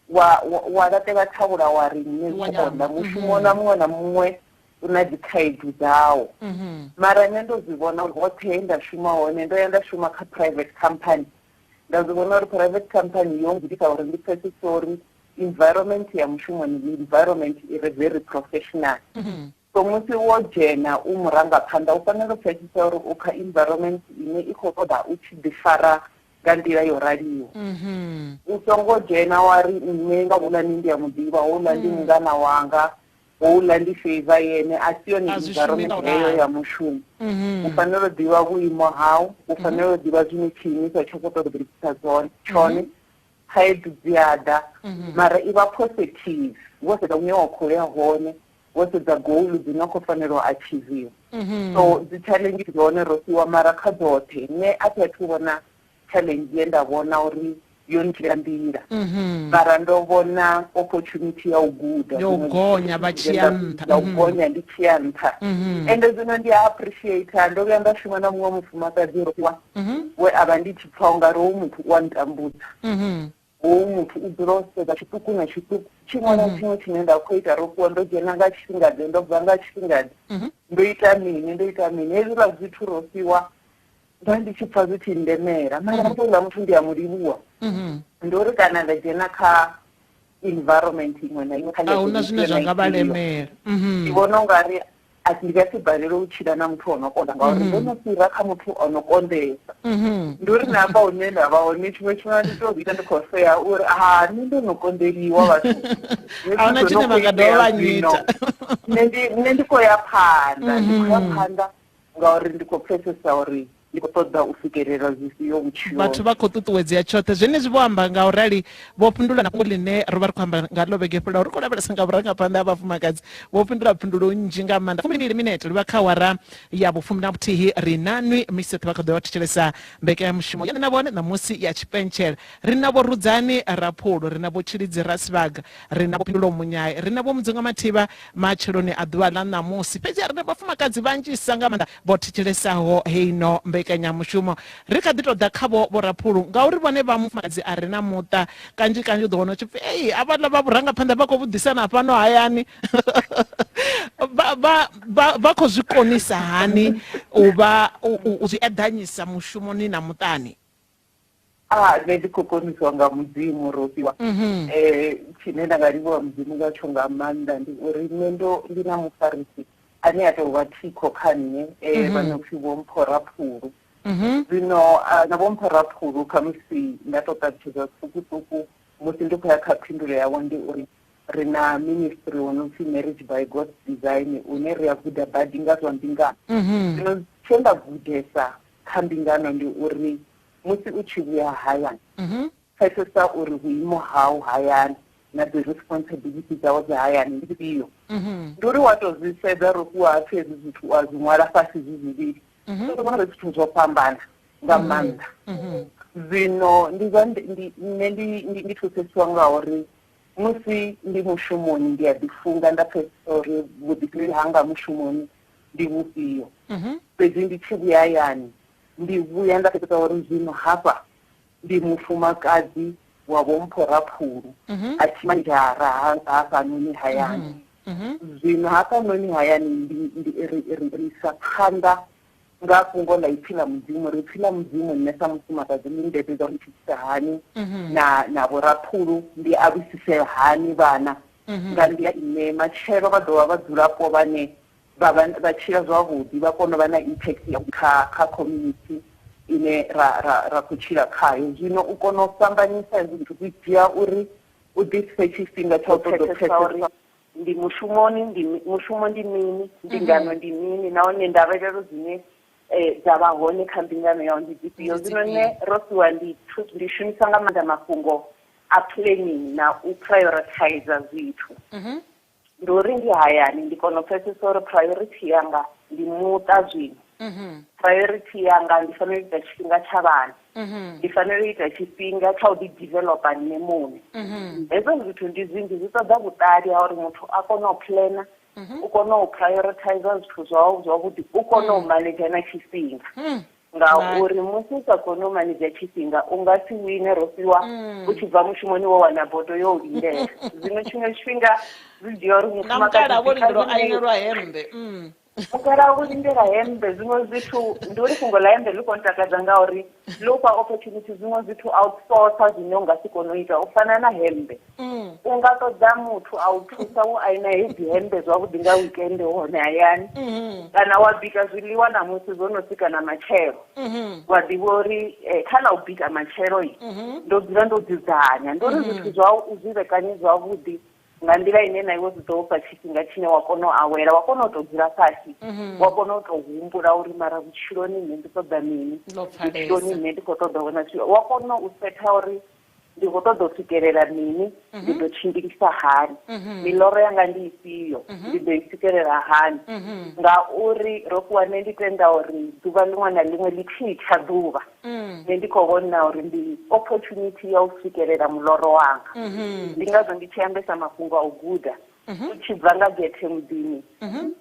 [SPEAKER 21] wa laṱela thavhula wa ri nṋe zwi khou konḓa. Mushumo na muṅwe na muṅwe u na dzi khaedu dzawo. Mara nṋe ndo zwi vhona uri hoṱhe he nda shuma hone, ndo ya nda shuma kha private company, nda zwi vhona uri private company yo ngudisa uri ndi pfesese uri environment ya mushumoni ndi environment i re very professional. So musi wo dzhena u murangaphanḓa u fanela u pfesesa uri u kha environment ine i khou ṱoḓa u tshi ḓifara nga nḓila yo raliho. U songo dzhena wa ri nṋe nga houḽani ndi a muḓivha, houḽa ndi mungana wanga, houḽa ndi favor yene, a si yone
[SPEAKER 15] A zwi shumi
[SPEAKER 21] environment
[SPEAKER 15] nga u
[SPEAKER 21] heyo
[SPEAKER 15] ralo.
[SPEAKER 21] ya mushumo. U fanela u ḓivha vhuimo hau, u fanela u ḓivha zwine tshiimiswa tsha khou ṱoḓa u bveledzisa tshone. Khaedu dzi a ḓa, mara i vha positive wo sedza hune wa khou ya hone, wo sedza goal dzine wa khou fanela u achieviwa. So dzi challenge dzi hone Rofhiwa, mara kha dzoṱhe nṋe a thi athu vhona challenge ye nda vhona uri yo nthivhela nḓila. Mara ndo vhona opportunity ya u guda,
[SPEAKER 15] Yo
[SPEAKER 21] zwiṅwe
[SPEAKER 15] gonya vha
[SPEAKER 21] zwithu
[SPEAKER 15] tshi ya
[SPEAKER 21] zwine
[SPEAKER 15] nṱha.
[SPEAKER 21] nda u gonya ndi tshi ya nṱha. Ende zwino ndi a appreciate, ndo vhuya nda shuma na muṅwe mufumakadzi Rofhiwa we a vha ndi tshi pfha ungari hoyu muthu u a ntambudza. Hoyu muthu u dzula o sedza tshiṱuku na tshiṱuku, tshiṅwe na tshiṅwe tshine nda khou ita Rofhiwa, ndo dzhena nga tshifhingaḓe, ndo bva nga tshifhingaḓe, ndo ita mini, ndo ita mini. Hezwiḽa zwithu Rofhiwa nda ndi tshi pfha zwi tshi ndemela, mara houḽa muthu ndi a mu livhuwa. Ndi uri kana nda dzhena kha environment iṅwe na iṅwe, kha
[SPEAKER 15] A huna
[SPEAKER 21] level
[SPEAKER 15] zwine
[SPEAKER 21] ifhio
[SPEAKER 15] zwa
[SPEAKER 21] na
[SPEAKER 15] nga vha
[SPEAKER 21] ifhio,
[SPEAKER 15] lemela.
[SPEAKER 21] ndi vhona ungari a ndi nga si balelwe u tshila na muthu ono konḓa, ngauri ndo no fhira kha muthu ono konḓesa. Ndi uri na hafha hune nda vha hone tshiṅwe tshifhinga ndi tou ita ndi khou sea uri ha nṋe ndo no konḓeliwa vhathu.
[SPEAKER 15] A huna
[SPEAKER 21] Hezwi zwo
[SPEAKER 15] tshine
[SPEAKER 21] no
[SPEAKER 15] vha
[SPEAKER 21] khou
[SPEAKER 15] nga dovha
[SPEAKER 21] itea
[SPEAKER 15] vha
[SPEAKER 21] zwino,
[SPEAKER 15] nyita.
[SPEAKER 21] Nṋe ndi khou ya phanḓa, ndi khou ya phanḓa ngauri ndi khou pfesesa uri ndi khou ṱoḓa u swikelela zwifhio vhutshiloni.
[SPEAKER 15] Vhathu vha khou ṱuṱuwedzea tshoṱhe. Zwenezwi vho amba nga u rali, vho fhindula na fhungo ḽine ro vha ri khou amba nga ḽo vhege fhelaho, ri khou lavhelesa nga vhurangaphanḓa ha vhafumakadzi. Vho fhindula phindulo nnzhi nga maanḓa. 12 minete livha kha awara ya vhufumi na vhuthihi. Ri na nwi misi yoṱhe vha kha ḓo vha thetshelesa mbekanyamushumo ya nṋe na vhone ṋamusi ya tshipentshela. Ri na Vho Rudzani Raphulu, ri na Vho Tshilidzi Rasivhaga, ri na Vho Phindulo Munyai, ri na Vho Mudzinga Mathivha matsheloni a ḓuvha ḽa ṋamusi. Fhedzi a ri na vhafumakadzi vhanzhisa nga maanḓa vho thetshelesa heino mbekanyamushumo. Ri kha ḓi tou ḓa khavho Vho Raphulu ngauri vhone vha mufumakadzi a re na muṱa. Kanzhi kanzhi u ḓo wana u tshi pfi ei havhaḽa vha vhurangaphanḓa vha khou vhuḓisana fhano hayani. Vha khou zwi konisa hani u vha u zwi eḓanyisa mushumoni na muṱani?
[SPEAKER 21] Nṋe ndi khou koniswa nga Mudzimu Rofhiwa. Tshine nda nga livhuwa Mudzimu ngatsho nga maanḓa ndi uri nṋe ndo ndi na mufarisi ane a tou vha thikho kha nṋe, vha no pfhi Vho Mpho Raphulu. Zwino na Vho Mpho Raphulu khamusi nda tou ṱalutshedza zwiṱukuṱuku musi ndi khou ya kha phindulo yawe ndi uri ri na ministry wo no pfhi Marriage by God's Design une ri a guda badi nga zwa mbingano. Zwino tshe nda gudesa kha mbingano ndi uri musi u tshi vhuya hayani, pfesesa uri vhuimo hau hayani na dzi responsibility dzawe dza hayani ndi dzifhio. Ndi uri wa to zwi sedza ro fhiwa hapfi hezwi zwithu wa zwi ṅwala fhasi zwi zwivhili, ri vhona uri zwithu zwo fhambana nga maanḓa. Zwino ndi zwa ndi nṋe ndi thusesiwa ngauri musi ndi mushumoni ndi a ḓifunga, nda pfesesa uri vhuḓifhinduleli hanga mushumoni ndi vhufhio. Fhedzi ndi tshi vhuya hayani ndi vhuya nda pfesesa uri zwino hafha ndi mufumakadzi wa Vho Mpho Raphulu, a thi manzhara hafhanoni hayani. Zwino hafhanoni hayani ndi ri isa phanḓa nga fhungo ḽa ipfhi ḽa Mudzimu. Ri ipfhi ḽa Mudzimu nṋe sa mufumakadzi ḽi ndededza uri ndi tshilisa hani na Vho Raphulu, ndi alusise hani vhana nga nḓila ine matshelo vha ḓovha vhadzulapo vhane vha tshila zwavhuḓi, vha kona u vha na impact kha community ine ra khou tshila khayo. Zwino u kona u fhambanyisa hezwi zwithu zwi dzhia uri u ḓifhe tshifhinga tsha u ṱoḓa u pfesesa uri ndi mushumoni, ndi mushumo ndi mini, mbingano ndi mini, nahone ndavhelelo dzine dza vha hone kha mbingano yau ndi dzifhio. Zwino nṋe ro fhiwa ndi shumisa nga maanḓa mafhungo a planning na u prioritize zwithu. Ndi uri ndi hayani ndi kona u pfesesa uri priority yanga ndi muṱa zwino. Priority yanga ndi fanela u ita tshifhinga tsha vhana, ndi fanela u ita tshifhinga tsha u ḓi developa nṋe muṋe. Hezwo zwithu ndi zwinzhi, zwi ṱoḓa vhuṱali ha uri muthu a kone u plana, u kone u prioritize zwithu zwau zwavhuḓi, u kone u manage na tshifhinga. Ngauri musi u sa koni u manage tshifhinga u nga si wine ro fhiwa u tshi bva mushumoni wo wana bodo yo u lindela. Zwino tshiṅwe tshifhinga zwi dzhia uri
[SPEAKER 15] Na mukala vho lindelwa ainelwa hemmbe.
[SPEAKER 21] Mukala vho lindela hemmbe. Zwiṅwe zwithu ndi uri fhungo ḽa hemmbe ḽi khou ntakadza ngauri ḽi u fha opportunity, zwiṅwe zwithu outsource zwine u nga si kone u ita, u fana na hemmbe. U nga ṱoḓa muthu a u thusa u aina hedzi hemmbe zwavhuḓi nga weekend hone hayani, kana wa bika zwiḽiwa ṋamusi zwo no swika na matshelo, wa ḓivha uri kha ḽa u bika matshelo ndo dzula ndo dzudzanya. Ndi uri zwithu zwau u zwi vhekanye zwavhuḓi nga nḓila ine na iwe zwi ḓo fha tshifhinga tshine wa kona u awela, wa kona u tou dzula fhasi, wa kona u tou humbula uri mara vhutshiloni nṋe ndi ṱoḓa mini, vhutshiloni nṋe ndi khou ṱoḓa u vhona zwifhio, wa kona u setha uri ndi khou ṱoḓa u swikelela mini, ndi ḓo tshimbilisa hani, miloro yanga ndi ifhio, ndi ḓo i swikelela hani. Ngauri ro fhiwa, nṋe ndi tenda uri ḓuvha ḽiṅwe na ḽiṅwe ḽi tshi tsha ḓuvha, nṋe ndi khou vhona uri ndi opportunity ya u swikelela muloro wanga. Ndi ngazwo ndi tshi ambesa mafhungo a u guda, u tshi bva nga gethe muḓini,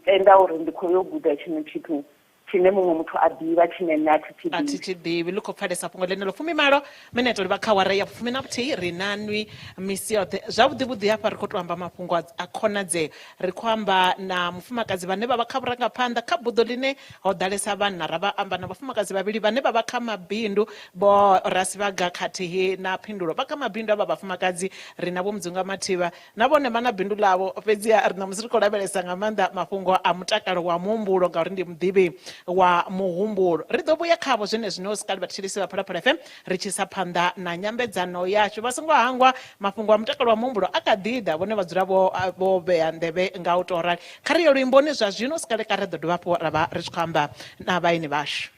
[SPEAKER 21] tenda uri ndi khou yo guda tshiṅwe tshithu tshine muṅwe muthu a ḓivha tshine nṋe a thi tshi
[SPEAKER 15] A thi tshi ḓivhi. Ḽi khou pfalesa fhungo ḽenelo. 18 minete livha kha awara ya 11. Ri na nwi misi yoṱhe zwavhuḓi vhuḓi. Hafha ri khou tou amba mafhungo a khonadzeo. Ri khou amba na mufumakadzi vhane vha vha kha vhurangaphanḓa kha buḓo ḽine ho ḓalesa vhanna. Ra vha amba na vhafumakadzi vhavhili vhane vha vha kha mabindu, Vho Rasivhaga khathihi na Phindulo. Vha kha mabindu avha vhafumakadzi. Ri na Vho Mudzunga Mathivha, na vhone vha na bindu ḽavho, fhedziha ri ṋamusi ri khou lavhelesa nga maanḓa mafhungo a mutakalo wa muhumbulo ngauri ndi muḓivhi wa muhumbulo. Ri ḓo vhuya khavho zwenezwino hu si kale, vhathetshelesi vha Phalaphala FM, ri tshi isa phanḓa na nyambedzano yashu. Vha songo hangwa mafhungo a mutakalo wa muhumbulo a kha ḓi ḓa, vhone vha dzula vho vhea nḓevhe nga u tou rali. Kha ri ye luimboni zwa zwino, hu si kale kale ri ḓo dovha hafhu ra vha ri tshi khou amba na vhaeni vhashu.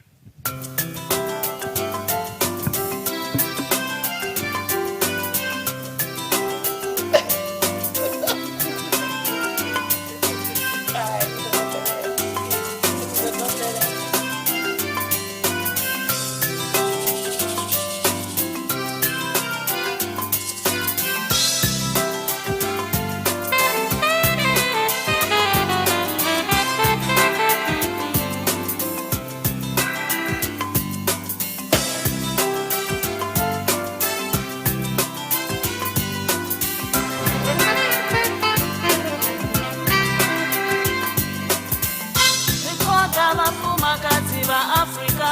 [SPEAKER 1] Ri khoḓa vhafumakadzi vha Afrika,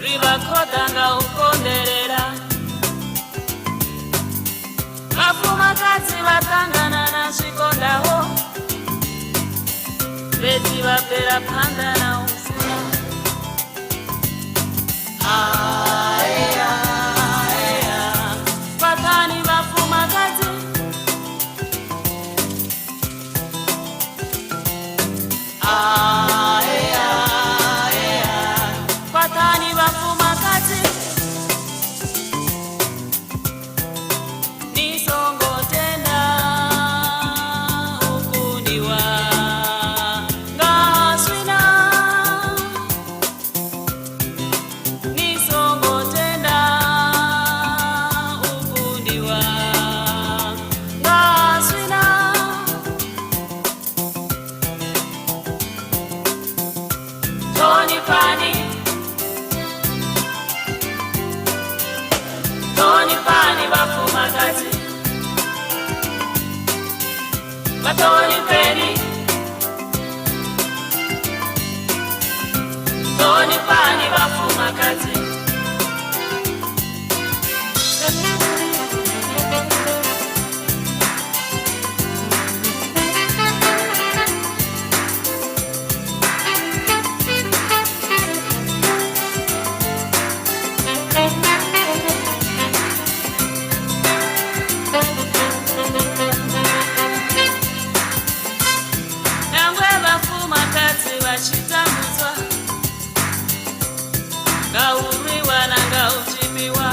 [SPEAKER 1] ri vha khoḓa nga u konḓelela. Vhafumakadzi vha ṱangana na zwikonḓaho, fhedzi vha bvela phanḓa na u funa. Aea, aea, fhaṱani vhafumakadzi. Aea, aea, fhaṱani vhafumakadzi. Ni songo tenda Ṱhonifhani, ṱhonifhani vhafumakadzi, vha ṱhonifheni. Ṱhonifhani vhafumakadzi. Nangwe vhafumakadzi vha tshi tambudzwa nga u rwiwa na nga u tzhipiwa,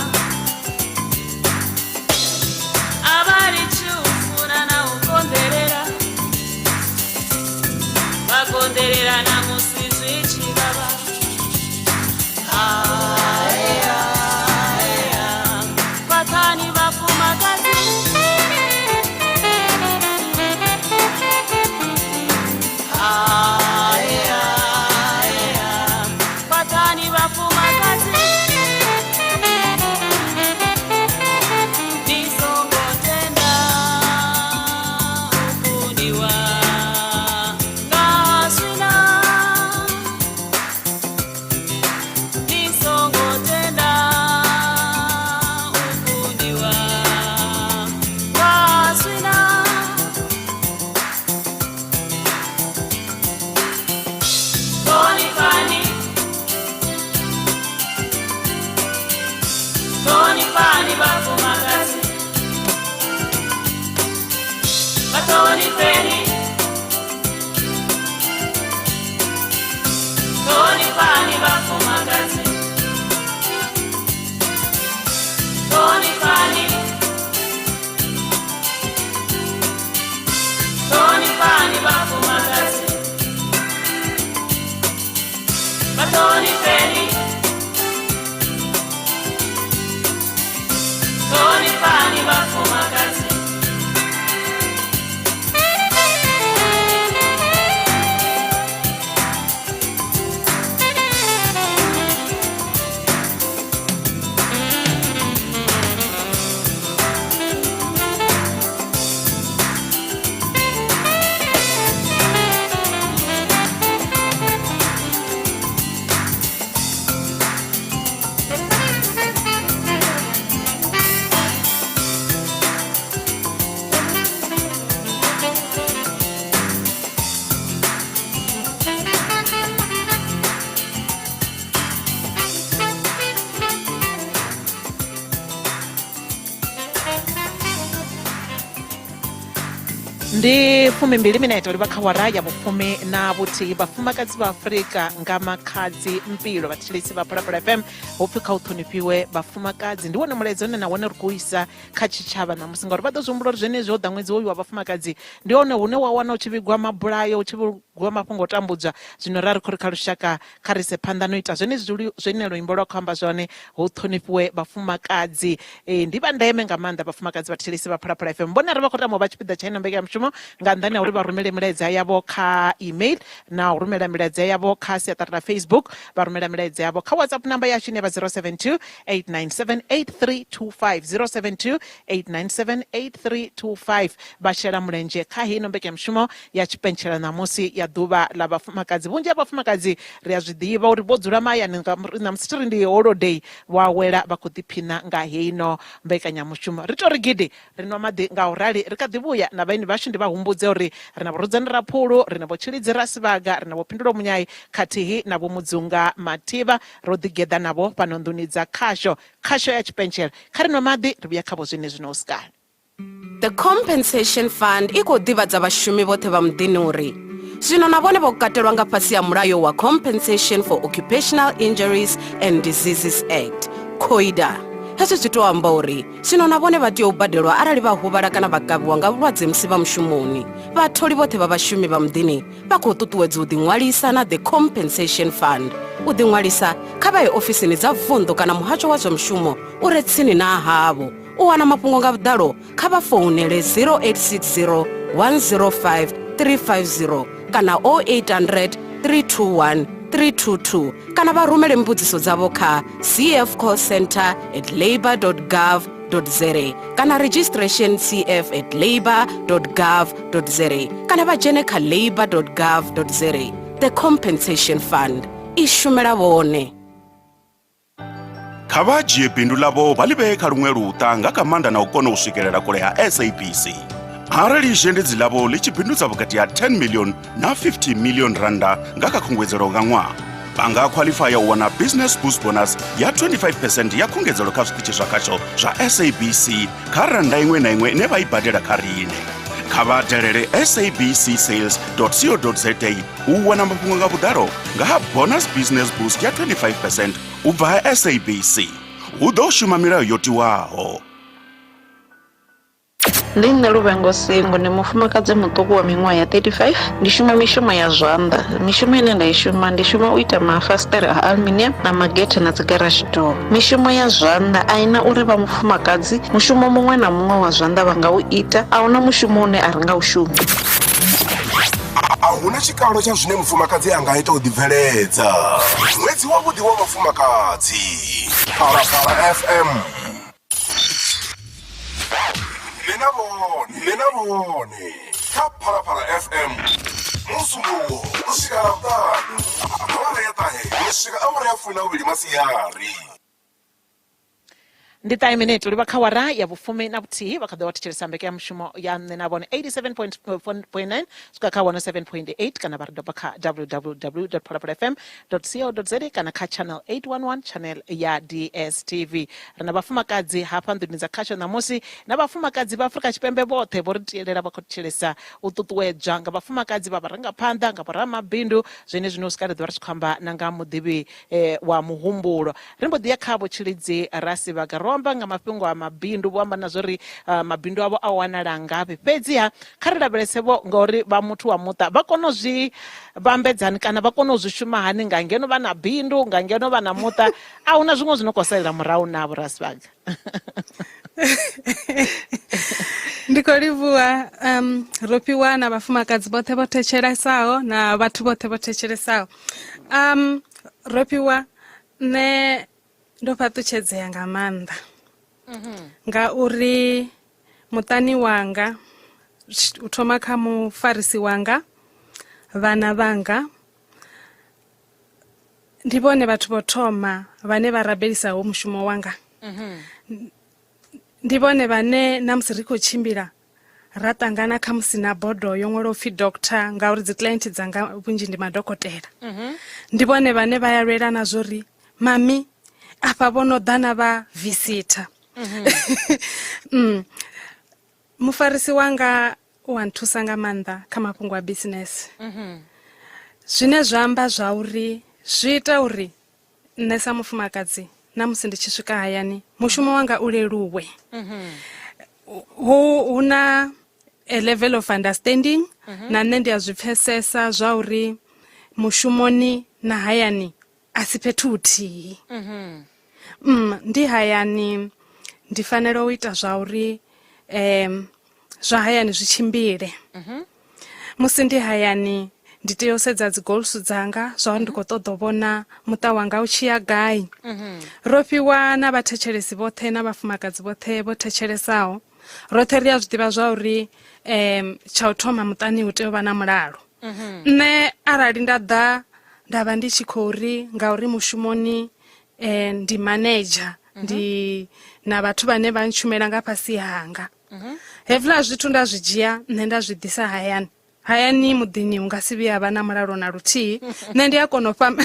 [SPEAKER 1] a vha litshi u funa na u konḓelela, vha konḓelela na musi zwi tshi vhavha. Aea, aea, khwaṱhani vhafumakadzi. Aea, aea, khwaṱhani vhafumakadzi. Ni songo tenda u kundiwa nga swina, ni songo tenda u kundiwa nga swina. Ṱhonifhani, ṱhonifhani vhafumakadzi, vha ṱhonifheni. Ṱhonifhani vhafumakadzi, ṱhonifhani, ṱhonifhani vhafumakadzi, vha ṱhonifheni. Ṱhonifhani vhafumakadzi.
[SPEAKER 15] Ndi 20 minete livha kha wara ya vhufumi na vhuthihi. Vhafumakadzi vha Afurika nga Makhadzi Mpilo, vhathetshelesi vha Phalaphala FM, hupfi kha u ṱhonifhiwe vhafumakadzi. Ndi wone mulaedza une na wone ri khou isa kha tshitshavha ṋamusi, ngauri vha ḓo zwi humbula uri zwenezwi ho ḓa ṅwedzi hoyu wa vhafumakadzi, ndi hone hune wa wana u tshi vhigwa mabulayo, u tshi vhigwa mafhungo o tambudzwa. Zwino ra ri khou ri kha lushaka kha ri ise phanḓa no ita zwenezwi zwine luimbo lwa khou amba zwone, hu ṱhonifhiwe vhafumakadzi. Ee, ndi vha ndeme nga maanḓa vhafumakadzi vhathetshelesi vha Phalaphala FM. Vhone arali vha khou tama u vha tshipiḓa tsha ino mbekanyamushumo, nga nnḓani ha uri vha rumele milaedza yavho kha email na u rumela milaedza yavho kha siaṱari ḽa Facebook, vha rumela milaedza yavho kha WhatsApp namba yashu ine ya vha 072 897 8325, 072 897 8325, vha shela mulenzhe kha heino mbekanyamushumo ya tshipentshela ṋamusi ya ḓuvha ḽa vhafumakadzi. Vhunzhi ha vhafumakadzi ri a zwi ḓivha uri vho dzula mahayani nga ṋamusi thi ri ndi holodei, vho awela vha khou ḓiphina nga heino mbekanyamushumo. Ri tou ri gidi ri nwa maḓi nga u rali ri kha ḓi vhuya na vhaeni vhashu. Ndi vha humbudze uri ri na Vho Rudzani Raphulu, ri na Vho Tshilidzi Rasivhaga, ri na Vho Phindulo Munyai khathihi na Vho Mudzunga Mathivha. Ro ḓigeḓa navho fhano nḓuni dza khasho, khasho ya tshipentshela. Kha ri nwe maḓi ri vhuya kha vho zwenezwino hu si kale.
[SPEAKER 2] The Compensation Fund i khou ḓivhadza vhashumi vhoṱhe vha muḓini uri zwino na vhone vho katelwa nga fhasi ha mulayo wa Compensation for Occupational Injuries and Diseases Act, COIDA. Hezwi zwi tou amba uri zwino na vhone vha tea u badelwa arali vha huvhala kana vha kavhiwa nga vhulwadze musi vha mushumoni. Vhatholi vhoṱhe vha vhashumi vha muḓini vha khou ṱuṱuwedzwa u ḓiṅwalisa na The Compensation Fund. U ḓiṅwalisa kha vha ye ofisini dza vunḓu kana muhasho wa zwa mushumo u re tsini na havho. U wana mafhungo nga vhuḓalo kha vha founele 0860 105 350 kana 0800 321. 322 kana vha rumele mbudziso dzavho kha cf call center at labour gov za kana registration cf at labour gov za kana vha dzhene kha labour gov za. The Compensation Fund i shumela vhone.
[SPEAKER 9] Kha vha dzhie bindu ḽavho vha ḽi vhee kha luṅwe luṱa nga kha maanḓa na u kona u swikelela kule ha SABC. Arali zhendedzi ḽavho ḽi tshi bindudza vhukati ha 10 million na 50 million rannda nga kha khunguwedzelo nga ṅwaha, vha nga khwaḽifaya u wana Business Boost Bonus ya 25 percent ya khungedzelo kha zwiṱitshi zwa khasho zwa SABC kha rannda iṅwe na iṅwe ine vha i badela kha riṋe. Kha vha dalele sabcsales co za u wana mafhungo nga vhuḓalo nga ha bonus business boost ya 25 percent u bva ha SABC. Hu ḓo shuma milayo yo tiwaho.
[SPEAKER 11] Ndi nṋe Luvhengo Singo, ndi mufumakadzi muṱuku wa miṅwaha ya 35. Ndi shuma mishumo ya zwanḓa. Mishumo ine nda i shuma ndi shuma u ita mafasiṱere a aluminium na magethe na dzi garage door. Mishumo ya zwanḓa a i na uri vha mufumakadzi, mushumo muṅwe na muṅwe wa zwanḓa vha nga u ita, a hu na mushumo une a ri nga u shumi.
[SPEAKER 14] A huna tshikalo tsha zwine mufumakadzi a nga ita u ḓibveledza. Ṅwedzi wavhuḓi wa vhafumakadzi. Phalaphala FM. Nṋe na vhone, nṋe na vhone kha Phalaphala FM. Musumbulowo u swika Ḽavhuṱanu awara ya ṱahe u swika awara ya fumi na vhuvhili masiari.
[SPEAKER 15] Ndi ṱahe minete u livha kha wara ya vhufumi na vhuthihi vha kha ḓo vha thetshelesa mbekanyamushumo ya Nṋe na Vhone 87.9 swika kha 107.8 kana vha ri doba kha www phalaphala fm co za kana kha channel 811 channel ya DSTV. Ri na vhafumakadzi hafha nḓuni dza khasho ṋamusi na vhafumakadzi vha Afrika Tshipembe vhoṱhe vho ri tielela vha khou thetshelesa u ṱuṱuwedzwa nga vhafumakadzi vha vharangaphanḓa nga vhoramabindu zwenezwino u swika ri ḓo vha ri tshi khou amba na nga muḓivhi wa muhumbulo. Ri mbo ḓi ya kha Vho Tshilidzi Rasivhaga. Ro amba nga mafhungo a mabindu, vho amba na zwa uri mabindu avho a wanala ngafhi. Fhedziha kha ri lavhelese vho ngauri vha muthu wa muṱa vha kona u zwi vhambedzani kana vha kona u zwi shuma hani nga ngeno vha na bindu, nga ngeno vha na muṱa. A huna zwiṅwe zwi no khou salela murahu naa Vho Rasivhaga?
[SPEAKER 19] Ndi khou livhuwa um, Rofhiwa na vhafumakadzi vhoṱhe vho thetshelesaho na vhathu vhoṱhe vho thetshelesaho. Um, Rofhiwa nṋe ndo fhaṱutshedzea nga maanḓa ngauri muṱani wanga u thoma kha mufarisi wanga, vhana vhanga ndi vhone vhathu vho thoma vhane vha rabelisa ho mushumo wanga. Ndi vhone vhane na musi ri khou tshimbila ra ṱangana khamusi na bodo yo ṅwalwa upfhi doctor ngauri dzi client dzanga vhunzhi ndi madokotela ndi vhone vhane vha ya lwela na zwo ri mami afha vho no ḓa na vha visitor. Mufarisi wanga u a nthusa nga maanḓa kha mafhungo a business, zwine zwa amba zwa uri zwi ita uri nṋe sa mufumakadzi na musi ndi tshi swika hayani mushumo wanga u leluwe. Hu hu na a level of understanding na nṋe ndi a zwi pfesesa zwa uri mushumoni na hayani a si fhethu huthihi. Ndi hayani ndi fanela u ita zwa uri zwa hayani zwi tshimbile. Musi ndi hayani ndi tea u sedza dzi goals dzanga zwa uri ndi khou ṱoḓa u vhona muṱa wanga u tshi ya gai. Ro fhiwa na vhathetshelesi vhoṱhe na vhafumakadzi vhoṱhe vho thetshelesaho, roṱhe ri a zwi ḓivha zwa uri tsha u thoma muṱani hu tea u vha na mulalo. Nṋe arali nda ḓa nda vha ndi tshi khou ri ngauri mushumoni ndi manager ndi na vhathu vhane vha ntshumela nga fhasi hanga, hezwiḽa zwithu nda zwi dzhia nṋe nda zwi ḓisa hayani. Hayani muḓini hu nga si vhuye ha vha na mulalo na luthihi. Nṋe ndi a kona u fhamba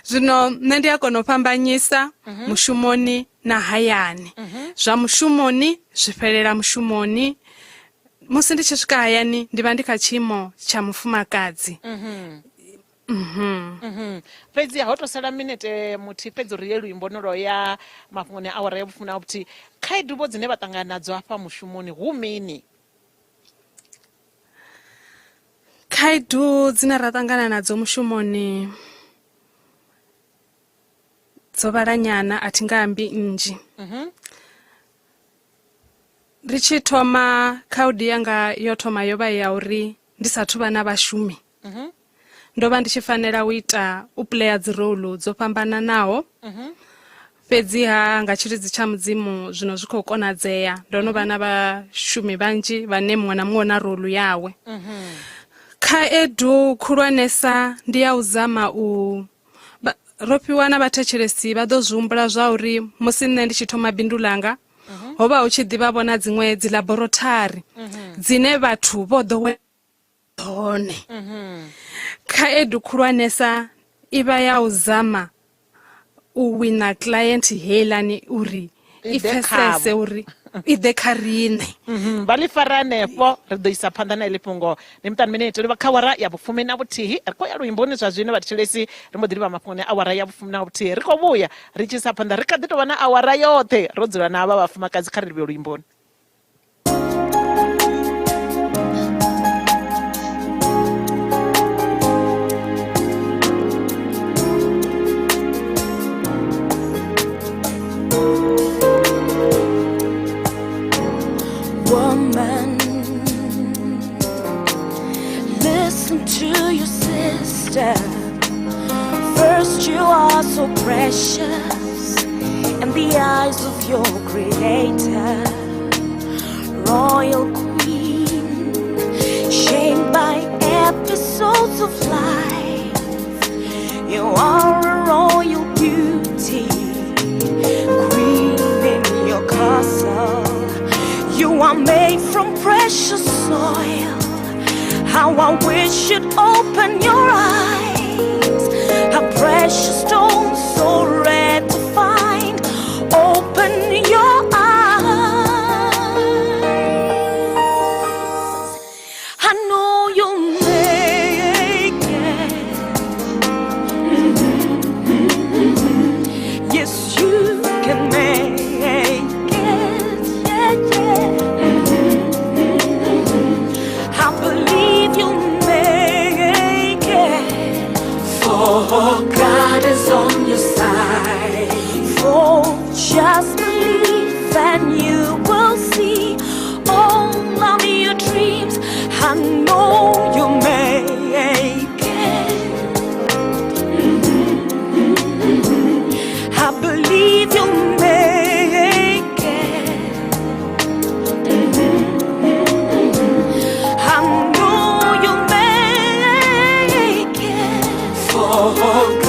[SPEAKER 19] zwino nṋe ndi a kona u fhambanyisa mushumoni na hayani. Zwa mushumoni zwi fhelela mushumoni, musi ndi tshi swika hayani ndi vha ndi kha tshiimo tsha mufumakadzi.
[SPEAKER 15] Fhedzi ho to sala minete muthihi fhedzi uri ye luimboni lwo ya mafhungoni a awara ya vhufumi na vhuthihi. Khaedu vho dzine vha ṱangana nadzo hafha mushumoni hu mini?
[SPEAKER 19] Khaedu dzine ra ṱangana nadzo mushumoni dzo vhala nyana a thi nga ambi nnzhi. Ri tshi thoma khaedu yanga yo thoma yo vha ya uri ndi sathu vha na vhashumi. Ndo vha ndi tshi fanela u ita u playa dzi role dzo fhambananaho. Fhedziha nga tshilidzi tsha Mudzimu zwino zwi khou konadzea. Ndo no vha na vhashumi vhanzhi vhane muṅwe na muṅwe na role yawe. Khaedu khulwanesa ndi ya u zama u ro fhiwa na vhathetshelesi vha ḓo zwi humbula zwa uri musi nṋe ndi tshi thoma bindu langa ho vha hu tshi ḓivha vhona dziṅwe dzi laboratory dzine vhathu vho ḓowela hone. Khaedu khulwanesa i vha ya u zama u wina client heiḽani uri i
[SPEAKER 15] I ḓe
[SPEAKER 19] pfesese
[SPEAKER 15] khavho.
[SPEAKER 19] uri i ḓe kha riṋe.
[SPEAKER 15] Vha ḽi fara hanefho ri ḓo isa phanḓa na heḽi fhungo ndi muṱanu minete livha kha awara ya vhufumi na vhuthihi ri khou ya luimboni zwa zwino vhathetshelesi ri mbo ḓi livha mafhungoni a awara ya vhufumi na vhuthihi ri khou vhuya ri tshi isa phanḓa ri kha ḓi tou vha na awara yoṱhe ro dzula na havha vhafumakadzi kha ri livhe luimboni.
[SPEAKER 1] Woman, listen to your sister. First, you are so precious in the eyes of your creator, royal queen, shamed by episodes of life. You are a royal beauty, queen in your castle. You are made from precious soil. How I wish you'd open your eyes. A precious stone so rare to find. Open your eyes. I know you'll make it. Yes, you can make it. Yeah, yeah. I believe you'll make it. For God is on your side. For just believe and you will see all of your dreams. I know you'll make it. I believe you'll make it. I know you'll make it. For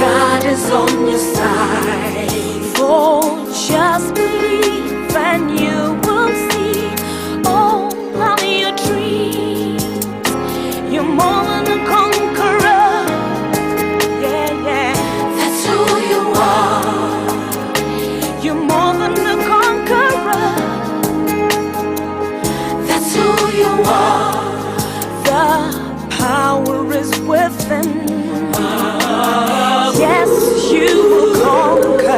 [SPEAKER 1] God is on your side. For just believe and you will see all of your dreams. You're more than a conqueror. Yeah, yeah. That's who you are. You're more than a conqueror. That's who you are. The power is within. Yes, you will conquer.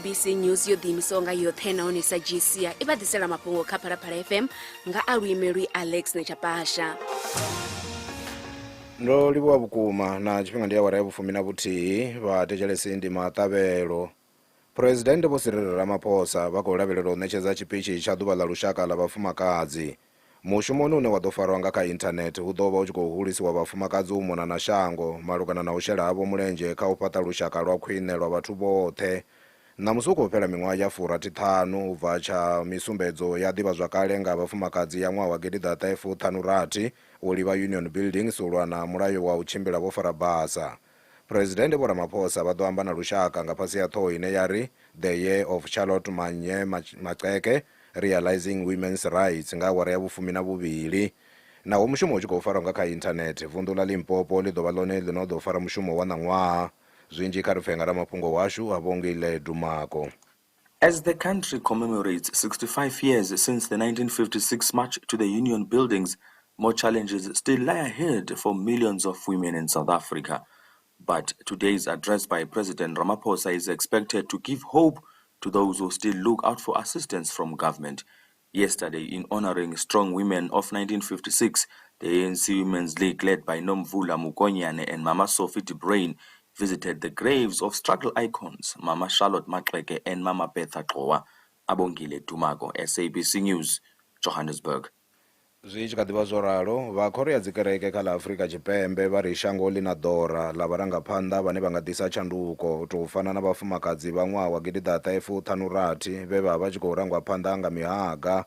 [SPEAKER 12] SABC News yo ḓiimisaho nga yoṱhe nahone sa dzhia i vha ḓisela mafhungo kha Phalaphala FM nga a luimelwi Alex Nechapasha.
[SPEAKER 3] Ndo livhuwa vhukuma na tshifhinga ndi awara ya vhufumi na vhuthihi vhathetshelesi ndi maṱavhelo. Phresidennde Vho Cyril Ramaphosa vha khou lavhelelwa u ṋetshedza tshipitshi tsha Ḓuvha ḽa Lushaka ḽa Vhafumakadzi. Mushumoni une wa ḓo farwa nga kha inthanethe hu ḓo vha hu tshi khou hulisiwa vhafumakadzi u mona na shango malugana na u shela havho mulenzhe kha u fhaṱa lushaka lwa khwine lwa vhathu vhoṱhe. Ṋamusi hu khou fhela miṅwaha ya furathiṱhanu u bva tsha misumbedzo ya ḓivhazwakale nga vhafumakadzi ya ṅwaha wa gidiḓaṱahe fuṱhanu rathi u livha Union Buildings u lwa na mulayo wa u tshimbila vho fara basa. Phresidennde Vho Ramaphosa vha ḓo amba na lushaka nga fhasi ha ṱhoho ine ya ri The Year of Charlotte Manye Maxeke, Realising Women's Rights nga awara ya vhufumi na vhuvhili. Naho mushumo u tshi khou farwa nga kha inthanethe, vunḓu ḽa Limpopo ḽi ḓo vha ḽone ḽi no ḓo fara mushumo wa ṋaṅwaha. Zwinzhi kha ri pfe nga ramafhungo washu Abongile Dumako.
[SPEAKER 4] As the country commemorates 65 years since the 1956 March to the Union Buildings, more challenges still lie ahead for millions of women in South Africa. But today's address by President Ramaphosa is expected to give hope to those who still look out for assistance from government. Yesterday, in honoring strong women of 1956, the ANC Women's League, led by Nomvula Mokonyane and Mama Sophie de Bruyn, visited the graves of struggle icons Mama Charlotte Maxeke and Mama Bertha Gxowa. Abongile Dumako, SABC News, Johannesburg.
[SPEAKER 3] Zwi tshi kha ḓi vha zwo ralo, vha khoro ya dzikereke kha ḽa Afrika Tshipembe vha ri shango ḽi na ḓora ḽa vharangaphanḓa vhane vha nga ḓisa tshanduko u tou fana na vhafumakadzi vha ṅwaha wa gidiḓaṱahe fuṱhanu rathi vhe vha vha tshi khou rangwa phanḓa nga mihaga.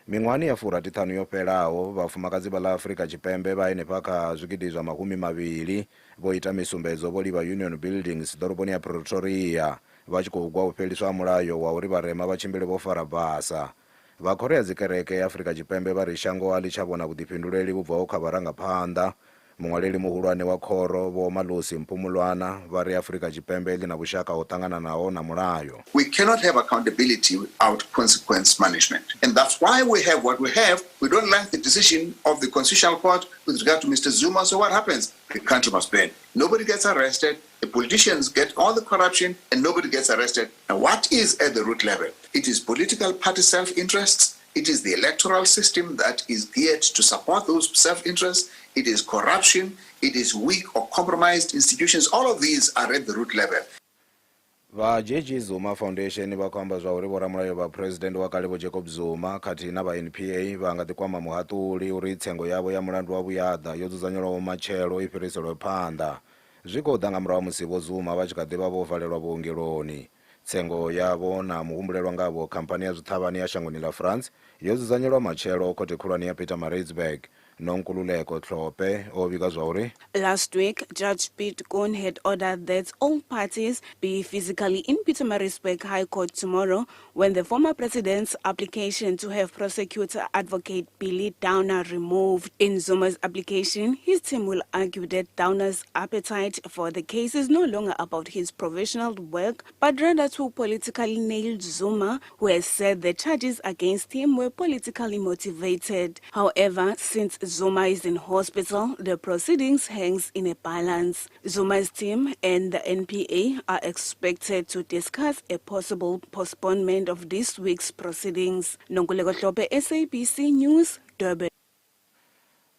[SPEAKER 3] Miṅwahani ya furathiṱhanu yo fhelaho, vhafumakadzi vha ḽa Afrika Tshipembe vha henefha kha zwigidi zwa mahumi mavhili vho ita misumbedzo vho livha Union Buildings ḓoroboni ya Pretoria vha tshi khou gwa u fheliswa ha mulayo wa uri vharema vha tshimbile vho fara basa. Vha khoro ya dzikereke ya Afrika Tshipembe vha ri shango a ḽi tsha vhona vhuḓifhinduleli vhu bvaho kha vharangaphanḓa. Muṅwaleli muhulwane wa khoro, Vho Malusi Mpumlwana, vha ri Afrika Tshipembe ḽi na vhushaka ho ṱangananaho na mulayo.
[SPEAKER 13] We cannot have accountability without consequence management. And that's why we have what we have. We don't like the decision of the Constitutional Court with regard to Mr. Zuma. So what happens? The country must burn. Nobody gets arrested. The politicians get all the corruption and nobody gets arrested. And what is at the root level? It is political party self-interests. It is the electoral system that is geared to support those self-interests. It is corruption. It is weak or compromised institutions. All of these are at the root level.
[SPEAKER 3] Vha JG Zuma Foundation vha khou amba zwa uri vhoramulayo vha Phresidennde wa kale Vho Jacob Zuma khathihi na vha NPA vha nga ḓi kwama muhaṱuli uri tsengo yavho ya mulandu wa vhuyaḓa yo dzudzanyelwaho matshelo i fhiriselwe phanḓa. Zwi khou ḓa nga murahu ha musi Vho Zuma vha tshi kha ḓi vha vho valelwa vhuongeloni. Tsengo yavho na muhumbulelwa ngavho khamphani ya zwiṱhavhane ya shangoni ḽa France yo dzudzanyelwa matshelo khothe khulwane ya Pietermaritzburg. Nonkululeko Hlophe o vhiga zwa uri.
[SPEAKER 5] Last week, Judge Piet Koen had ordered that all parties be physically in Pietermaritzburg High Court tomorrow when the former president's application to have prosecutor advocate Billy Downer removed. In Zuma's application, his team will argue that Downer's appetite for the case is no longer about his professional work, but rather to politically nail Zuma, who has said the charges against him were politically motivated. However, since Zuma is in hospital, the proceedings hangs in a balance. Zuma's team and the NPA are expected to discuss a possible postponement of this week's proceedings. Nonkululeko Hlophe, SABC News, Durban.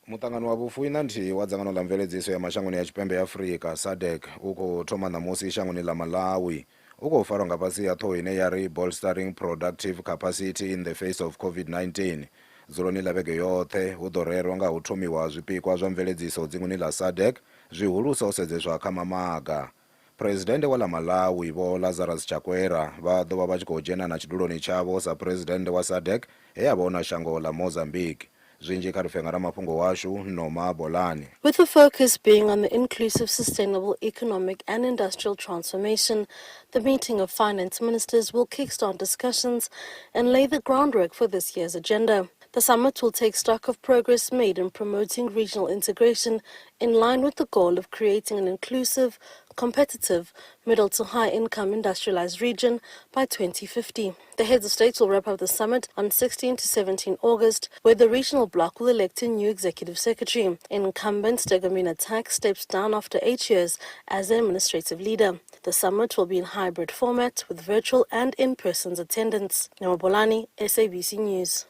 [SPEAKER 3] Muṱangano wa vhufuiṋanthihi wa dzangano ḽa mveledziso ya mashangoni ya tshipembe ya Afrika SADC u khou thoma ṋamusi shangoni ḽa Malawi. U khou farwa nga fhasi ha ṱhoho ine ya ri Bolstering Productive Capacity in the Face of COVID-19. Dzuloni ḽa vhege yoṱhe hu ḓo rerwa nga u thomiwa ha zwipikwa zwa mveledziso dzinguni ḽa SADC, zwihulusa ho sedzeswa kha mamaga. Phresidennde wa ḽa Malawi Vho Lazarus Chakwera vha ḓo vha vha tshi khou dzhena na tshiduloni tshavho sa Phresidennde wa SADC he a vha hu na shango ḽa Mozambique. Zwinzhi kha ri pfe nga ramafhungo washu Noma Bolani.
[SPEAKER 16] With the focus being on the inclusive, sustainable economic and industrial transformation, the meeting of finance ministers will kickstart discussions and lay the groundwork for this year's agenda. The The summit will take stock of progress made in promoting regional integration in line with the goal of creating an inclusive, competitive, middle to high income industrialized region by 2050. The heads of states will wrap up the summit on 16 to 17 August, where the regional bloc will elect a new executive secretary. Incumbent Stergomena Tax steps down after 8 years as the administrative leader. The summit will be in hybrid format with virtual and in-person attendance. Nyamobolani, SABC News.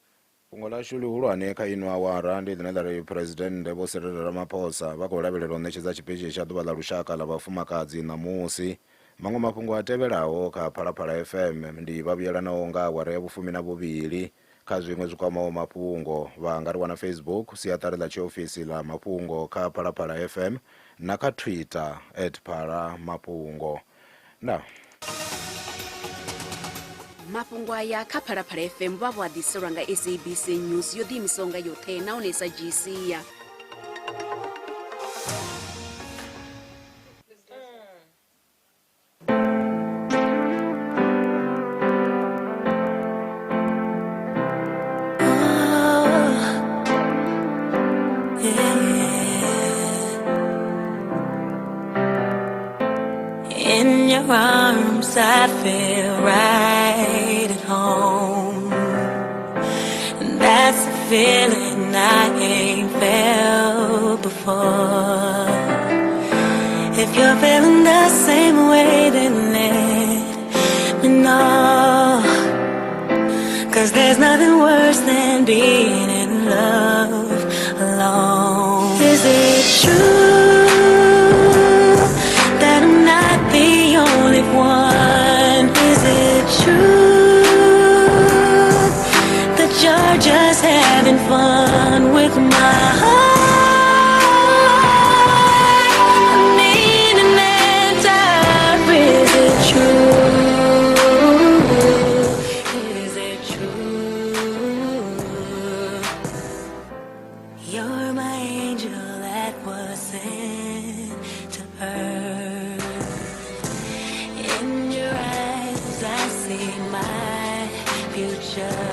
[SPEAKER 3] Fhungo ḽashu ḽihulwane kha ino awara ndi ḽine ḽa ri Phuresidennde Vho Cyril Ramaphosa vha khou lavhelela u ṋetshedza tshipitshi tsha Ḓuvha ḽa Lushaka ḽa Vhafumakadzi ṋamusi. Maṅwe mafhungo a tevhelaho kha Phalaphala FM ndi vha vhuyelanaho nga awara ya vhufumi na vhuvhili. Kha zwiṅwe zwi kwamaho mafhungo vha nga ri wana Facebook siaṱari ḽa tshiofisi ḽa mafhungo kha Phalaphala FM na kha Twitter @phalamafhungo. Ndaa.
[SPEAKER 12] Mafhungo aya kha Phalaphala FM vha vho a ḓiselwa nga SABC News yo ḓiimisaho nga yoṱhe nahone i sa dzhii sia.
[SPEAKER 1] In your arms, I feel right at home. And that's a feeling I ain't felt before. If you're feeling the same way, then let me know. 'Cause there's nothing worse than being in love alone. Is it true that I'm not the only one? Is it true that you're just having fun with my heart? I need an answer. Is it true? Is it true? You're my angel that was sent to earth. In your eyes, I see my future.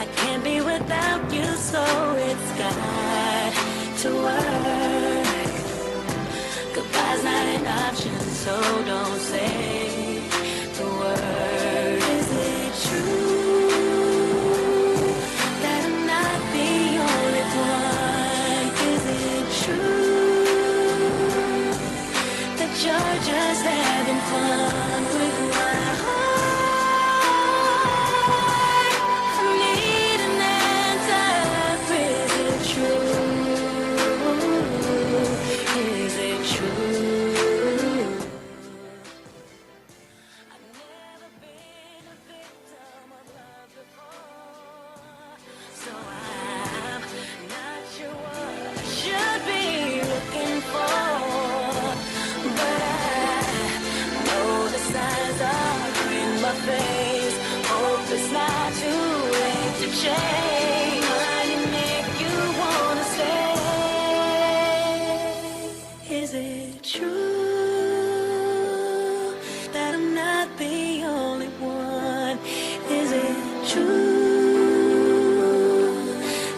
[SPEAKER 1] I can't be without you, so it's got to work. Goodbye's not an option, so don't say the word. Is it true that I'm not the only one? Is it true that you're just having fun with my heart? I need an answer. Is it true? Is it true? I've never been a victim of love before, so I'm not sure what I should be looking for. But I know the signs are in my face. Hope it's not too late to change. Money make you wanna stay. Is it true that I'm not the only one? Is it true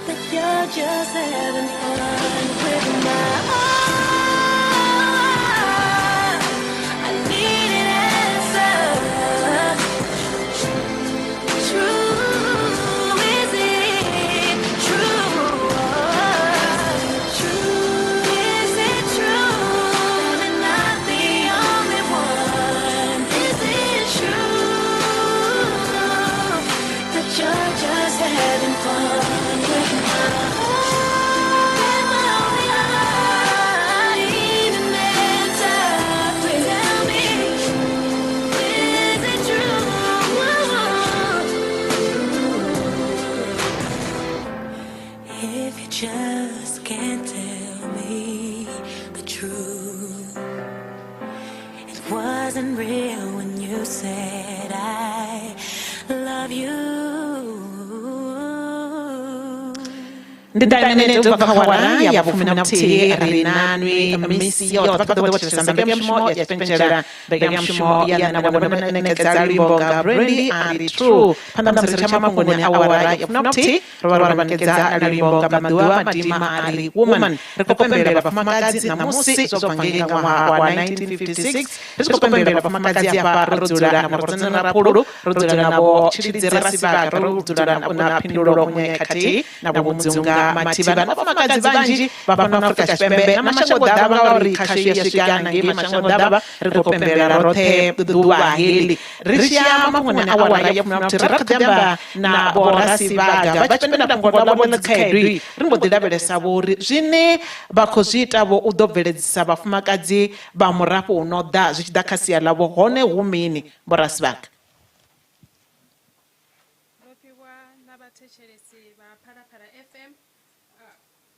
[SPEAKER 1] that you're just having fun with my heart? I need an answer. True, is it true? True, is it true? I'm not the only one. Is it true that you're just having fun with my heart? I need an answer. Please tell me, is it true? If you just can't tell me the truth, it wasn't real when you said I love you.
[SPEAKER 15] Ndi ṱahe ubva kha awara ya 11 ri nanwi misi yoṱhe vha ḓo thetshelesa mbekanyamushumo ya tshipentshela, mbekanyamushumo ya nṋe na vhone vha ṋekedza luimbo nga Brandy a ri True. Phanḓa musi ri tsha mafhungoni a awara ya 11 ro vha ro vha ṋekedza luimbo nga Maḓuvha Madima a ri Woman. Ri khou pembelela vhafumakadzi ṋamusi zwo bva ngei nga ṅwaha wa 1956 ri tshi khou pembelela vhafumakadzi afha ro dzula na Vho Rudzani Raphulu, ro dzula na Vho Tshilidzi Rasivhaka, ro dzula na Phindulo Munyai khathihi na Vho Mudzunga Mathivha na vhafumakadzi vhanzhi vha fhano Afrika Tshipembe na mashango ḓavha, ngauri khasho ya swika na ngei mashango ḓavha. Ri khou pembelela roṱhe ḓuvha heḽi. Ri tshi ya mafhungoni a awara ya 11 ra kha ḓi amba na Vho Rasivhaga vha tshi pembela fhungo ḽavho ḽa dzikhaedu. Ri mbo ḓi lavhelesa vho uri zwine vha khou zwi ita vho u ḓo bveledzisa vhafumakadzi vha murafho u no ḓa zwi tshi ḓa kha sia ḽavho hone hu mini, Vho Rasivhaga?
[SPEAKER 19] Rofhiwa na vhathetshelesi vha Phalaphala FM.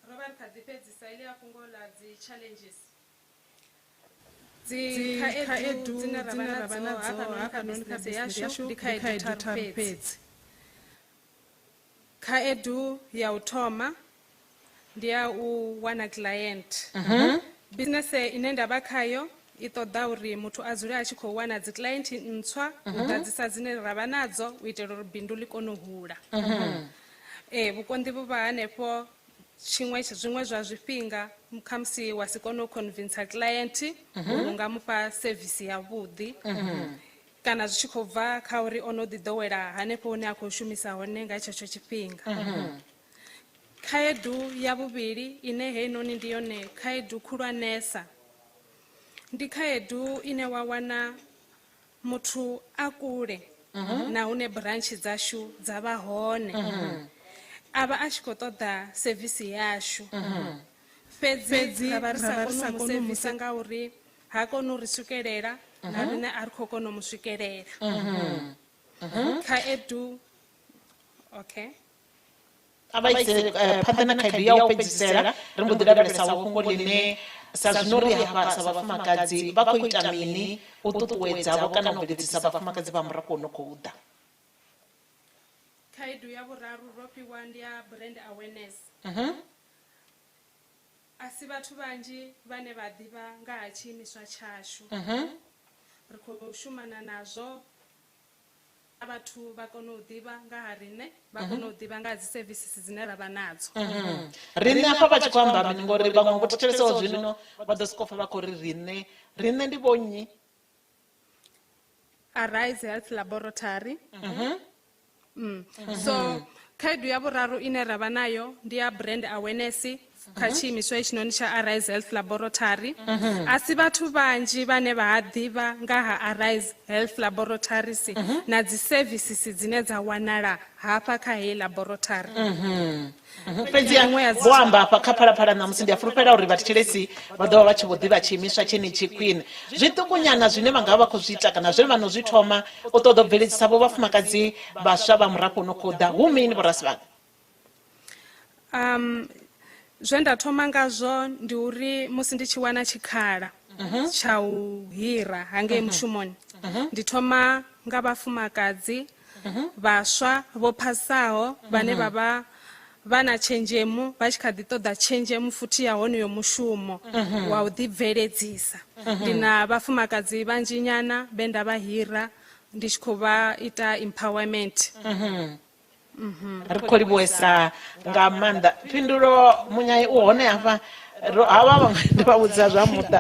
[SPEAKER 19] Ro vha ri kha ḓi fhedzisa heḽia fhungo ḽa dzi challenges. Dzi khaedu dzine ra vha nadzo hafhanoni kha bisinese yashu ndi khaedu tharu fhedzi. Khaedu ya u thoma ndi ya u wana client. Bisinese ine nda vha khayo i ṱoḓa uri muthu a dzule a tshi khou wana dzi client ntswa u ḓadzisa dzine ra vha nadzo u itela uri bindu ḽi kone u hula. Ee, vhukonḓi vhu vha hanefho tshiṅwe zwiṅwe zwa zwifhinga khamusi wa si kone u convincer client uri u nga mufha service yavhuḓi kana zwi tshi khou bva kha uri o no ḓi ḓowela hanefho hune a khou shumisa hone nga tshetsho tshifhinga. Khaedu ya vhuvhili ine heinoni ndi yone khaedu khulwanesa ndi khaedu ine wa wana muthu a kule na hune branch dzashu dza vha hone, a vha a tshi khou ṱoḓa sevisi yashu, fhedzi ra vha ri sa koni u mu sevisa ngauri ha koni u ri swikelela na riṋe a ri khou kona u mu swikelela. Khaedu okay.
[SPEAKER 15] A vha ise phanḓa na khaedu ya u fhedzisela, ri mbo ḓi lavhelesa fhungo ḽine sa zwino ri hafha sa vhafumakadzi vha khou ita mini u ṱuṱuwedza vho kana u bveledzisa vhafumakadzi vha murafho u no khou ḓa.
[SPEAKER 19] Khaedu ya vhuraru ro fhiwa ndi ya brand awareness. A si vhathu vhanzhi vhane vha ḓivha nga ha tshiimiswa tshashu. Ri khou shumana nazwo vhathu vha kone u ḓivha nga ha riṋe, vha kone u ḓivha nga ha dzi services dzine ra vha nadzo.
[SPEAKER 15] Riṋe hafha vha tshi khou amba mini, ngori vhaṅwe vho thetshelesa zwino vha ḓo sokou pfa vha khou ri riṋe, riṋe ndi vho nnyi?
[SPEAKER 19] Arise Health Laboratory. So khaedu ya vhuraru ine ra vha nayo ndi ya brand awareness kha tshiimiswa hetshinoni tsha Arise Health Laboratory. A si vhathu vhanzhi vhane vha ha ḓivha nga ha Arise Health Laboratories na dzi services dzine dza wanala hafha kha heyi laboratory.
[SPEAKER 15] Fhedzi vho amba hafha kha Phalaphala ṋamusi, ndi a fulufhela uri vhathetshelesi vha ḓo vha vha tshi vho ḓivha tshiimiswa tshenetshi khwine. Zwiṱukunyana zwine vha nga vha vha khou zwi ita kana zwe vha no zwi thoma u ṱoḓa u bveledzisa vho vhafumakadzi vhaswa vha murafho u no khou ḓa, hu mini Vho Rasivhaka?
[SPEAKER 19] Zwe nda thoma ngazwo ndi uri musi ndi tshi wana tshikhala tsha u hira hangei mushumoni, ndi thoma nga vhafumakadzi vhaswa vho phasaho vhane vha vha vha na tshenzhemo, vha tshi kha ḓi ṱoḓa tshenzhemo futhi ya honoyo mushumo wa u ḓibveledzisa. Ndi na vhafumakadzi vhanzhi nyana vhe nda vha hira ndi tshi khou vha ita empowerment.
[SPEAKER 15] Ri khou livhuwesa nga maanḓa. Phindulo Munyai u hone hafha, havha vhaṅwe ndi vha vhudza zwa muṱa.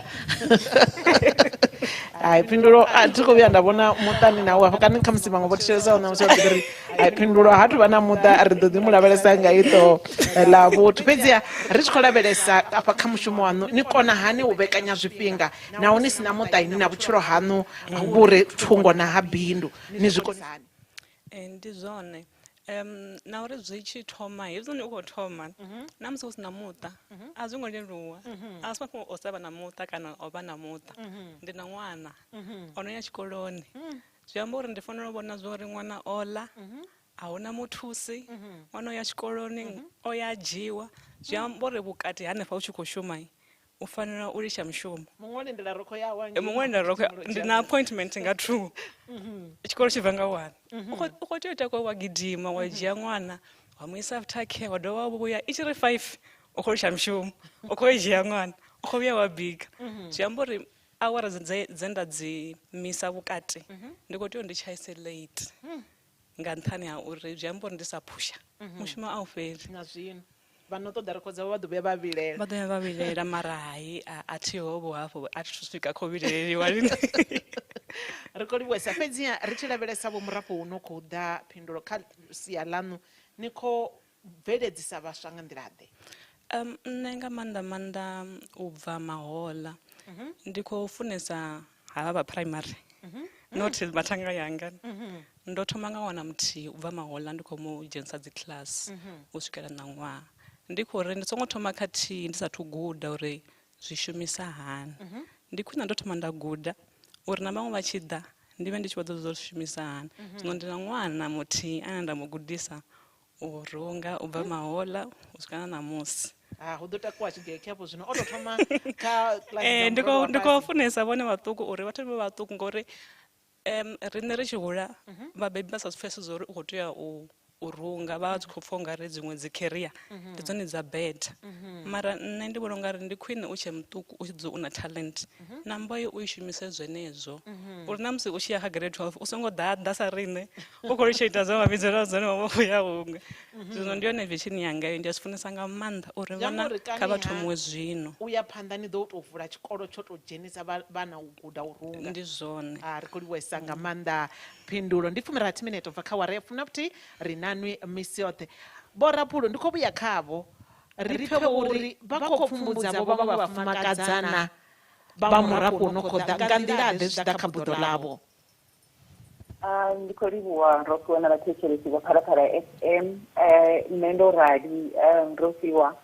[SPEAKER 15] Hai Phindulo, a thi khou vhuya nda vhona muṱani nawo hafha, kana khamusi vhaṅwe vho thetshelesa ṋamusi vha ḓo ri hai Phindulo ha thu vha na muṱa, ri ḓo ḓi mu lavhelesa nga iṱo ḽa vhuthu. Fhedziha ri tshi khou lavhelesa afha kha mushumo waṋu, ni kona hani u vhekanya zwifhinga naho ni si na muṱa, ini na vhutshilo haṋu vhu re thungo na ha bindu, ni zwi konisa hani?
[SPEAKER 18] Ndi zwone na uri zwi tshi thoma hezwinoni u khou thoma na musi hu si na muṱa a zwi ngo leluwa, a si mafhungo o sa vha na muṱa kana o vha na muṱa. Ndi na ṅwana o no ya tshikoloni, zwi amba uri ndi fanela u vhona zwa uri ṅwana o ḽa, a huna muthusi, ṅwana o ya tshikoloni, o ya dzhiwa. Zwi amba uri vhukati hanefha u tshi khou shuma u fanela u litsha mushumo.
[SPEAKER 15] Muṅwe o lindela rokho yawe hangei.
[SPEAKER 18] Muṅwe o lindela rokho, ndi na appointment nga 2, tshikolo tshi bva nga 1. U khou tea u takuwa wa gidima wa dzhia ṅwana Wa mu isa after care, wa dovha wa vhuya i tshi ri 5 u khou litsha mushumo, u khou dzhia ṅwana, u khou vhuya wa bika. Zwi amba uri awara dze nda dzi misa vhukati ndi khou tea uri ndi tshaise late nga nṱhani ha uri zwi amba uri ndi sa phusha mushumo a u fheli.
[SPEAKER 15] Na zwino vha no ṱoḓa record dzavho vha ḓo vhuya vha vhilela.
[SPEAKER 18] Vha ḓo ya vha vhilela, mara hai a thi hovho hafho, a thi thu swika khou vhileliwa lini.
[SPEAKER 15] Ri khou livhuwesa, fhedziha ri tshi lavhelesa vho murafho hu no khou ḓa Phindulo kha sia ḽaṋu, ni khou bveledzisa vhaswa nga nḓila ḓe?
[SPEAKER 18] Nṋe nga maanḓa maanḓa u bva mahoḽa ndi khou funesa havha vha primary, not mathanga yanga. Ndo thoma nga ṅwana muthihi u bva mahoḽa, ndi khou mu dzhenisa dzi class u swikela ṋaṅwaha. Ndi khou ri ndi songo thoma khathihi ndi sathu guda uri zwi shumisa hani. Ndi khwine ndo thoma nda guda uri na vhaṅwe vha tshi ḓa ndi vhe ndi tshi vha ḓo zwi shumisa hani. Zwino ndi na ṅwana muthihi ane nda mu gudisa u runga u bva mahoḽa u swika na ṋamusi.
[SPEAKER 15] Ha, hu ḓo takuwa tshigekhe hafho zwino o tou thoma kha class dza
[SPEAKER 18] Ndi
[SPEAKER 15] murole wa
[SPEAKER 18] khou
[SPEAKER 15] fhasi.
[SPEAKER 18] funesa vhone vhaṱuku uri vha thome vha vhaṱuku, ngori riṋe ri tshi hula vhabebi vha sa zwi pfhesesi uri u khou tea u runga, vha tshi khou pfha ungari dziṅwe dzi career ndi dzone dza better. Mara nṋe ndi vhona ungari ndi khwine u tshe muṱuku u tshi dzula u na talent na mboyo u i shumise zwenezwo, uri na musi u tshi ya kha grade 12 u songo ḓaḓa sa riṋe u khou litsha ita zwe wa vhidzelwa zwone wa vha khou ya huṅwe. Zwino ndi yone vision yanga iyo, ndi a zwi funesa nga maanḓa uri
[SPEAKER 15] Zwi amba
[SPEAKER 18] vhana
[SPEAKER 15] uri kani
[SPEAKER 18] kha vha
[SPEAKER 15] ha
[SPEAKER 18] thomiwe zwino.
[SPEAKER 15] U ya phanḓa ni ḓo tou vula tshikolo tsho tou dzhenisa vhana u guda u runga.
[SPEAKER 18] Ndi zwone.
[SPEAKER 15] Ri khou livhuwesa nga maanḓa Phindulo. Ndi 16 minete ubva kha awara ya 11, ri na nwi misi yoṱhe. Vho Raphulu ndi khou vhuya khavho, ri pfe uri vha khou pfumbudza vho vhaṅwe vhafumakadzana vha murafho no khou ḓa nga nḓila ḓe zwi ḓa kha buḓo ḽavho.
[SPEAKER 21] Ndi khou livhuwa Rofhiwa na vhathetshelesi vha Phalaphala FM. Nṋe ndo rali, Rofhiwa,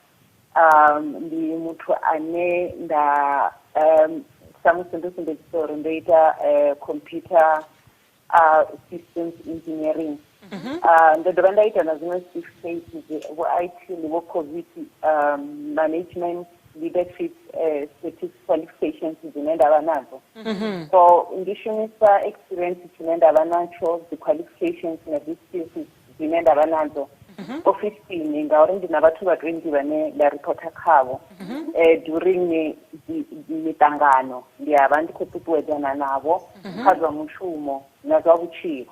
[SPEAKER 21] ndi muthu ane nda sa musi ndo sumbedzisa uri ndo ita computer systems engineering. Ndo dovha nda ita na zwiṅwe certificates vho IT ndi vho COVID management leadership qualifications dzine nda vha nadzo. So ndi shumisa experience tshine nda vha natsho, dzi qualifications na dzi skills dzine nda vha nadzo ofisini, ngauri ndi na vhathu vha 20 vhane nda reporta khavho. During miṱangano ndi a vha ndi khou ṱuṱuwedzana navho kha zwa mushumo na zwa vhutshilo.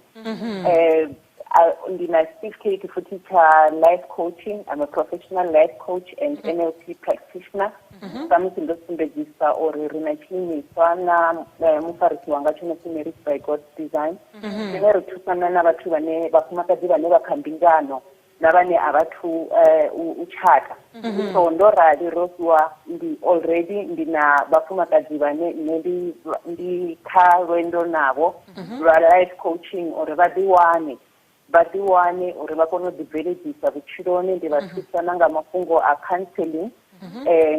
[SPEAKER 21] Ndi na certificate futhi tsha life coaching. I'm a professional life coach and NLP practitioner. Sa musi ndo sumbedzisa uri ri na tshiimiswa na mufarisi wanga tsho no pfi Marriage by God's Design, zwine ri thusana na vhathu vhane vhafumakadzi vhane vha kha mbingano na vhane a vhathu u tshata. So ndo rali Rofhiwa, ndi already ndi na vhafumakadzi vhane nṋe ndi kha lwendo navho lwa life coaching uri vha ḓi wane uri vha kone u ḓibveledzisa vhutshiloni. Ndi vha thusa na nga mafhungo a counseling.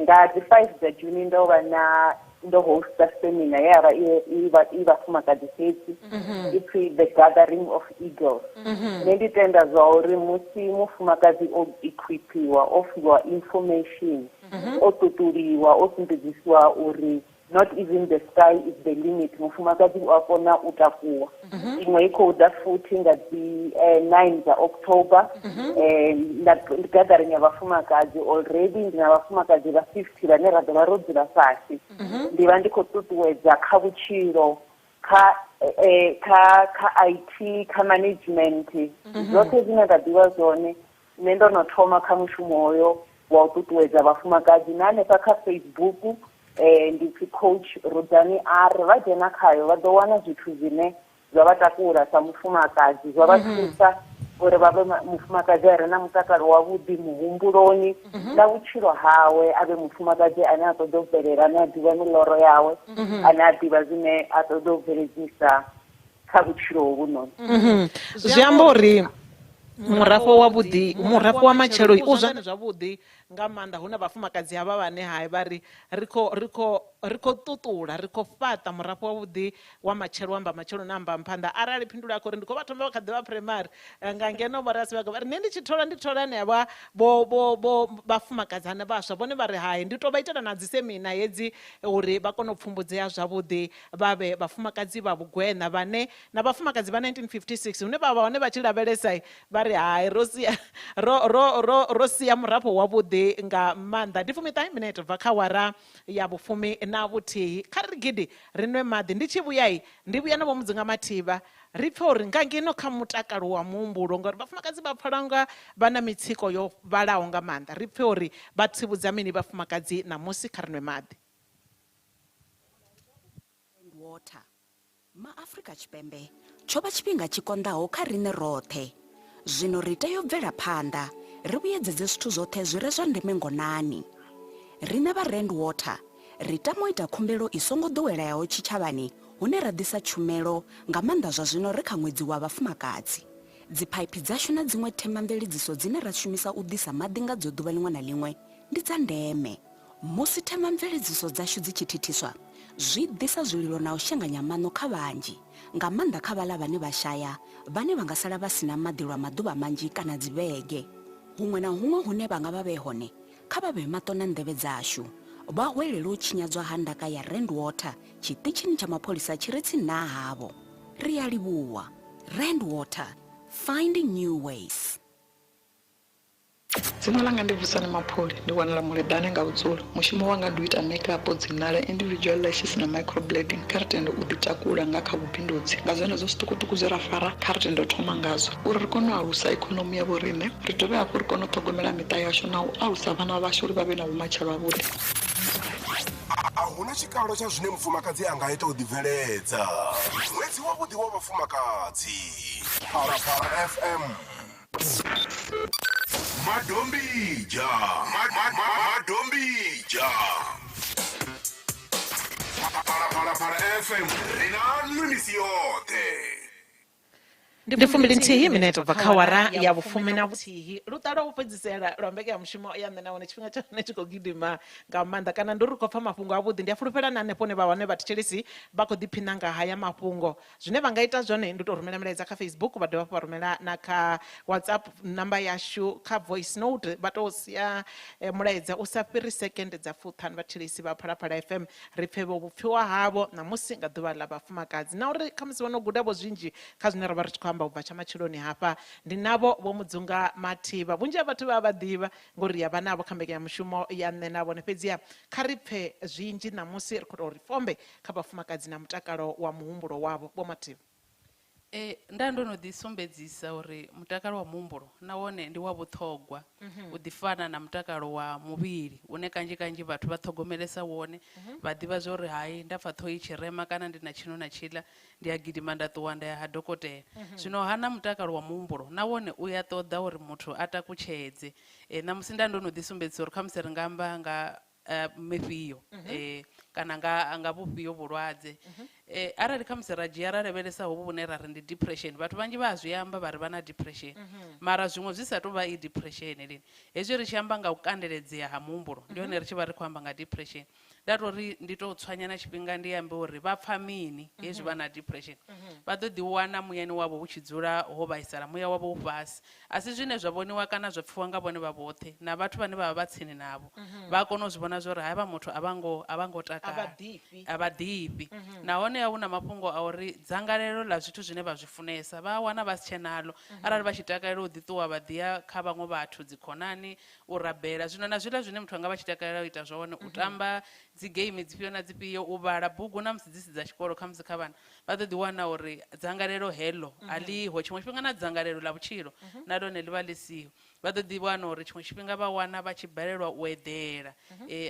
[SPEAKER 21] Nga dzi 5 dza June ndo vha na ndo hosta seminar ye ya vha i vhafumakadzi fhedzi, ipfi The Gathering of Eagles. Nṋe ndi tenda zwa uri musi mufumakadzi o equipiwa, o fiwa information, o ṱuṱuliwa, o sumbedzisiwa uri not even the sky is the limit, mufumakadzi u a kona u takuwa. Iṅwe i khou ḓa futhi nga dzi 9 dza October, ndi gathering ya vhafumakadzi. Already ndi na vhafumakadzi vha 50 vhane ra ḓo vha ro dzula fhasi. Ndi vha ndi khou ṱuṱuwedza kha vhutshilo, kha kha IT, kha management, zwoṱhe zwine nda ḓivha zwone. Nṋe ndo no thoma kha mushumo hoyo wa u ṱuṱuwedza vhafumakadzi na hanefha kha Facebook. Ndi pfi Coach Rudzani R, vha dzhena khayo vha ḓo wana zwithu zwine zwa vha takula sa mufumakadzi, zwa vha thusa uri vha vhe mufumakadzi a re na mutakalo wavhuḓi muhumbuloni na vhutshilo hawe, a vhe mufumakadzi ane a ṱoḓa u bvelela, ane a ḓivha miḽoro yawe, ane a ḓivha zwine a ṱoḓa u bveledzisa kha vhutshilo hovhunoni.
[SPEAKER 15] Zwi amba uri murafho wavhuḓi, murafho wa matshelo u zwone zwavhuḓi Nga maanḓa hu na vhafumakadzi havha vhane hai vha ri ri khou ṱuṱula, ri khou fhaṱa murafho wavhuḓi wa matshelo, amba matshelo na amba phanḓa. Arali phindulo ya khou ri ndi khou vha thoma vha kha ḓi vha primary nga ngeno vho rasi vha ri nṋe ndi tshi thola ndi thola hanevha vho vhafumakadzi hane vhaswa vhone vha ri hai ndi to vha itela na dzi semina hedzi uri vha kone u pfumbudzea zwavhuḓi vha vhe vhafumakadzi vha vhugwena vhane na vhafumakadzi vha 1956 hune vha vha hone vha tshi lavhelesa vha ri hai ro sia ro sia murafho wavhuḓi nga maanḓa. Ndi 15 minete bva kha wara ya 11. Kha ri gidi ri nwe maḓi, ndi tshi vhuya ndi vhuya na vho Mudzinga Mathivha ri pfe uri nga ngeno kha mutakalo wa muhumbulo, ngauri vhafumakadzi vha pfala nga vha na mitsiko yo vhalaho nga maanḓa. Ri pfe uri vha tsivhudza mini vhafumakadzi ṋamusi. Kha ri nwe maḓi.
[SPEAKER 6] Water. Ma Afrika Tshipembe tsho vha tshifhinga tshi konḓaho kha riṋe roṱhe. Zwino ri tea u bvela phanḓa ri vhuyedzedze zwithu zwoṱhe zwi re zwa ndeme ngonani. Riṋe vha Rand Water ri tama u ita khumbelo i songo ḓoweleaho tshitshavhani hune ra ḓisa tshumelo nga maanḓa zwa zwino ri kha ṅwedzi wa vhafumakadzi. Dziphaiphi dzashu na dziṅwe themamveledziso dzine ra shumisa u ḓisa maḓi ngadzo ḓuvha ḽiṅwe na ḽiṅwe ndi dza ndeme. Musi themamveledziso dzashu dzi tshi thithiswa, zwi ḓisa zwililo na u shenganya maṋo kha vhanzhi, nga maanḓa kha vhaḽa vhane vha shaya, vhane vha nga sala vha si na maḓi lwa maḓuvha manzhi kana dzivhege. Huṅwe na huṅwe hune vha nga vha vhe hone, kha vha vhe maṱo na nḓevhe dzashu, vha hwelele u tshinyadzwa ha ndaka ya Rand Water tshiṱitshini tsha mapholisa tshi re tsini na havho. Ri a livhuwa. Rand Water, finding new ways.
[SPEAKER 20] Dzina langa ndi Vusani Mapholi, ndi wanala Muledane nga vhudzulo. Mushumo wanga ndi u ita makeup, dzinala, individual lashes na microblading. Kha ri tende u ḓitakula nga kha vhubindudzi. Nga zwenezwo zwiṱukuṱuku zwe ra fara, kha ri tende u thoma ngazwo uri ri kone u alusa ikonomi ya vhoriṋe, ri dovhe hafhu ri kone u ṱhogomela miṱa yashu na u alusa vhana vhashu uri vha vhe na vhumatshelo havhuḓi.
[SPEAKER 14] A huna tshikalo tsha zwine mufumakadzi a nga ita u ḓibveledza. Ṅwedzi wavhuḓi wa vhafumakadzi. Phalaphala FM. Madombija. Madombija. Phalaphala FM. Ri na nwi misi yoṱhe.
[SPEAKER 15] Ndi 21 minete bva kha wara ya 11. Luṱa lwa u fhedzisela lwa mbekanyamushumo ya nṋe na hone tshifhinga tsha hone tshi khou gidima nga maanḓa, kana ndi uri khou pfa mafhungo avhuḓi. Ndi a fulufhela na hanefho hune vha hone vhathetshelesi vha khou ḓiphina nga haya mafhungo. Zwine vha nga ita zwone ndi u tou rumela milaedza kha Facebook, vha dovha hafhu vha rumela na kha WhatsApp namba yashu kha voice note, vha tou sia mulaedza u sa fhiri sekende dza 50. Vhathetshelesi vha Phalaphala FM ri pfe vho vhupfiwa havho ṋamusi nga ḓuvha ḽa vhafumakadzi, na uri khamusi vho no guda vho zwinzhi kha zwine ra vha ri tshi khou amba u bva tsha matsheloni hafha. Ndi navho Vho Mudzunga Mathivha, vhunzhi ha vhathu vha vha ḓivha ngori ya vha navho kha mbekanyamushumo ya nṋe na vhone. Fhedziha kha ri pfe zwinzhi ṋamusi, ri khou tou ri fombe kha vhafumakadzi na mutakalo wa muhumbulo wavho. Vho Mathivha.
[SPEAKER 17] Nda ndo no ḓi sumbedzisa uri mutakalo wa muhumbulo na wone ndi wa vhuṱhogwa, u ḓi fana na mutakalo wa muvhili une kanzhi kanzhi vhathu vha ṱhogomelesa wone, vha ḓivha zwa uri hai nda pfa ṱhoho i tshi rema kana ndi na tshino na tshiḽa ndi a gidima nda ṱuwa nda ya ha dokotela. Zwino hana mutakalo wa muhumbulo na wone u ya ṱoḓa uri muthu a takutshedze. Ṋamusi nda ndo no ḓi sumbedzisa uri khamusi ri nga amba nga mifhio kana nga vhufhio vhulwadze. Arali khamusi ra dzhia ra lavhelesa hovhu vhune ra ri ndi depression, vhathu vhanzhi vha a zwi amba vha ri vha na depression, mara zwiṅwe zwi sa tou vha i depression lini. Hezwi ri tshi amba nga u kandeledzea ha muhumbulo, ndi hone ri tshi vha ri khou amba nga depression. Nda tou ri ndi tou tswanya na tshifhinga ndi ambe uri vha pfa mini hezwi vha na depression. Vha ḓo ḓi wana muyani wavho hu tshi dzula ho vhaisala, muya wavho u fhasi. A si zwine zwa vhoniwa kana zwa pfiwa nga vhone vha vhoṱhe, na vhathu vhane vha vha vha tsini navho vha kona u zwi vhona zwa uri havha muthu a vha ngo takala, a vha ḓifhi. Nahone hu na mafhungo a uri dzangalelo ḽa zwithu zwine vha zwi funesa vha wana vha si tshe nalo. Arali vha tshi takalela u ḓi ṱuwa vha ḓiya kha vhaṅwe vhathu, dzikhonani, u rabela, zwino na zwiḽa zwine muthu anga vha tshi takalela u ita zwone, u tamba dzi game dzifhio na dzifhio, u vhala bugu na musi dzi si dza tshikolo khamusi kha vhana, vha ḓo ḓi wana uri dzangalelo heḽo a ḽiho. Tshiṅwe tshifhinga na dzangalelo ḽa vhutshilo na ḽone ḽi vha ḽi siho. Vha ḓo ḓi wana uri tshiṅwe tshifhinga vha wana vha tshi balelwa u eḓela.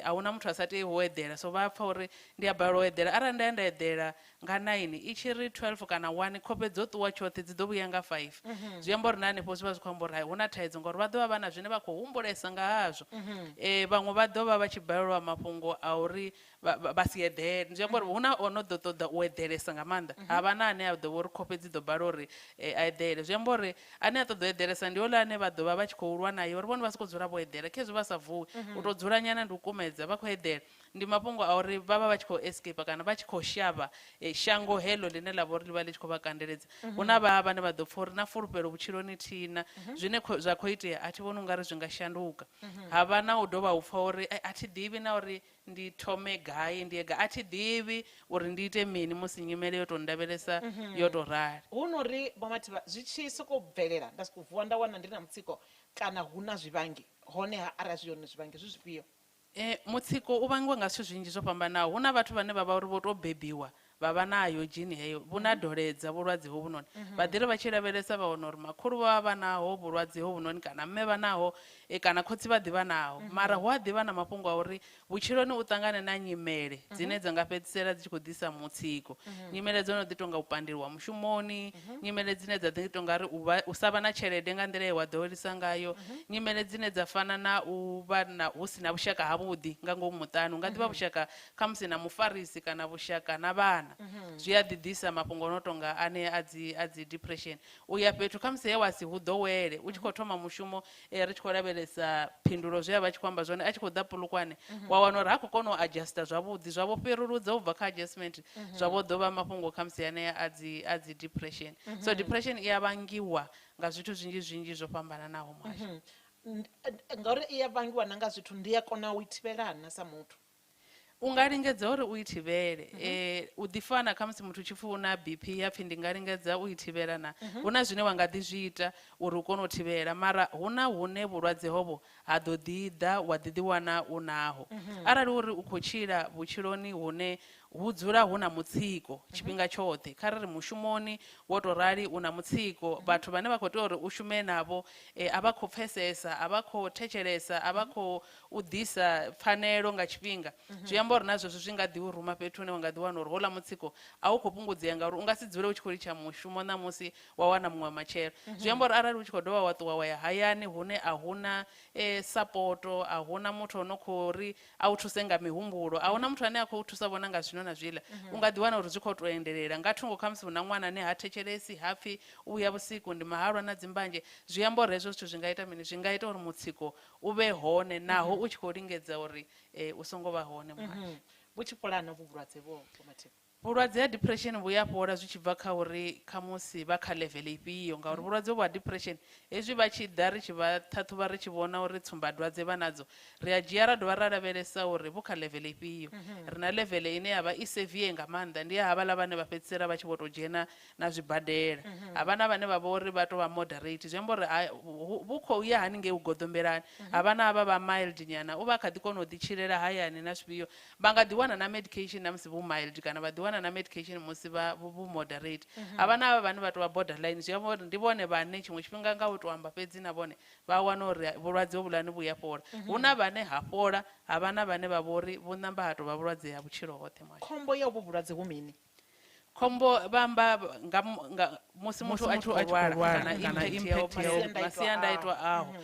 [SPEAKER 17] A huna muthu a sa tei u eḓela, so vha pfa uri ndi a balelwa u eḓela. Arali nda ya nda eḓela nga 9 i tshi ri 12 kana 1, khofhe dzo ṱuwa tshoṱhe, dzi ḓo vhuya nga 5. Zwi amba uri na hanefho zwi vha zwi khou amba uri hu na thaidzo, ngori vha ḓo vha vha na zwine vha khou humbulesa nga hazwo. Vhaṅwe vha ḓo vha vha tshi balelwa mafhungo a uri vha si eḓele. Zwi amba uri hu na o no ḓo ṱoḓa u eḓelesa nga maanḓa, ha vha na ane a ḓo vha uri khofhe dzi ḓo bala uri a eḓele. Zwi amba uri ane a ṱoḓa u eḓelesa ndi houḽa ane vha ḓo vha vha tshi khou lwa nayo uri vhone vha sokou dzula vho eḓela khezwi vha sa vuwi u tou dzula nyana ndi u kumedza vha khou eḓela ndi mafhungo a uri vha vha vha tshi khou escape kana vha tshi khou shavha shango heḽo ḽine ḽa vha uri ḽi vha ḽi tshi khou vha kandeledza. Hu na vha vhane vha ḓo pfha uri na fulufhelo vhutshiloni thina zwine zwa khou itea a thi vhoni ungari zwi nga shanduka. Ha vha na u dovha u pfha uri a thi ḓivhi na uri ndi thome gai ndi ye gai, a thi ḓivhi uri ndi ite mini musi nyimele yo tou ndavhelesa yo tou rali.
[SPEAKER 15] Hu no ri Vho Mathivha zwi tshi sokou bvelela nda sokou vuwa nda wana ndi na mutsiko kana hu na zwivhangi honeha arali zwi hone zwivhangi zwi zwifhio?
[SPEAKER 17] Mutsiko u vhangiwa nga zwithu zwinzhi zwo fhambanaho. Hu na vhathu vhane vha vha uri vho tou bebiwa vha vha nayo dzhini heyo, vhu na doledza vhulwadze hovhunoni. Vha ḓi ri vha tshi lavhelesa vha wana uri makhulu vha vha naho vhulwadze hovhunoni kana mme vha naho kana khotsi vha ḓivha naho. Mara hu a ḓivha na mafhungo a uri vhutshiloni u ṱangane na nyimele dzine dza nga fhedzisela dzi tshi khou ḓisa mutsiko. Nyimele dzo no ḓi tonga u pandeliwa mushumoni, nyimele dzine dza ḓi tonga ri u sa vha na tshelede nga nḓila ye wa ḓowelisa ngayo, nyimele dzine dza fana na u vha na hu si na vhushaka havhuḓi nga ngomu muṱani, hu nga ḓivha vhushaka khamusi na mufarisi kana vhushaka na vhana. Zwi a ḓi ḓisa mafhungo no tonga ane a dzi depression. U ya fhethu khamusi he wa si hu ḓowele u tshi khou thoma mushumo, ri tshi khou lavhelesa phindulo zwe a vha tshi khou amba zwone a tshi khou ḓa Polokwane, wa wana uri ha khou kona u adjusta zwavhuḓi, zwa vho fhiruludza u bva kha adjustment, zwa vho ḓo vha mafhungo khamusi ane a dzi depression. So depression i a vhangiwa nga zwithu zwinzhi zwinzhi zwo fhambananaho muhasho.
[SPEAKER 15] Ngauri i a vhangiwa na nga zwithu, ndi a kona u i thivhelana sa muthu.
[SPEAKER 17] U nga lingedza uri u i thivhele. U ḓi fana khamusi muthu tshi pfi u na BP ya pfi ndi nga lingedza u i thivhela na. Hu na zwine wa nga ḓi zwi ita uri u kone u thivhela, mara hu na hune vhulwadze hovho ha ḓo ḓi ḓa wa ḓi ḓiwana u naho. Arali uri u khou tshila vhutshiloni hune hu dzula hu na mutsiko tshifhinga tshoṱhe, kha ri ri mushumoni wo tou rali u na mutsiko, vhathu vhane vha khou tea uri u shume navho a vha khou pfesesa, a vha khou thetshelesa, a vha khou u ḓisa pfanelo nga tshifhinga, zwi amba uri na zwezwo zwi nga ḓi u ruma fhethu hune wa nga ḓi wana uri houḽa mutsiko a u khou fhungudzea, ngauri u nga si dzule u tshi khou litsha mushumo ṋamusi wa wana muṅwe matshelo. Zwi amba uri arali u tshi khou dovha wa ṱuwa wa ya hayani hune a huna sapoto, a huna muthu ono khou ri a u thuse nga mihumbulo, a huna muthu ane a khou thusa vhona nga zwino na zwiḽa, u nga ḓi wana uri zwi khou tou endelela nga thungo. Khamusi hu na ṅwana ane ha thetshelesi, ha pfi u vhuya vhusiku ndi mahalwa na dzimbanzhe. Zwi amba uri hezwo zwithu zwi nga ita mini? Zwi nga ita uri mutsiko u vhe hone naho u tshi khou lingedza uri u songo vha hone. Muhasho
[SPEAKER 15] vhu tshi fholana vhu vhulwadze vho Mathivha?
[SPEAKER 17] Vhulwadze ha depression vhu ya fhola zwi tshi bva kha uri khamusi vha kha level ifhio, ngauri vhulwadze vhu ha depression hezwi vha tshi ḓa ri tshi vha ṱhaṱhuvha ri tshi vhona uri tsumbadwadze vha nadzo, ri a dzhia ra dovha ra lavhelesa uri vhu kha level ifhio. Ri na level ine ya vha i severe nga maanḓa, ndi ya havhaḽa vhane vha fhedzisela vha tshi vho tou dzhena na zwibadela. Havha na vhane vha vha uri vha tou vha moderate, zwi amba uri vhu khou ya haningei u goḓombelani. Havha na havha vha mild nyana, u vha kha ḓi kona u ḓi tshilela hayani na zwifhio, vha nga ḓi wana na medication na musi vhu mild, kana vha ḓi wana na medication musi vha vhu moderate. Havha na havha vhane vha tou vha borderline, zwi amba uri ndi vhone vhane tshiṅwe tshifhinga nga u tou amba fhedzi na vhone vha wana uri vhulwadze hovhuḽani vhu ya fhola. Hu na vhane ha fhola, havha na vhane vha vha uri vhu namba ha tou vha vhulwadze ha vhutshilo hoṱhe.
[SPEAKER 15] Khombo ya uvhu vhulwadze hu mini?
[SPEAKER 17] Khombo vha amba nga musi muthu a tshi khou lwala kana impact ya masiandaitwa aho.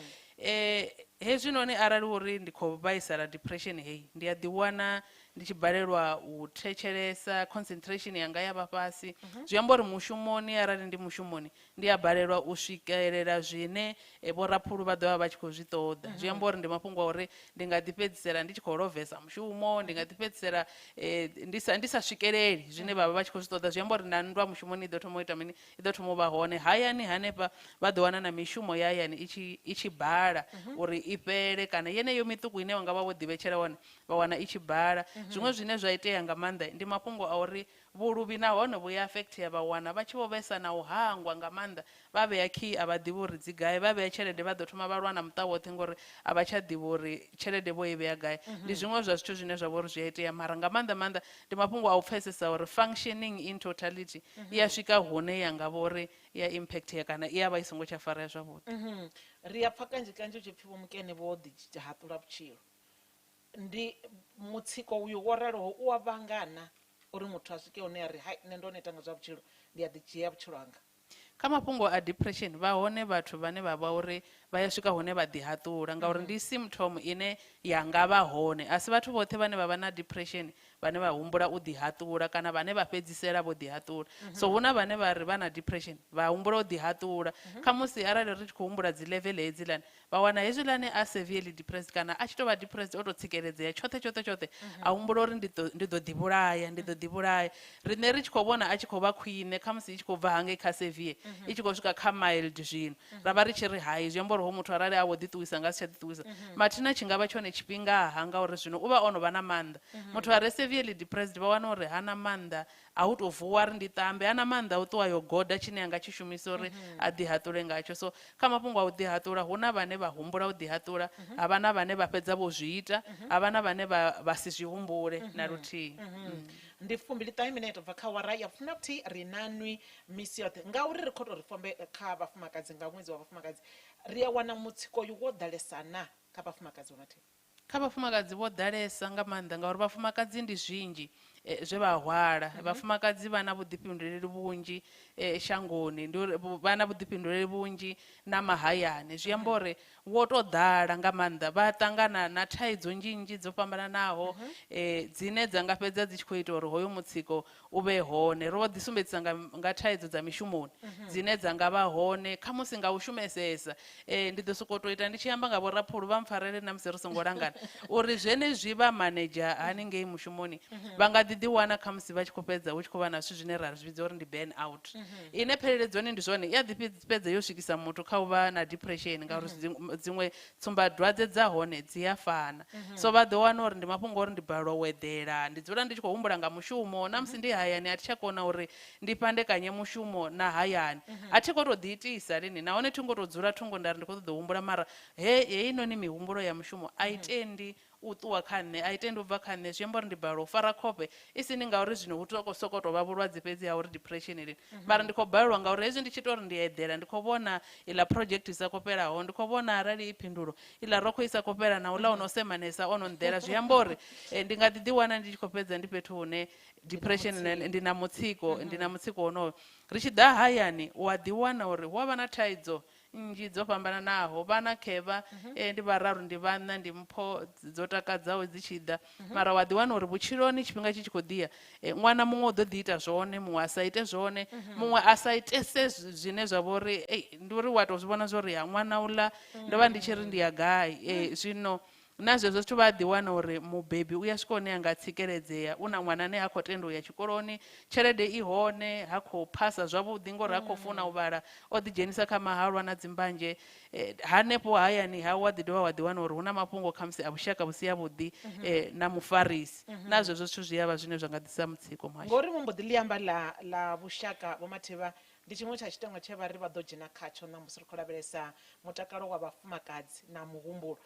[SPEAKER 17] Hezwinoni arali uri ndi khou vhaisala depression heyi, ndi a ḓiwana ndi tshi balelwa u thetshelesa, concentration yanga ya vha fhasi. Zwi amba uri mushumoni, arali ndi mushumoni, ndi a balelwa u swikelela zwine vhoraphulu vha ḓo vha vha tshi khou zwi ṱoḓa. Zwi amba uri ndi mafhungo a uri ndi nga ḓi fhedzisela ndi tshi khou lovesa mushumo, ndi nga ḓi fhedzisela ndi sa swikeleli zwine vha vha vha tshi khou zwi ṱoḓa. Zwi amba uri na nndwa mushumoni i ḓo thoma u ita mini? I ḓo thoma u vha hone. Hayani hanefha vha ḓo wana na mishumo ya hayani i tshi bala uri i fhele, kana yeneyo miṱuku ine wa nga vha wo ḓivhetshela wone vha wana i tshi bala. Zwiṅwe zwine zwa itea nga maanḓa ndi mafhungo a uri vhuluvhi nahone vhu ya affectia, vha wana vha tshi vho vhesa na u hangwa nga maanḓa, vha vhea key a vha ḓivhi uri dzi gai, vha vhea tshelede vha ḓo thoma vha lwa na muṱa woṱhe ngori a vha tsha ḓivha uri tshelede vho i vhea gai. Ndi zwiṅwe zwa zwithu zwine zwa vha uri zwi a itea, mara nga maanḓa maanḓa ndi mafhungo a u pfesesa uri functioning in totality i ya swika hune ya nga vha uri ya impact ya kana i ya vha i songo tsha farea zwavhuḓi.
[SPEAKER 15] Ri a pfa kanzhi kanzhi u tshi pfi vho mukene vho ḓi haṱula vhutshilo. Ndi mutsiko uyu wo raloho u a vhangana uri muthu a swike hune a ri hai nṋe ndo neta nga zwa vhutshilo, ndi a ḓi dzhia vhutshilo hanga.
[SPEAKER 17] Kha mafhungo a depression vha hone vhathu vhane vha vha uri vha ya swika hune vha ḓi haṱula, ngauri ndi symptom ine ya nga vha hone. A si vhathu vhoṱhe vhane vha vha na depression vhane vha humbula u ḓihaṱula kana vhane vha fhedzisela vho ḓihaṱula. So hu na vhane vha ri vha na depression vha humbula u ḓihaṱula. Khamusi arali ri tshi khou humbula dzi level hedzilani, vha wana hezwiḽani a severely depressed kana a tshi tou vha depressed o tou tsikeledzea tshoṱhe tshoṱhe tshoṱhe, a humbula uri ndi ḓo ḓivhulaya, ndi ḓo ḓivhulaya. Riṋe ri tshi khou vhona a tshi khou vha khwine, khamusi i tshi khou bva hangei kha severe i tshi khou swika kha mild zwino, ra vha ri tshi ri hai, zwi amba uri ho muthu arali a vho ḓiṱuwisa nga si tsha ḓiṱuwisa. Mathina tshi nga vha tshone tshifhingaha ngauri zwino u vha o no vha na maanḓa. Muthu a re severely depressed vha wana uri hana maanḓa a u tou vuwa ri ndi ṱambe, hana maanḓa a u ṱuwa yo goda tshine a nga tshi shumisa uri a ḓihaṱule ngatsho. So kha mafhungo a u ḓihaṱula hu na vhane vha humbula u ḓihaṱula, ha vha na vhane vha fhedza vho zwi ita, ha vha na vhane vha si zwi humbule na luthihi.
[SPEAKER 15] Ndi 25 minete bva kha awara ya 11 ri na nwi misi yoṱhe ngauri ri khou tou ri fombe kha vhafumakadzi nga ṅwedzi wa vhafumakadzi, ri a wana mutsiko uyu wo ḓalesa na kha vhafumakadzi vho Mathivha?
[SPEAKER 17] Kha vhafumakadzi vho ḓalesa nga maanḓa ngauri vhafumakadzi ndi zwinzhi zwe vha hwala. Vhafumakadzi vha na vhuḓifhinduleli vhunzhi shangoni, ndi uri vha na vhuḓifhinduleli vhunzhi na mahayani. Zwi amba uri wo tou ḓala nga maanḓa, vha ṱangana na thaidzo nnzhi nnzhi dzo fhambananaho dzine dza nga fhedza dzi tshi khou ita uri hoyo mutsiko u vhe hone. Ro ḓi sumbedzisa nga thaidzo dza mishumoni dzine dza nga vha hone khamusi nga u shumesesa. Ndi ḓo sokou tou ita ndi tshi amba nga vho Raphulu vha mpfarele na musi ri songo langana uri zwenezwi vha manager haningei mushumoni vha nga ḓi ḓiwana khamusi vha tshi khou fhedza hu tshi khou vha na zwithu zwine ra zwi vhidza uri ndi burn out. Ine pheleledzoni ndi zwone i a ḓi fhedza yo swikisa muthu kha u vha na depression ngauri dziṅwe tsumbadwadze dza hone dzi a fana. So vha ḓo wana uri ndi mafhungo uri ndi balelwa u eḓela, ndi dzula ndi tshi khou humbula nga mushumo, na musi ndi hayani a thi tsha kona uri ndi fhandekanye mushumo na hayani. A thi khou tou ḓi itisa lini, nahone thi ngo tou dzula thungo nda ri ndi khou ṱoḓa u humbula, mara heinoni mihumbulo ya mushumo a i tendi u ṱuwa kha nṋe, a i tendi u bva kha nṋe. Zwi amba uri ndi balelwa u fara khofhe, i sini ngauri zwino hu tou sokou tou vha vhulwadze fhedzi ha uri depression lini, mara ndi khou balelwa ngauri hezwi ndi tshi tou ri ndi eḓela ndi khou vhona iḽa project i sa khou fhelaho, ndi khou vhona arali i phindulo iḽa rokho i sa khou fhela na uḽa ono semanesa ono nḓela. Zwi amba uri ndi nga ḓi ḓiwana ndi tshi khou fhedza ndi fhethu hune depression ndi na mutsiko, ndi na mutsiko wonoyo. Ri tshi ḓa hayani u a ḓiwana uri hu a vha na thaidzo nnzhi dzo fhambananaho, vhana khevha ndi vhararu, ndi vhaṋa, ndi mpho dzo takadzaho dzi tshi ḓa, mara wa ḓiwana uri vhutshiloni tshifhinga tshi tshi khou ḓiya ṅwana muṅwe u ḓo ḓi ita zwone, muṅwe a sa ite zwone, muṅwe a sa itese zwine zwa vha uri ndi uri wa tou zwi vhona zwa uri ya ṅwana uḽa ndo vha ndi tshi ri ndi ya gai. Zwino na zwezwo zwithu vha ḓiwana uri mubebi u ya swika hune a nga tsikeledzea, u na ṅwana ane ha khou tenda u ya tshikoloni, tshelede i hone, ha khou phasa zwavhuḓi ngori ha khou funa u vhala, o ḓidzhenisa kha mahalwa na dzimbanzhe. Hanefho hayani ha wa ḓi dovha wa ḓiwana uri hu na mafhungo khamusi a vhushaka vhu si havhuḓi na mufarisi. Na zwezwo zwithu zwi a vha zwine zwa nga ḓisa mutsiko muhasho.
[SPEAKER 15] Ngori vho mbo ḓi ḽi amba ḽa vhushaka Vho Mathivha, ndi tshiṅwe tsha tshiteṅwa tshe vha ri vha ḓo dzhena khatsho ṋamusi ri khou lavhelesa mutakalo wa vhafumakadzi na muhumbulo.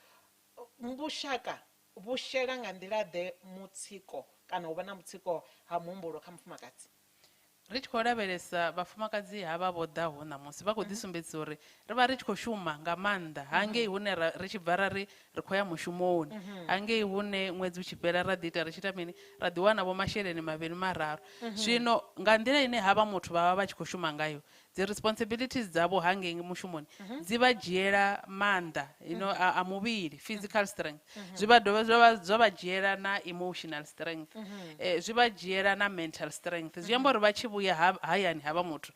[SPEAKER 15] Vhushaka vhu shela nga nḓila ḓe mutsiko kana u vha na mutsiko ha muhumbulo kha mufumakadzi?
[SPEAKER 17] Ri tshi khou lavhelesa vhafumakadzi havha vho ḓaho ṋamusi vha khou ḓi sumbedzisa uri ri vha ri tshi khou shuma nga maanḓa hangei hune ri tshi bva ra ri ri khou ya mushumoni, hangei hune ṅwedzi u tshi fhela ra ḓi ita ri tshi ita mini, ra ḓi wana vho masheleni mavhili mararu. Zwino nga nḓila ine havha muthu vha vha vha tshi khou shuma ngayo, dzi responsibilities dzavho hangei mushumoni dzi vha dzhiela maanḓa, you know, a muvhili, physical strength, zwi vha dovha zwa vha dzhiela na emotional strength, zwi vha dzhiela na mental strength. Zwi amba uri vha tshi vhuya hayani havha muthu,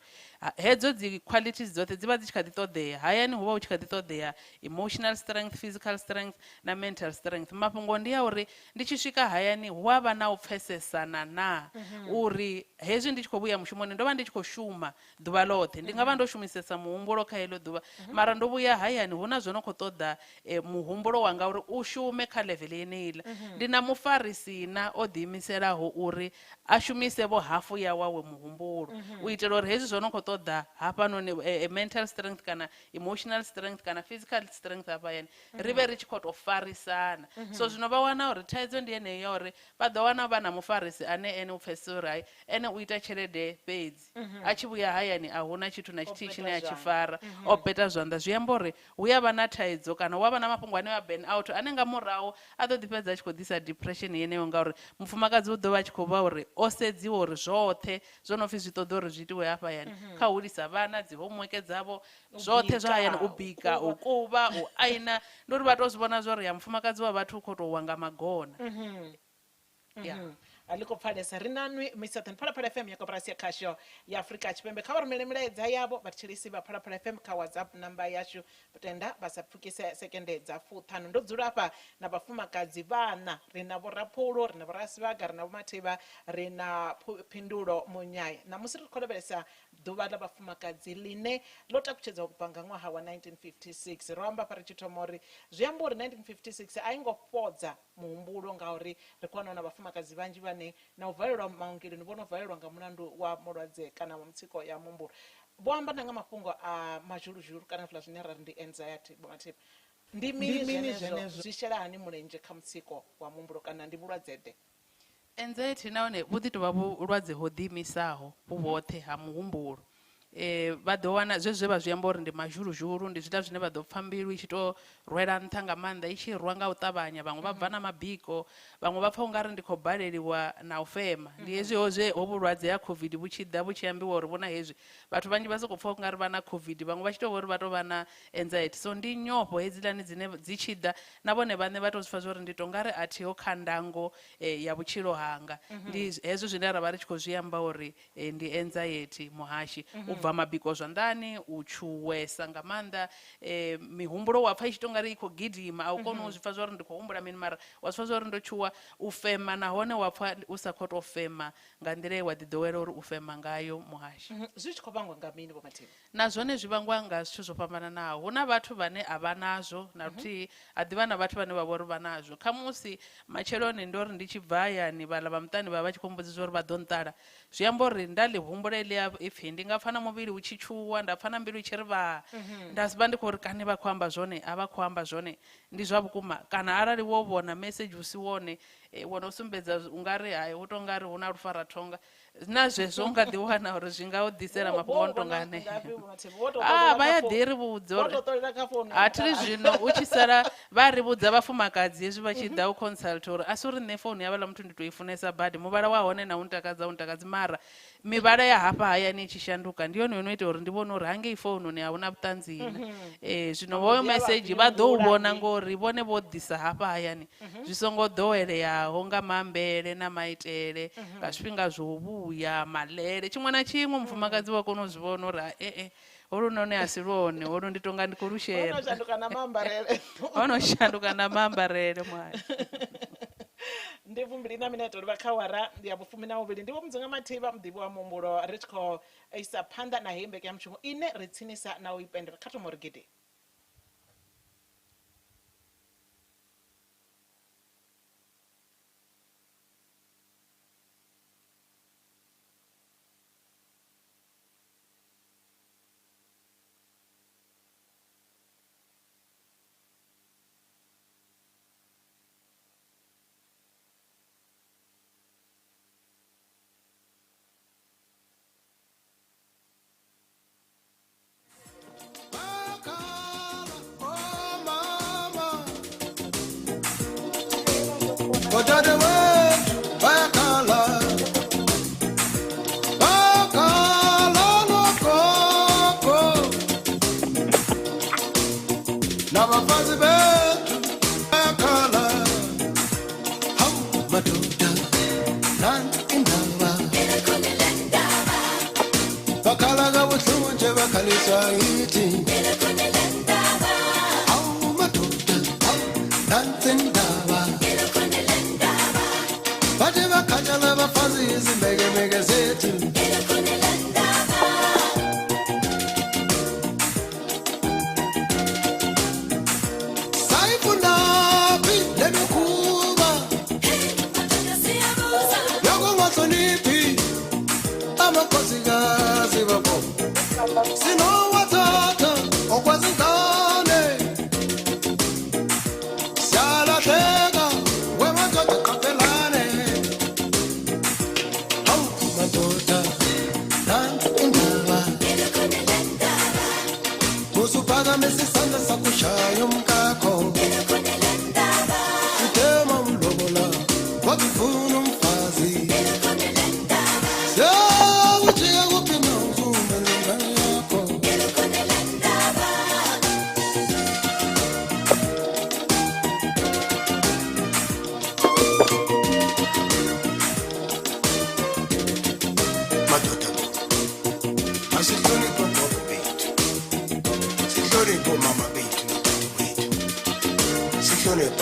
[SPEAKER 17] hedzo dzi qualities dzoṱhe dzi vha dzi tshi kha ḓi ṱoḓea. Hayani hu vha hu tshi kha ḓi ṱoḓea emotional strength, physical strength na mental strength. Mafhungo ndi a uri ndi tshi swika hayani hu a vha na u pfesesana na uri hezwi ndi tshi khou vhuya mushumoni ndo vha ndi tshi khou shuma ḓuvha ḽoṱhe, ndi nga vha ndo shumisesa muhumbulo kha heḽo ḓuvha, mara ndo vhuya hayani hu na zwo no khou ṱoḓa muhumbulo wanga uri u shume kha level yeneiḽa. Ndi na mufarisi na o ḓiimiselaho uri a shumise vho hafu ya wawe muhumbulo u itela uri hezwi zwo no khou ṱoḓa hafhanoni mental strength kana emotional strength kana physical strength hafha hayani ri vhe ri tshi khou tou farisana. So zwino vha wana uri thaidzo ndi yeneyo ya uri vha ḓo wana vha na mufarisi ane ene u pfesesa uri hai ene u ita tshelede fhedzi, a tshi vhuya hayani a huna tshithu na tshithihi tshine a tshi fara, o peta zwanḓa. Zwi amba uri hu ya vha na thaidzo kana hu a vha na mafhungo ane a burn out ane nga murahu a ḓo ḓi fhedza a tshi khou ḓisa depression yeneyo, ngauri mufumakadzi u ḓo vha a tshi khou vha uri o sedziwa uri zwoṱhe zwo no pfhi zwi ṱoḓa uri zwi itiwe hafha hayani, kha hulisa vhana, dzi homework dzavho, zwoṱhe zwa hayani, u bika, u kuvha, u aina. Ndi uri vha tou zwi vhona zwa uri ya mufumakadzi wa vhathu u khou tou wa nga magona.
[SPEAKER 15] Ḽi khou pfalesa ri nanwi misi yoṱhe. Ndi Phalaphala FM ya koporasi ya khasho ya Afrika Tshipembe. Kha vha rumele milaedza yavho vhathetshelesi vha Phalaphala FM kha WhatsApp namba yashu, tenda vha sa pfukise sekende dza fuṱhanu. Ndo dzula afha na vhafumakadzi vhaṋa, ri na Vho Raphulu, ri na Vho Rasivhaga, ri na Vho Mathivha, ri na Phindulo Munyai. Ṋamusi ri khou lavhelesa ḓuvha ḽa vhafumakadzi ḽine ḽo takutshedzwa u bva nga ṅwaha wa 1956. Ro amba afha ri tshi thoma uri zwi amba uri 1956 a i ngo fhodza muhumbulo ngauri ri khou wana hu na vhafumakadzi vhanzhi vhane na u valelwa maongeloni vho no valelwa nga mulandu wa mulwadze kana wa mutsiko ya muhumbulo. Vho amba na nga mafhungo a mazhuluzhulu kana zwiḽa zwine ra ri ndi anxiety. Vho Mathivha, ndi mini zwenezwo, zwi shela hani mulenzhe kha mutsiko wa muhumbulo kana ndi vhulwadze-ḓe?
[SPEAKER 17] Anxiety nahone vhu ḓi tovha vhulwadze ho ḓiimisaho vhu vhoṱhe ha muhumbulo. Vha ḓo wana zwezwi zwe vha zwi amba uri ndi mazhuluzhulu, ndi zwiḽa zwine vha ḓo pfa mbilu i tshi to rwela nṱha nga maanḓa, i tshi rwa nga u ṱavhanya, vhaṅwe vha bva na mabiko, vhaṅwe vha pfa ungari ndi khou baleliwa na u fema. Ndi hezwi ho zwe ho vhulwadze ha COVID vhu tshi ḓa vhu tshi ambiwa uri vhu na hezwi, vhathu vhanzhi vha sokou pfa ungari vha na COVID, vhaṅwe vha tshi tou vha uri vha tou vha na anxiety. So ndi nyofho hedziḽani dzine dzi tshi ḓa na vhone vhaṋe vha tou zwi pfa zwa uri ndi tou ngari a thiho kha ndango ya vhutshilo hanga. Ndi hezwo zwine ra vha ri tshi khou zwi amba uri ndi anxiety muhashi. U bva mabiko zwanḓani, u tshuwesa nga maanḓa, mihumbulo wa pfa i tshi tou ngari i khou gidima, a u koni u zwi pfa zwa uri ndi khou humbula mini, mara wa zwi pfa zwa uri ndo tshuwa. U fema nahone wa pfa u sa khou tou fema nga nḓila ye wa ḓi ḓowela uri u fema ngayo muhashi.
[SPEAKER 15] Zwi tshi khou vhangwa nga mini Vho Mathivha?
[SPEAKER 17] Na zwone zwi vhangwa nga zwithu zwo fhambananaho. Hu na vhathu vhane a vha nazwo na luthihi, ha ḓivha na vhathu vhane vha vha uri vha nazwo. Khamusi matsheloni ndo ri ndi tshi bva hayani vhaḽa vha muṱani vha vha tshi khou mbudzisa uri vha ḓo nṱala, zwi amba uri nda ḽi humbula heḽia ipfhi ndi nga pfa na muvhili u tshi tshuwa, nda pfa na mbilu i tshi ri vhaa, nda vha ndi khou ri kani vha khou amba zwone, a vha khou amba zwone, ndi zwa vhukuma. Kana arali wo vhona mesedzhi u si wone, wo no sumbedza u nga ri hai, hu tou nga ri hu na lufarathonga, na zwezwo u nga ḓi wana uri zwi nga u ḓisela mafhungo o no tonga aneo. Vha ya ḓi ri vhudza uri a thi ri zwino u tshi sala vha ri vhudza vhafumakadzi hezwi vha tshi ḓa u consult uri a si uri nṋe founu ya vhaḽa muthu ndi tou i funesa badi, muvhala wa hone na u ntakadza u ntakadzi, mara mivhala ya hafha hayani i tshi shanduka ndi yone yo no ita uri ndi vhone uri hangei foununi a huna vhuṱanzi na. Zwino hoyo message vha ḓo u vhona ngori vhone vho ḓisa hafha hayani zwi songo ḓoweleaho nga maambele na maitele, nga zwifhinga zwo vhuya malele, tshiṅwe na tshiṅwe mufumakadzi wa kona u zwi vhona uri ee holunoni a si lwone, holu ndi tonga ndi khou lu shera.
[SPEAKER 15] Ho no shanduka na maambarele.
[SPEAKER 17] Ho no shanduka na maambarele muhasho.
[SPEAKER 15] Ndi fumbili na minete livha kha awara ya vhufumi na vhuvhili. Ndi Vho Mudzunga Mathivha, muḓivhi wa muhumbulo, ri tshi khou isa phanḓa na heyi mbekanyamushumo ine ri tsinisa na u i pendela. Kha thoma uri gidi.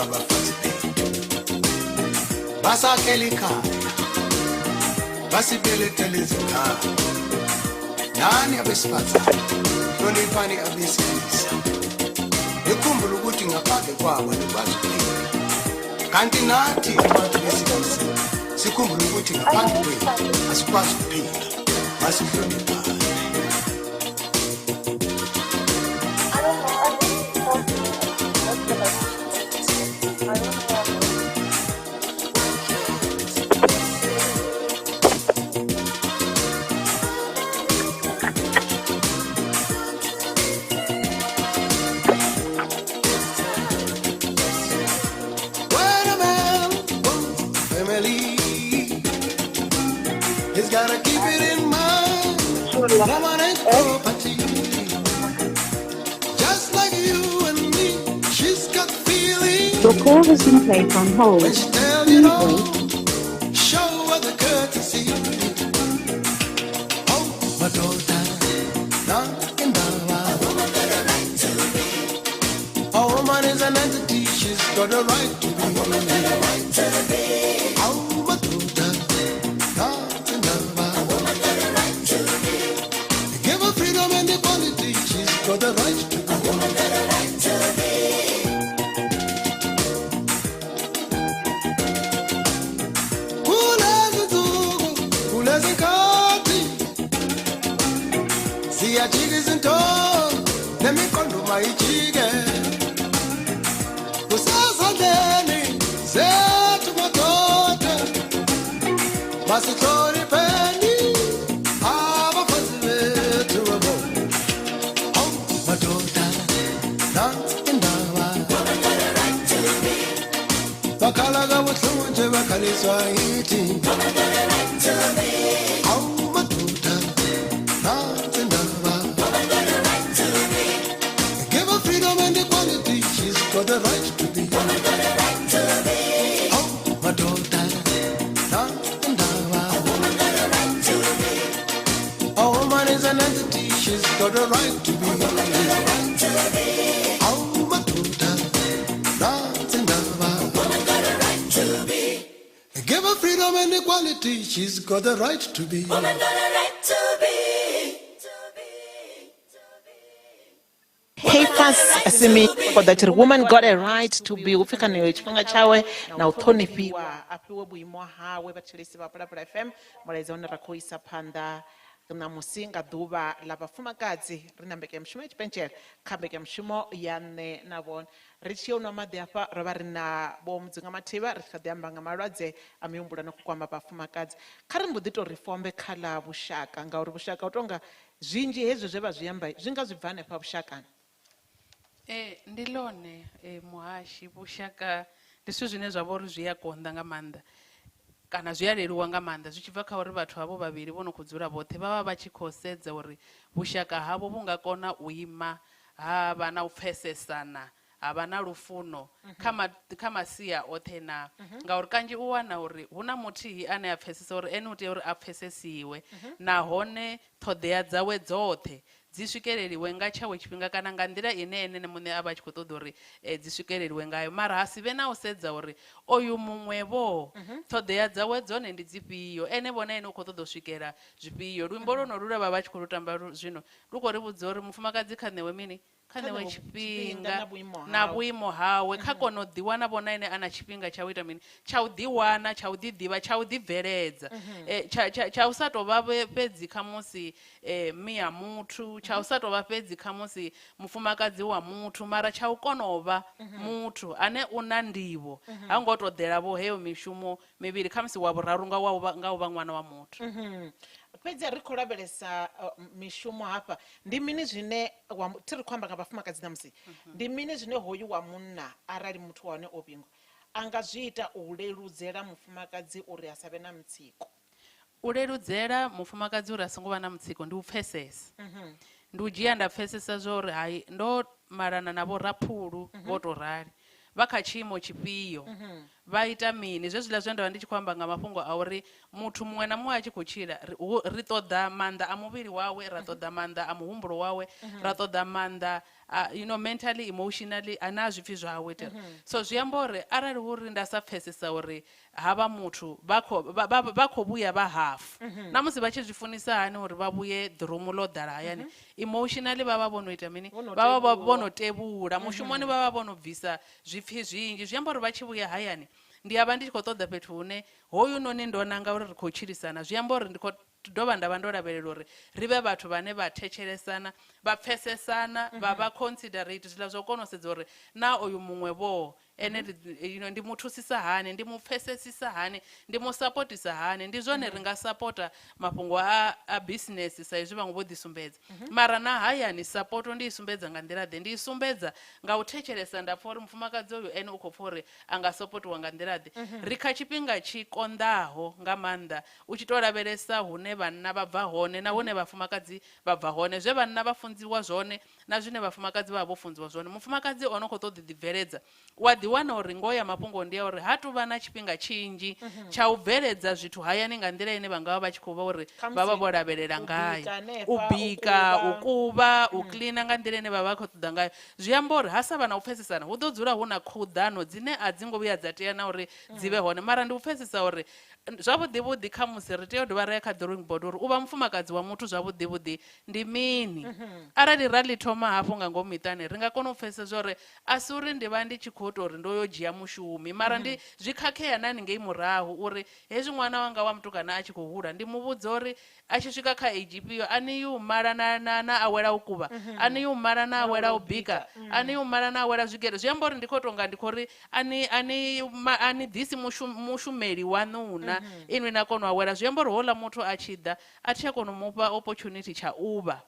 [SPEAKER 7] Abafazi bethu basakhela ikhaya, basibelethele izingane. Nani abesifazane, hloniphani abesilisa, nikhumbule ukuthi ngaphandle kwabo anikwazi ukuphila, kanti nathi abantu besilisa sikhumbule ukuthi ngaphandle kwethu asikwazi ukuphila. Masihloniphane. When a man wants a family, he's gotta keep it in mind. Woman ain't property. Just like you and me, she's got feelings.
[SPEAKER 21] Your call has been placed on hold.
[SPEAKER 7] When she tell you
[SPEAKER 21] Please
[SPEAKER 7] no,
[SPEAKER 21] wait.
[SPEAKER 7] show her the courtesy. Oh, my daughter, A woman is an entity, she's got a right to be. A woman got a right to be. Oh, my daughter, a woman got a right to be. Give her freedom and equality, she's got a right to be. A woman got a right to be. Kulezinsuku, kulezinkathi, siyajika izinto, nemiqondo mayijike. Kusezandleni zethu madoda, masihlonipheni abafazi bethu yabo. Awu madoda, nansi indaba. Bakhala kabuhlungu nje bakhaliswa yithi. Awu madoda, nansi indaba. Give her freedom and equality, she's got the right to be. Oh, my daughter, A woman is an entity, she's got a right to be. Oh, my daughter, Give her freedom and equality, she's got the right to be.
[SPEAKER 1] Woman got a right to be.
[SPEAKER 15] Caiphus Semenya tshi ri woman got a right to be, upfi khaneyo tshifhinga tshawe na u ṱhonifhiwa, a fhiwe vhuimo hawe. Vhathetshelesi vha Phalaphala FM, mulaedza une ra khou isa phanḓa ṋamusi nga ḓuvha ḽa vhafumakadzi, ri na mbekanyamushumo ya tshipentshela kha mbekanyamushumo ya Nṋe na Vhone. Ri tshi yo nwa maḓi afha, ro vha ri na Vho Mudzinga Mathivha, ri tshi kha ḓi amba nga malwadze a mihumbulo no khou kwama vhafumakadzi. Kha ri mbo ḓi tou ri fombe kha ḽa vhushaka, ngauri vhushaka u tonga zwinzhi hezwi zwe vha zwi amba zwi nga zwi bva hanefha vhushakani.
[SPEAKER 17] Ee, ndi ḽone muhashi, vhushaka ndi zwithu zwine zwa vha uri zwi a konḓa nga maanḓa kana zwi a leluwa nga maanḓa, zwi tshi bva kha uri vhathu havho vhavhili vho no khou dzula vhoṱhe vha vha vha tshi khou sedza uri vhushaka havho vhu nga kona u ima, ha vha na u pfesesana, ha vha na lufuno kha masia oṱhe na. Ngauri kanzhi u wana uri hu na muthihi ane a pfesesa uri ene u tea uri a pfesesiwe, nahone ṱhoḓea dzawe dzoṱhe dzi swikeleliwe nga tshawe tshifhinga kana nga nḓila ine ene muṋe a vha a tshi khou ṱoḓa uri dzi swikeleliwe ngayo, mara ha si vhe na u sedza uri oyu muṅwe vho ṱhoḓea dzawe dzone ndi dzifhio, ene vhona ene u khou ṱoḓa u swikela zwifhio. Luimbo lwonolu lwe vha vha tshi khou lu tamba zwino lu khou ri vhudza uri mufumakadzi kha ṋewe mini, kha ṋewe tshifhinga na vhuimo hawe, kha kone u ḓiwana vhona ene a na tshifhinga tsha u ita mini, tsha u ḓiwana, tsha u ḓiḓivha, tsha u ḓibveledza, tsha u sa tou vha fhedzi khamusi mia muthu, tsha u sa tou vha fhedzi khamusi mufumakadzi wa muthu, mara tsha u kona u vha muthu ane u na ndivho, ha ngo tou ḓela vho heyo mishumo mivhili khamusi wa vhuraru nga u vha ṅwana wa muthu.
[SPEAKER 15] Fhedzi ri khou lavhelesa mishumo hafha, ndi mini zwine thi ri khou amba nga vhafumakadzi ṋamusi, ndi mini zwine hoyu wa munna arali muthu wa hone o vhingwa a nga zwi ita u leludzela mufumakadzi uri a sa vhe na mutsiko?
[SPEAKER 17] U leludzela mufumakadzi uri a songo vha na mutsiko ndi u pfesesa. Ndi u dzhia nda pfesesa zwa uri hai, ndo malana na vho raphulu vho tou rali, vha kha tshiimo tshifhio, vha ita mini. Zwezwiḽa zwe nda vha ndi tshi khou amba nga mafhungo a uri muthu muṅwe na muṅwe a tshi khou tshila, ri ṱoḓa maanḓa a muvhili wawe, ra ṱoḓa maanḓa a muhumbulo wawe, ra ṱoḓa maanḓa a, you know, mentally, emotionally, a na zwipfi zwawe. So zwi amba uri arali hu uri nda sa pfesesa uri havha muthu vha khou vhuya vha hafu, na musi vha tshi zwi funisa hani uri vha vhuye ḓirumu ḽo ḓala hayani, emotionally vha vha vho no ita mini, vha vha vho no tevhula mushumoni, vha vha vho no bvisa zwipfi zwinzhi. Zwi amba uri vha tshi vhuya hayani ndi a vha ndi tshi khou ṱoḓa fhethu hune hoyu noni ndo nanga uri ri khou tshilisana. Zwi amba uri ndi khou dovha nda vha ndo lavhelela uri ri vhe vhathu vhane vha thetshelesana, vha pfesesana, vha vha considerate, zwiḽa zwa u kona u sedza uri na oyu muṅwe vho ene you know, ndi mu thusisa hani, ndi mu pfesesisa hani, ndi mu supportisa hani. Ndi zwone ri nga supporta mafhungo a business sa izwi vhaṅwe vho ḓi sumbedza, mara na hayani support ndi i sumbedza nga nḓila ḓe? Ndi i sumbedza nga u thetshelesa, nda pfa uri mufumakadzi uyu ene u khou pfa uri a nga supportiwa nga nḓila ḓe. Ri kha tshifhinga tshi konḓaho nga maanḓa, u tshi to lavhelesa hune vhanna vha bva hone na hune vhafumakadzi vha bva hone, zwe vhanna vha funziwa zwone na zwine vhafumakadzi vha vho funziwa zwone. Mufumakadzi ono khou ṱoḓa ḓi bveledza, wa ḓi wana uri ngoho ya mafhungo ndi ya uri ha tuvha na tshifhinga tshinzhi tsha u bveledza zwithu hayani nga nḓila ine vha nga vha vha tshi khou vha uri vha vha vho lavhelela ngayo, u bika, u kuvha, u cleaner nga nḓila ine vha vha khou ṱoḓa ngayo. Zwi amba uri ha sa vha na u pfesesana, hu ḓo dzula hu na khuḓano dzine a dzi ngo vhuya dza tea na uri dzi vhe hone. Mara ndi u pfesesa uri zwavhuḓi vhuḓi kha musi ri tea u dovha ra ya kha drawing board uri u vha mufumakadzi wa muthu zwavhuḓi vhuḓi ndi mini. Arali ra ḽi thoma hafhu nga ngomu miṱani, ri nga kona u pfesesa zwa uri a si uri ndi vha ndi tshi khou tou uri ndo yo dzhia mushumi, mara ndi zwi khakhea na haningei murahu uri hezwi ṅwana wanga wa mutukana a tshi khou hula ndi mu vhudza uri a tshi swika kha age ifhio a ni yu mala na awela u kuvha, a ni yu mala na awela u bika, a ni yu mala na awela zwigero. Zwi amba uri ndi khou tou nga ndi khou ri a ni ḓisi mushumeli waṋu na inwi na kona u awela. Zwi amba uri houḽa muthu a tshi ḓa a thi a kona u mufha opportunity tsha u vha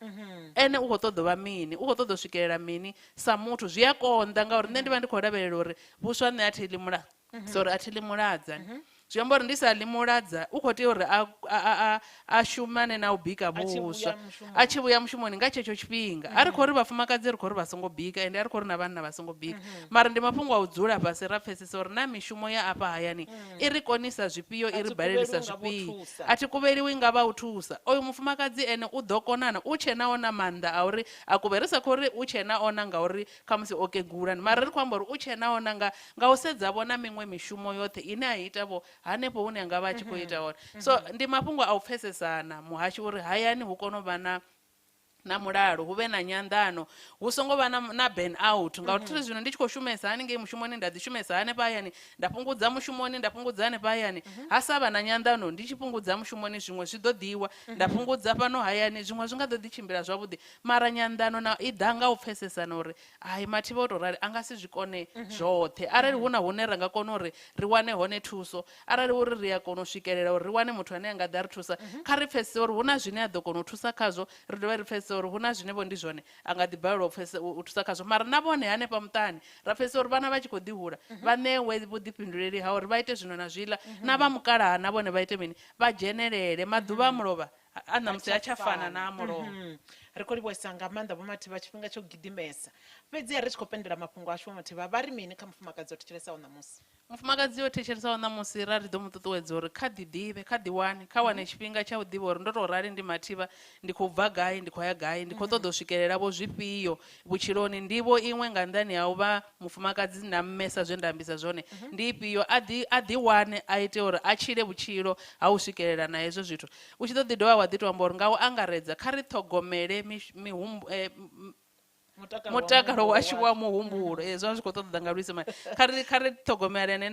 [SPEAKER 17] ene u khou ṱoḓa vha mini, u khou ṱoḓa u swikelela mini sa muthu. Zwi a konḓa ngauri nṋe ndi vha ndi khou lavhelela uri vhuswa nṋe a thi ḽi mula, sorry, a thi ḽi muladza. Zwi amba uri ndi sa ḽi muladza u khou tea uri a shumane na u bika vhuswa a tshi vhuya mushumoni nga tshetsho tshifhinga. A ri khou ri vhafumakadzi ri khou ri vha songo bika, ende a ri khou ri na vhanna vha songo bika, mara ndi mafhungo a u dzula fhasi ra pfesesa uri na mishumo ya afha hayani i ri konisa zwifhio, i ri balelisa zwifhio. A thi kuvheliwi nga vha u thusa. Oyu mufumakadzi ene u ḓo konana, u tshena ona maanḓa a uri a kuvhe. Ri sa khou ri u tshena ona ngauri khamusi o kegula, mara ri khou amba uri u tshena ona nga u sedza vhona miṅwe mishumo yoṱhe ine a ita vho hanefho hune a nga vha a tshi khou ita hone. So ndi mafhungo a u pfesesana muhashi uri hayani hu kone u vha na mulalo, hu vhe na nyanḓano, hu songo vha na burn out. Ngauri thiri zwino ndi tshi khou shumesa haningei mushumoni, nda ḓi shumesa hanefha hayani, nda fhungudza mushumoni, nda fhungudza hanefha hayani, ha sa vha na nyanḓano, ndi tshi fhungudza mushumoni zwiṅwe zwi ḓo ḓiwa, nda fhungudza fhano hayani zwiṅwe zwi nga ḓo ḓi tshimbila zwavhuḓi. Mara nyanḓano na i ḓa nga u pfesesana uri ai mathivha o tou rali a nga si zwi kone zwoṱhe. Arali hu na hune ra nga kona uri ri wane hone thuso, arali uri ri a kona u swikelela uri ri wane muthu ane a nga ḓa ri thusa, kha ri pfesese uri hu na zwine a ḓo kona u thusa khazwo, ri dovhe ri pfesese uri hu na zwine vho ndi zwone a nga ḓi balelwa u thusa khazwo. Mara na vhone hanefha muṱani ra pfesesa uri vhana vha tshi khou ḓi hula vha ṋewe vhuḓifhinduleli ha uri vha ite zwino na zwiḽa, na vha mukalaha na vhone vha ite mini, vha dzhenelele. Maḓuvha a mulovha a ṋamusi a tsha fana na a mulovha.
[SPEAKER 15] Ri khou livhuwesa nga maanḓa Vho Mathivha, tshifhinga tsho gidimesa. Fhedziha ri tshi khou pendela mafhungo ashu, Vho Mathivha vha ri mini kha mufumakadzi o thetshelesaho ṋamusi?
[SPEAKER 17] Mufumakadzi o thetshelesaho ṋamusi ra ri ḓo mu ṱuṱuwedza uri kha ḓi ḓivhe, kha ḓi wane, kha wane tshifhinga tsha u ḓivha uri ndo tou rali ndi Mathivha, ndi khou bva gai, ndi khou ya gai, ndi khou ṱoḓa u swikelela vho zwifhio vhutshiloni. Ndivho iṅwe nga nnḓani ha u vha mufumakadzi na mme sa zwe nda ambisa zwone ndi ifhio? A ḓi wane, a ite uri a tshile vhutshilo ha u swikelela na hezwo zwithu. U tshi ḓo ḓi dovha wa ḓi to amba uri nga u angaredza kha ri ṱhogomele mutakalo washu wa muhumbulo. Zwa zwi khou ṱoḓa nga luisimane. Kha ri ṱhogomelane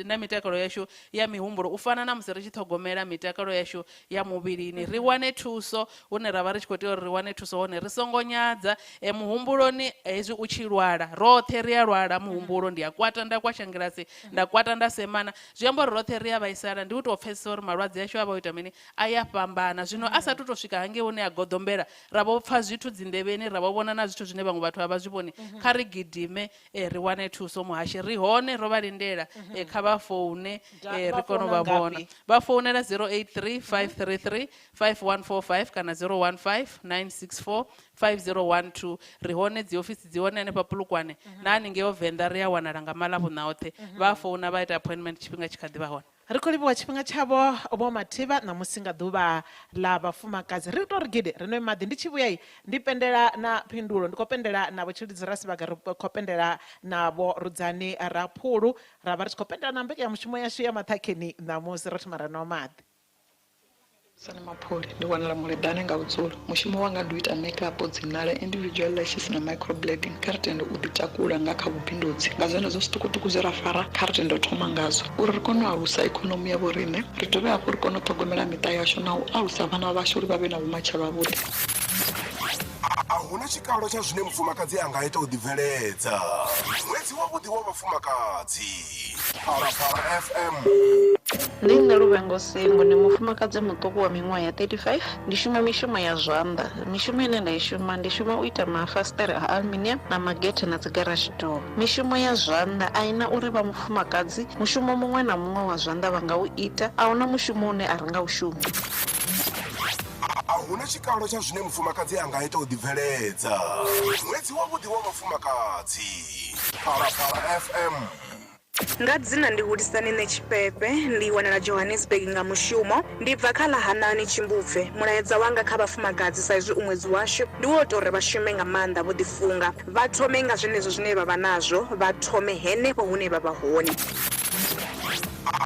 [SPEAKER 17] na mitakalo yashu ya mihumbulo u fana na musi ri tshi ṱhogomela mitakalo yashu ya muvhilini. Ri wane thuso hune ra vha ri tshi khou tea uri ri wane thuso hone, ri songo nyadza muhumbuloni. Hezwi u tshi lwala, roṱhe ri a lwala muhumbulo, ndi a kwata nda kwasha ngilasi, nda kwata nda semana, zwi amba uri roṱhe ri a vhaisala. Ndi u tou pfesesa uri malwadze ashu a vha o ita mini, a ya fhambana. Zwino a sathu to swika hangei hune a goḓombela, ra vho pfa zwithu dzinḓevheni, ra vho vhona na zwithu zwine vhaṅwe vhathu a vha zwi vhoni kha ri gidime ri wane thuso muhashi ri hone ro vha lindela kha vha foune
[SPEAKER 15] Vha
[SPEAKER 17] ri kone u
[SPEAKER 15] founa
[SPEAKER 17] vha vhona
[SPEAKER 15] ngafhi?
[SPEAKER 17] vha founela 083 533 5145 kana 015 964 5012 ri hone dzi ofisi dzi hone hanefha Polokwane na haningei Venḓa ri a wanala nga maḽavhuṋa oṱhe vha founa vha ita appointment tshifhinga tshi kha ḓi vha hone.
[SPEAKER 15] Ri khou livhuwa tshifhinga tshavho Vho Mathivha ṋamusi nga ḓuvha ḽa vhafumakadzi. Ri tou ri gidi ri nwe maḓi ndi tshi vhuya ndi pendela na phindulo ndi khou pendela na Vho Tshilidzi Rasivhaga ri khou pendela na Vho Rudzani Raphulu ra vha ri tshi khou pendela na mbekanyamushumo yashu ya maṱhakheni ṋamusi ro thoma ra nwa maḓi.
[SPEAKER 20] Sani Mapholi ndi wanala Muledane nga vhudzulo. Mushumo wanga ndi u ita makeup, dzinala, individual lashes na microblading. Kha ri tende u ḓitakula nga kha vhubindudzi. Nga zwenezwo zwiṱukuṱuku zwe ra fara, kha ri tende u thoma ngazwo uri ri kone u alusa ikonomi ya vhoriṋe, ri dovhe hafhu ri kone u ṱhogomela miṱa yashu na u alusa vhana vhashu uri vha vhe na vhumatshelo havhuḓi.
[SPEAKER 14] A huna tshikalo tsha zwine mufumakadzi a nga ita u ḓibveledza. Ṅwedzi wavhuḓi wa vhafumakadzi. Phalaphala FM.
[SPEAKER 11] Ndi nṋe Luvhengo Singo, ndi mufumakadzi muṱuku wa miṅwaha ya 35. Ndi shuma mishumo ya zwanḓa. Mishumo ine nda i shuma ndi shuma u ita mafasiṱere a aluminium na magethe na dzi garage door. Mishumo ya zwanḓa a i na uri vha mufumakadzi, mushumo muṅwe na muṅwe wa zwanḓa vha nga u ita, a huna mushumo une a ri nga u shumi.
[SPEAKER 14] A huna tshikalo tsha zwine mufumakadzi a nga ita u ḓibveledza. Ṅwedzi wavhuḓi wa vhafumakadzi. Phalaphala FM.
[SPEAKER 8] Nga dzina ndi Hulisani Ṋetshifhefhe, ndi wanala Johannesburg nga mushumo. Ndi bva kha ḽa Hanani Tshimbupfe. Mulaedza wanga kha vhafumakadzi sa izwi u ṅwedzi washu ndi wo ita uri vha shume nga maanḓa vho ḓifunga. Vha thome nga zwenezwo zwine vha vha nazwo, vha thome henefho hune vha vha hone.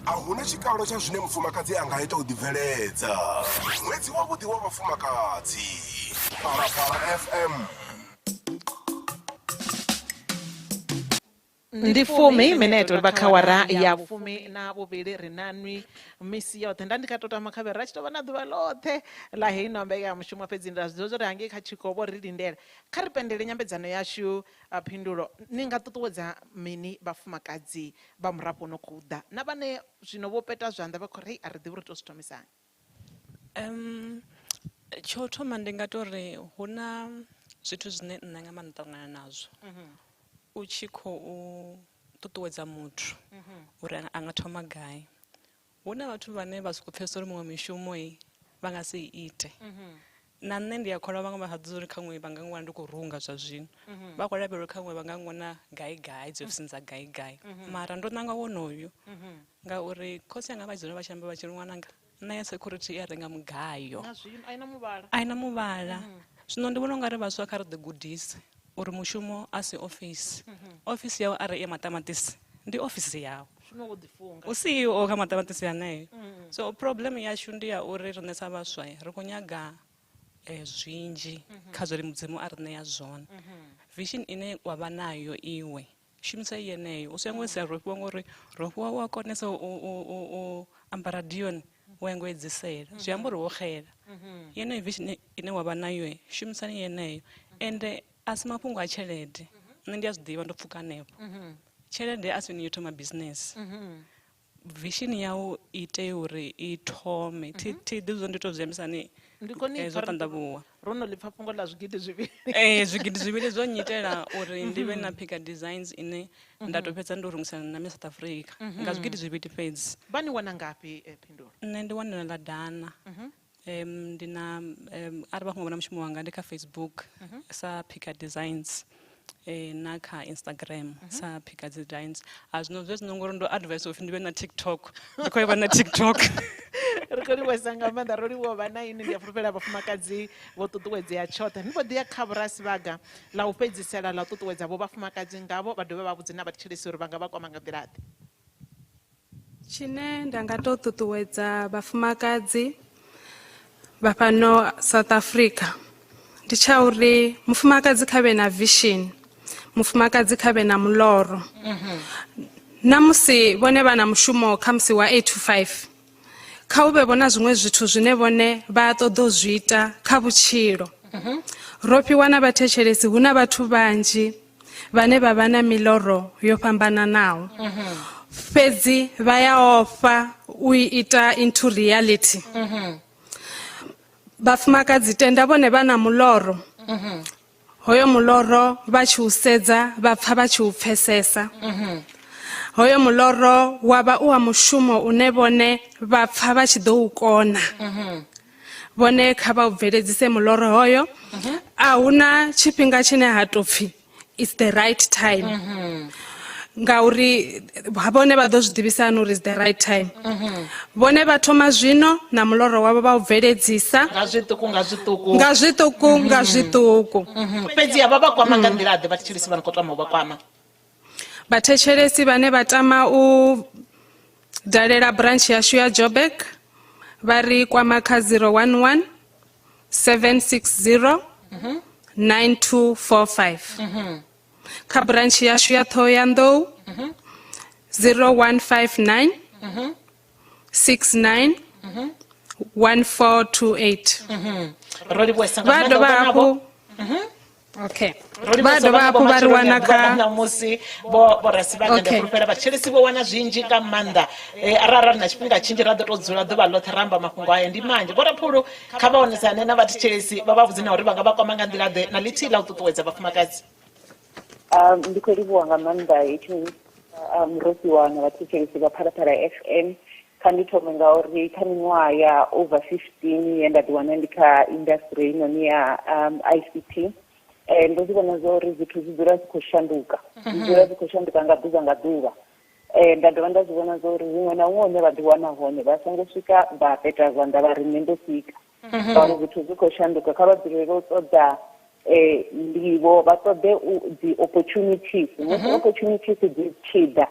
[SPEAKER 14] A huna tshikalo tsha zwine mufumakadzi a nga ita u ḓibveledza. Ṅwedzi wavhuḓi wa vhafumakadzi. Phalaphala FM.
[SPEAKER 15] Ndi fumi minete uri vha kha awara ya 12 ri na nwi misi yoṱhe. Nda ndi kha tou tama khavhe ra tshi tou vha na ḓuvha ḽoṱhe ḽa heino mbekanyamushumo fhedzi nda zwi ḓivha uri hangei kha tshiko vho ri lindela. Kha ri pendele nyambedzano yashu phindulo. Ni nga ṱuṱuwedza mini vhafumakadzi vha murafho u no khou ḓa na vhane zwino vho peta zwanḓa vha khou ri a ri ḓivhi uri tou zwi thomisa hani?
[SPEAKER 18] Tsho thoma ndi nga tori hu na zwithu zwine nṋe nga maanḓa ṱangana nazwo u tshi khou ṱuṱuwedza muthu uri a nga thoma gai. Hu na vhathu vhane vha soko pfhesesa uri muṅwe mishumo vha nga si ite. Na nṋe ndi a kholwa vhaṅwe vha ḓo uri khaṅwe vha nga ngwana ndi khou runga zwa zwino. Vha khou lavhelela uri khaṅwe vha nga ngwana gai gai dzi ofisini dza gai gai. Mara ndo ṋanga wonoyu ngauri khotsi anga vha tshi dzula vha tshi amba vha tshi ri ṅwananga nṋe ya security i a renga mugayo.
[SPEAKER 15] Na zwino a ina muvhala.
[SPEAKER 18] A ina muvhala. Zwino ndi vhona ungari vhaswa kha ri ḓi gudise uri mushumo a si ofisi. Ofisi yau arali i ya maṱamaṱisi ndi ofisi yau.
[SPEAKER 15] Shuma wo ḓifunga.
[SPEAKER 18] U CEO kha maṱamaṱisi aneyo. So problem yashu ndi ya uri riṋe sa vhaswa ri khou nyaga zwinzhi kha zwe Mudzimu a ri ṋea zwone. Vision ine wa vha nayo iwe shumisa yeneyo u songo sia Rofhiwa ngori Rofhiwa u a konesa u amba radioni wa ngo edzisela zwi amba uri wo xela. Yeneyo vision ine wa vha nayo shumisani yeneyo ende a si mafhungo a tshelede. Nṋe ndi a zwi ḓivha ndo pfuka hanefho. Tshelede a si yone yo thoma business. Vision yau i tea uri i thome. Thi ḓivhi zwo ndi to zwi ambisa hani,
[SPEAKER 15] Ndi kone
[SPEAKER 18] zwo ṱanḓavhuwa.
[SPEAKER 15] Ro no ḽi pfa fhungo ḽa zwigidi zwivhili.
[SPEAKER 18] Zwigidi zwivhili zwo nnyitela uri ndi vhe na Phika Designs ine nda to fhedza ndo rungisana na Miss South Africa nga zwigidi zwivhili fhedzi.
[SPEAKER 15] Vha ni wana ngafhi Phindulo?
[SPEAKER 18] Nṋe ndi wanala Ḽadana. Ndi na arali vha khou vhona mushumo wanga ndi kha Facebook sa Phika Designs. Na kha Instagram sa Phika Designs. A zwino zwe zwino ngori ndo advise upfi ndi vhe na TikTok. Ndi khou vha na TikTok.
[SPEAKER 15] Ri khou livhuwesa nga maanḓa, ro livhuwa vha na inwi. Ndi a fulufhela vhafumakadzi vho ṱuṱuwedzea tshoṱhe. Ndi mbo ḓi ya kha Vhorasivhaga ḽa u fhedzisela ḽa u ṱuṱuwedza vho vhafumakadzi ngavho vha dovhe vha vhudze na vhathetshelesi uri vha nga vha kwama nga nḓila ḓe.
[SPEAKER 19] Tshine nda nga tou ṱuṱuwedza vhafumakadzi vha fhano South Africa ndi tsha uri mufumakadzi kha vhe na vision, mufumakadzi kha vhe na muloro. Na musi vhone vha na mushumo kha musi wa 8 to 5, kha hu vhe vho na zwiṅwe zwithu zwine vhone vha ṱoḓa u zwi ita kha vhutshilo. Ro fhiwa na vhathetshelesi hu na vhathu vhanzhi vhane vha vha na miloro yo fhambananaho. Fhedzi vha ya ofha u i ita into reality. Vhafumakadzi tenda vhone vha na muloro. Hoyo muloro vha tshi u sedza vha pfa vha tshi u pfesesa. Hoyo muloro wa vha u wa mushumo une vhone vha pfa vha tshi ḓo u kona. Vhone kha vha u bveledzise muloro hoyo. A huna tshifhinga tshine ha tou pfi it's the right time. Ngauri vhone vha ḓo zwi ḓivhisa hani uri it's the right time. Vhone vha thoma zwino na muloro wavho vha u bveledzisa.
[SPEAKER 15] Nga zwiṱuku nga zwiṱuku.
[SPEAKER 19] Nga zwiṱuku nga zwiṱuku.
[SPEAKER 15] Fhedzi vha vha kwama nga nḓila ḓe vhathetshelesi vha no khou tama u vha kwama?
[SPEAKER 19] Vhathetshelesi vhane vha tama u dalela branch yashu ya Joburg vha ri kwama kha 011 760 9245. Kha branch yashu ya Thohoyandou 0159 69 1428.
[SPEAKER 15] Ro livhuwesa nga
[SPEAKER 19] Vha
[SPEAKER 15] maanḓa
[SPEAKER 19] dovha
[SPEAKER 15] u vha navho.
[SPEAKER 19] hafhu Okay. Vha dovha hafhu vha ri wana kha
[SPEAKER 15] ṋamusi vho vho Rasivhaga ndi
[SPEAKER 19] Okay.
[SPEAKER 15] fhulufhela vhathetshelesi vho wana zwinzhi nga maanḓa. Arali ra ri na tshifhinga tshinzhi ra ḓo tou dzula ḓuvha ḽoṱhe ra amba mafhungo aya ndi manzhi. Vho Raphulu kha vha onesane na vhathetshelesi vha vha vhudze na uri vha nga vha kwama nga nḓila ḓe na ḽithihi ḽa u ṱuṱuwedza vhafumakadzi.
[SPEAKER 21] Ndi khou livhuwa nga maanḓa hetshi Rofhiwa na vhathetshelesi vha Phalaphala FM. Kha ndi thome nga uri kha miṅwaha ya over 15 ye nda ḓiwana ndi kha industry heinoni ya ICT, ndo zwi vhona zwa uri zwithu zwi dzula zwi khou shanduka. Zwi dzula zwi khou shanduka nga ḓuvha nga ḓuvha. Nda dovha nda zwi vhona zwa uri huṅwe na huṅwe hune vha ḓiwana hone vha songo swika vha peta zwanḓa vha ri nṋe ndo swika. Ngauri zwithu zwi khou shanduka, kha vha dzulele u ṱoḓa nḓivho, vha ṱoḓe u dzi opportunities. Musi opportunities dzi tshi ḓa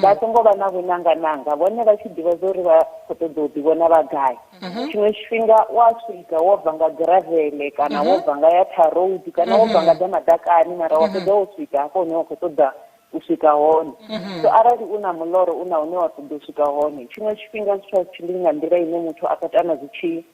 [SPEAKER 21] vha songo vha na vhunangananga, vhone vha tshi ḓivha zwa uri vha khou ṱoḓa u ḓivhona vha gai. Tshiṅwe tshifhinga u a swika wo bva nga gravel kana wo bva nga ya tar road kana wo bva nga dza maḓakani, mara wa fhedza wo swika hafho hune wa khou ṱoḓa u swika hone. So arali u na muloro u na hune wa ṱoḓa u swika hone, tshiṅwe tshifhinga zwithu a zwi tshimbili nga nḓila ine muthu a khou tama zwi tshi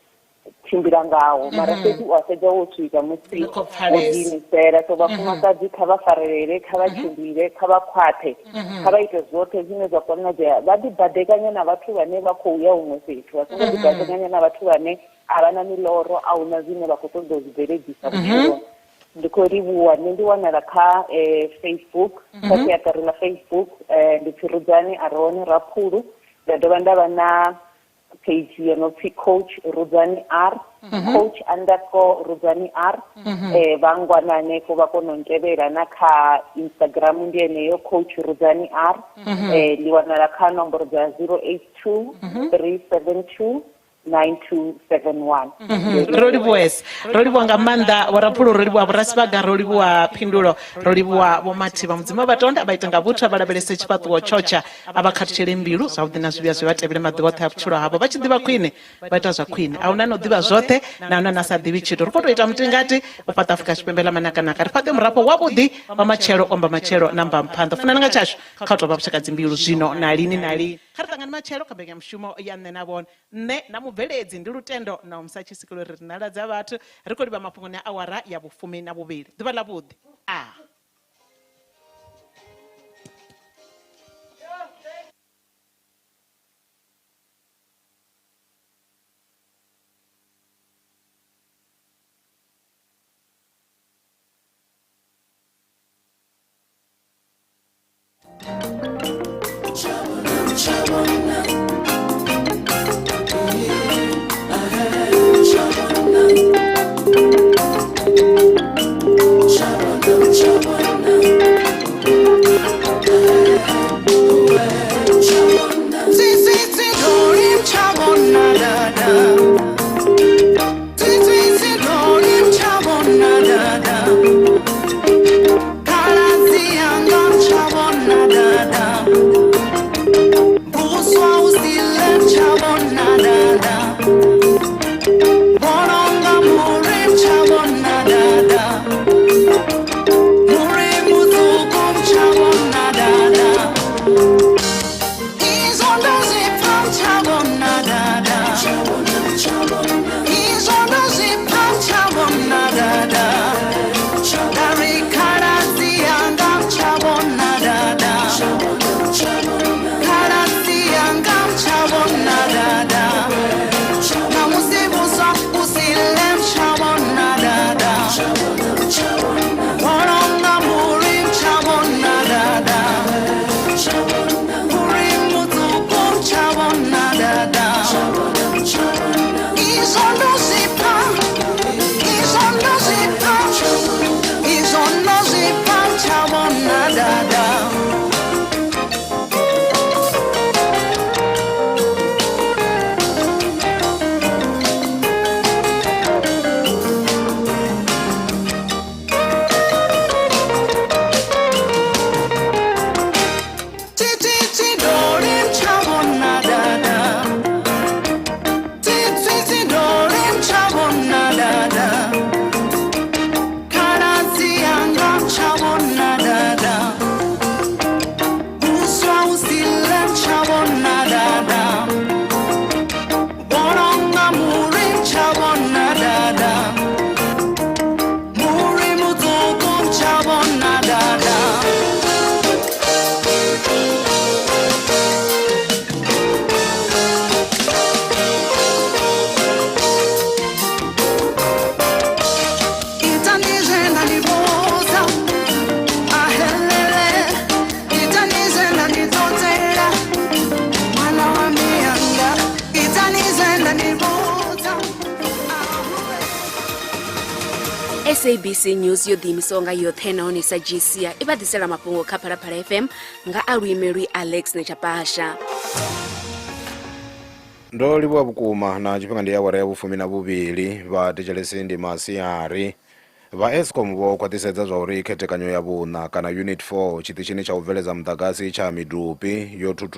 [SPEAKER 21] tshimbila ngaho, mara fhedzi u a fhedza wo swika musi
[SPEAKER 15] Ri khou
[SPEAKER 21] wo
[SPEAKER 15] pfalesa.
[SPEAKER 21] ḓiimisela. So vhafumakadzi kha vha farelele, kha vha tshimbile, kha vha khwaṱhe, kha vha ite zwoṱhe zwine zwa konadzea, vha ḓibadekanye na vhathu vhane vha khou ya huṅwe fhethu, vha songo ḓibadekanya na vhathu vhane a vha na miloro, a huna zwine vha khou ṱoḓa u zwi bveledzisa vhutshiloni. Ndi khou livhuwa, nṋe ndi wanala kha Facebook, kha siaṱari ḽa Facebook, ndi pfi Rudzani a re hone Raphulu. Nda dovha nda vha na page yo no pfi Coach Rudzani R, coach underscore Rudzani R. Vha ngwana hanefho vha kona u ntevhela na kha Instagram ndi yeneyo Coach Rudzani R. Ndi wanala kha nomboro dza 082 372 9271.
[SPEAKER 15] Ro livhuwesa, ro livhuwa nga maanḓa Vho Raphulu, ro livhuwa Vho Rasivhaga, ro livhuwa Phindulo, ro livhuwa Vho Mathivha. Mudzimu vha tonda vha ita nga vhuthu, a vha lavhelese tshifhaṱuwo tshotsha, a vha khathutshele mbilu, zwavhuḓi na zwivhuya zwi vha tevhele maḓuvha oṱhe a vhutshilo havho. Vha tshi ḓivha khwine vha ita zwa khwine, a huna na u ḓivha zwoṱhe na huna na sa ḓivhi tshithu. Ri khou tou ita mutingati u fhaṱa Afrika Tshipembe ḽa manakanaka, ri fhaṱe murafho wavhuḓi wa matshelo, omba matshelo na mbamuphanḓa. Funana nga tshashu kha u tou vha vhushaka dzimbilu zwino na lini na lini. Kha ri ṱangane matshelo kha mbekanyamushumo ya Nṋe na Vhone. Nṋe na mubveledzi ndi Lutendo na Umsa Tshisikelo, ri ri nala dza vhathu ri khou livha mafhungoni a awara ya 12. Ḓuvha ḽavhuḓi. A.
[SPEAKER 12] SABC News yo ḓiimisaho nga yoṱhe nahone sa dzhii sia i vha ḓisela mafhungo kha Phalaphala FM nga a luimelwi Alex Nechapasha.
[SPEAKER 3] Ndo livhuwa vhukuma na tshifhinga ndi awara ya vhufumi na vhuvhili vha thetshelesi ndi masiari. Vha Eskom vho khwaṱhisedza zwa uri khethekanyo ya vhuṋa kana unit 4 tshiṱitshini tsha u bveledza muḓagasi tsha Medupi yo thuthu.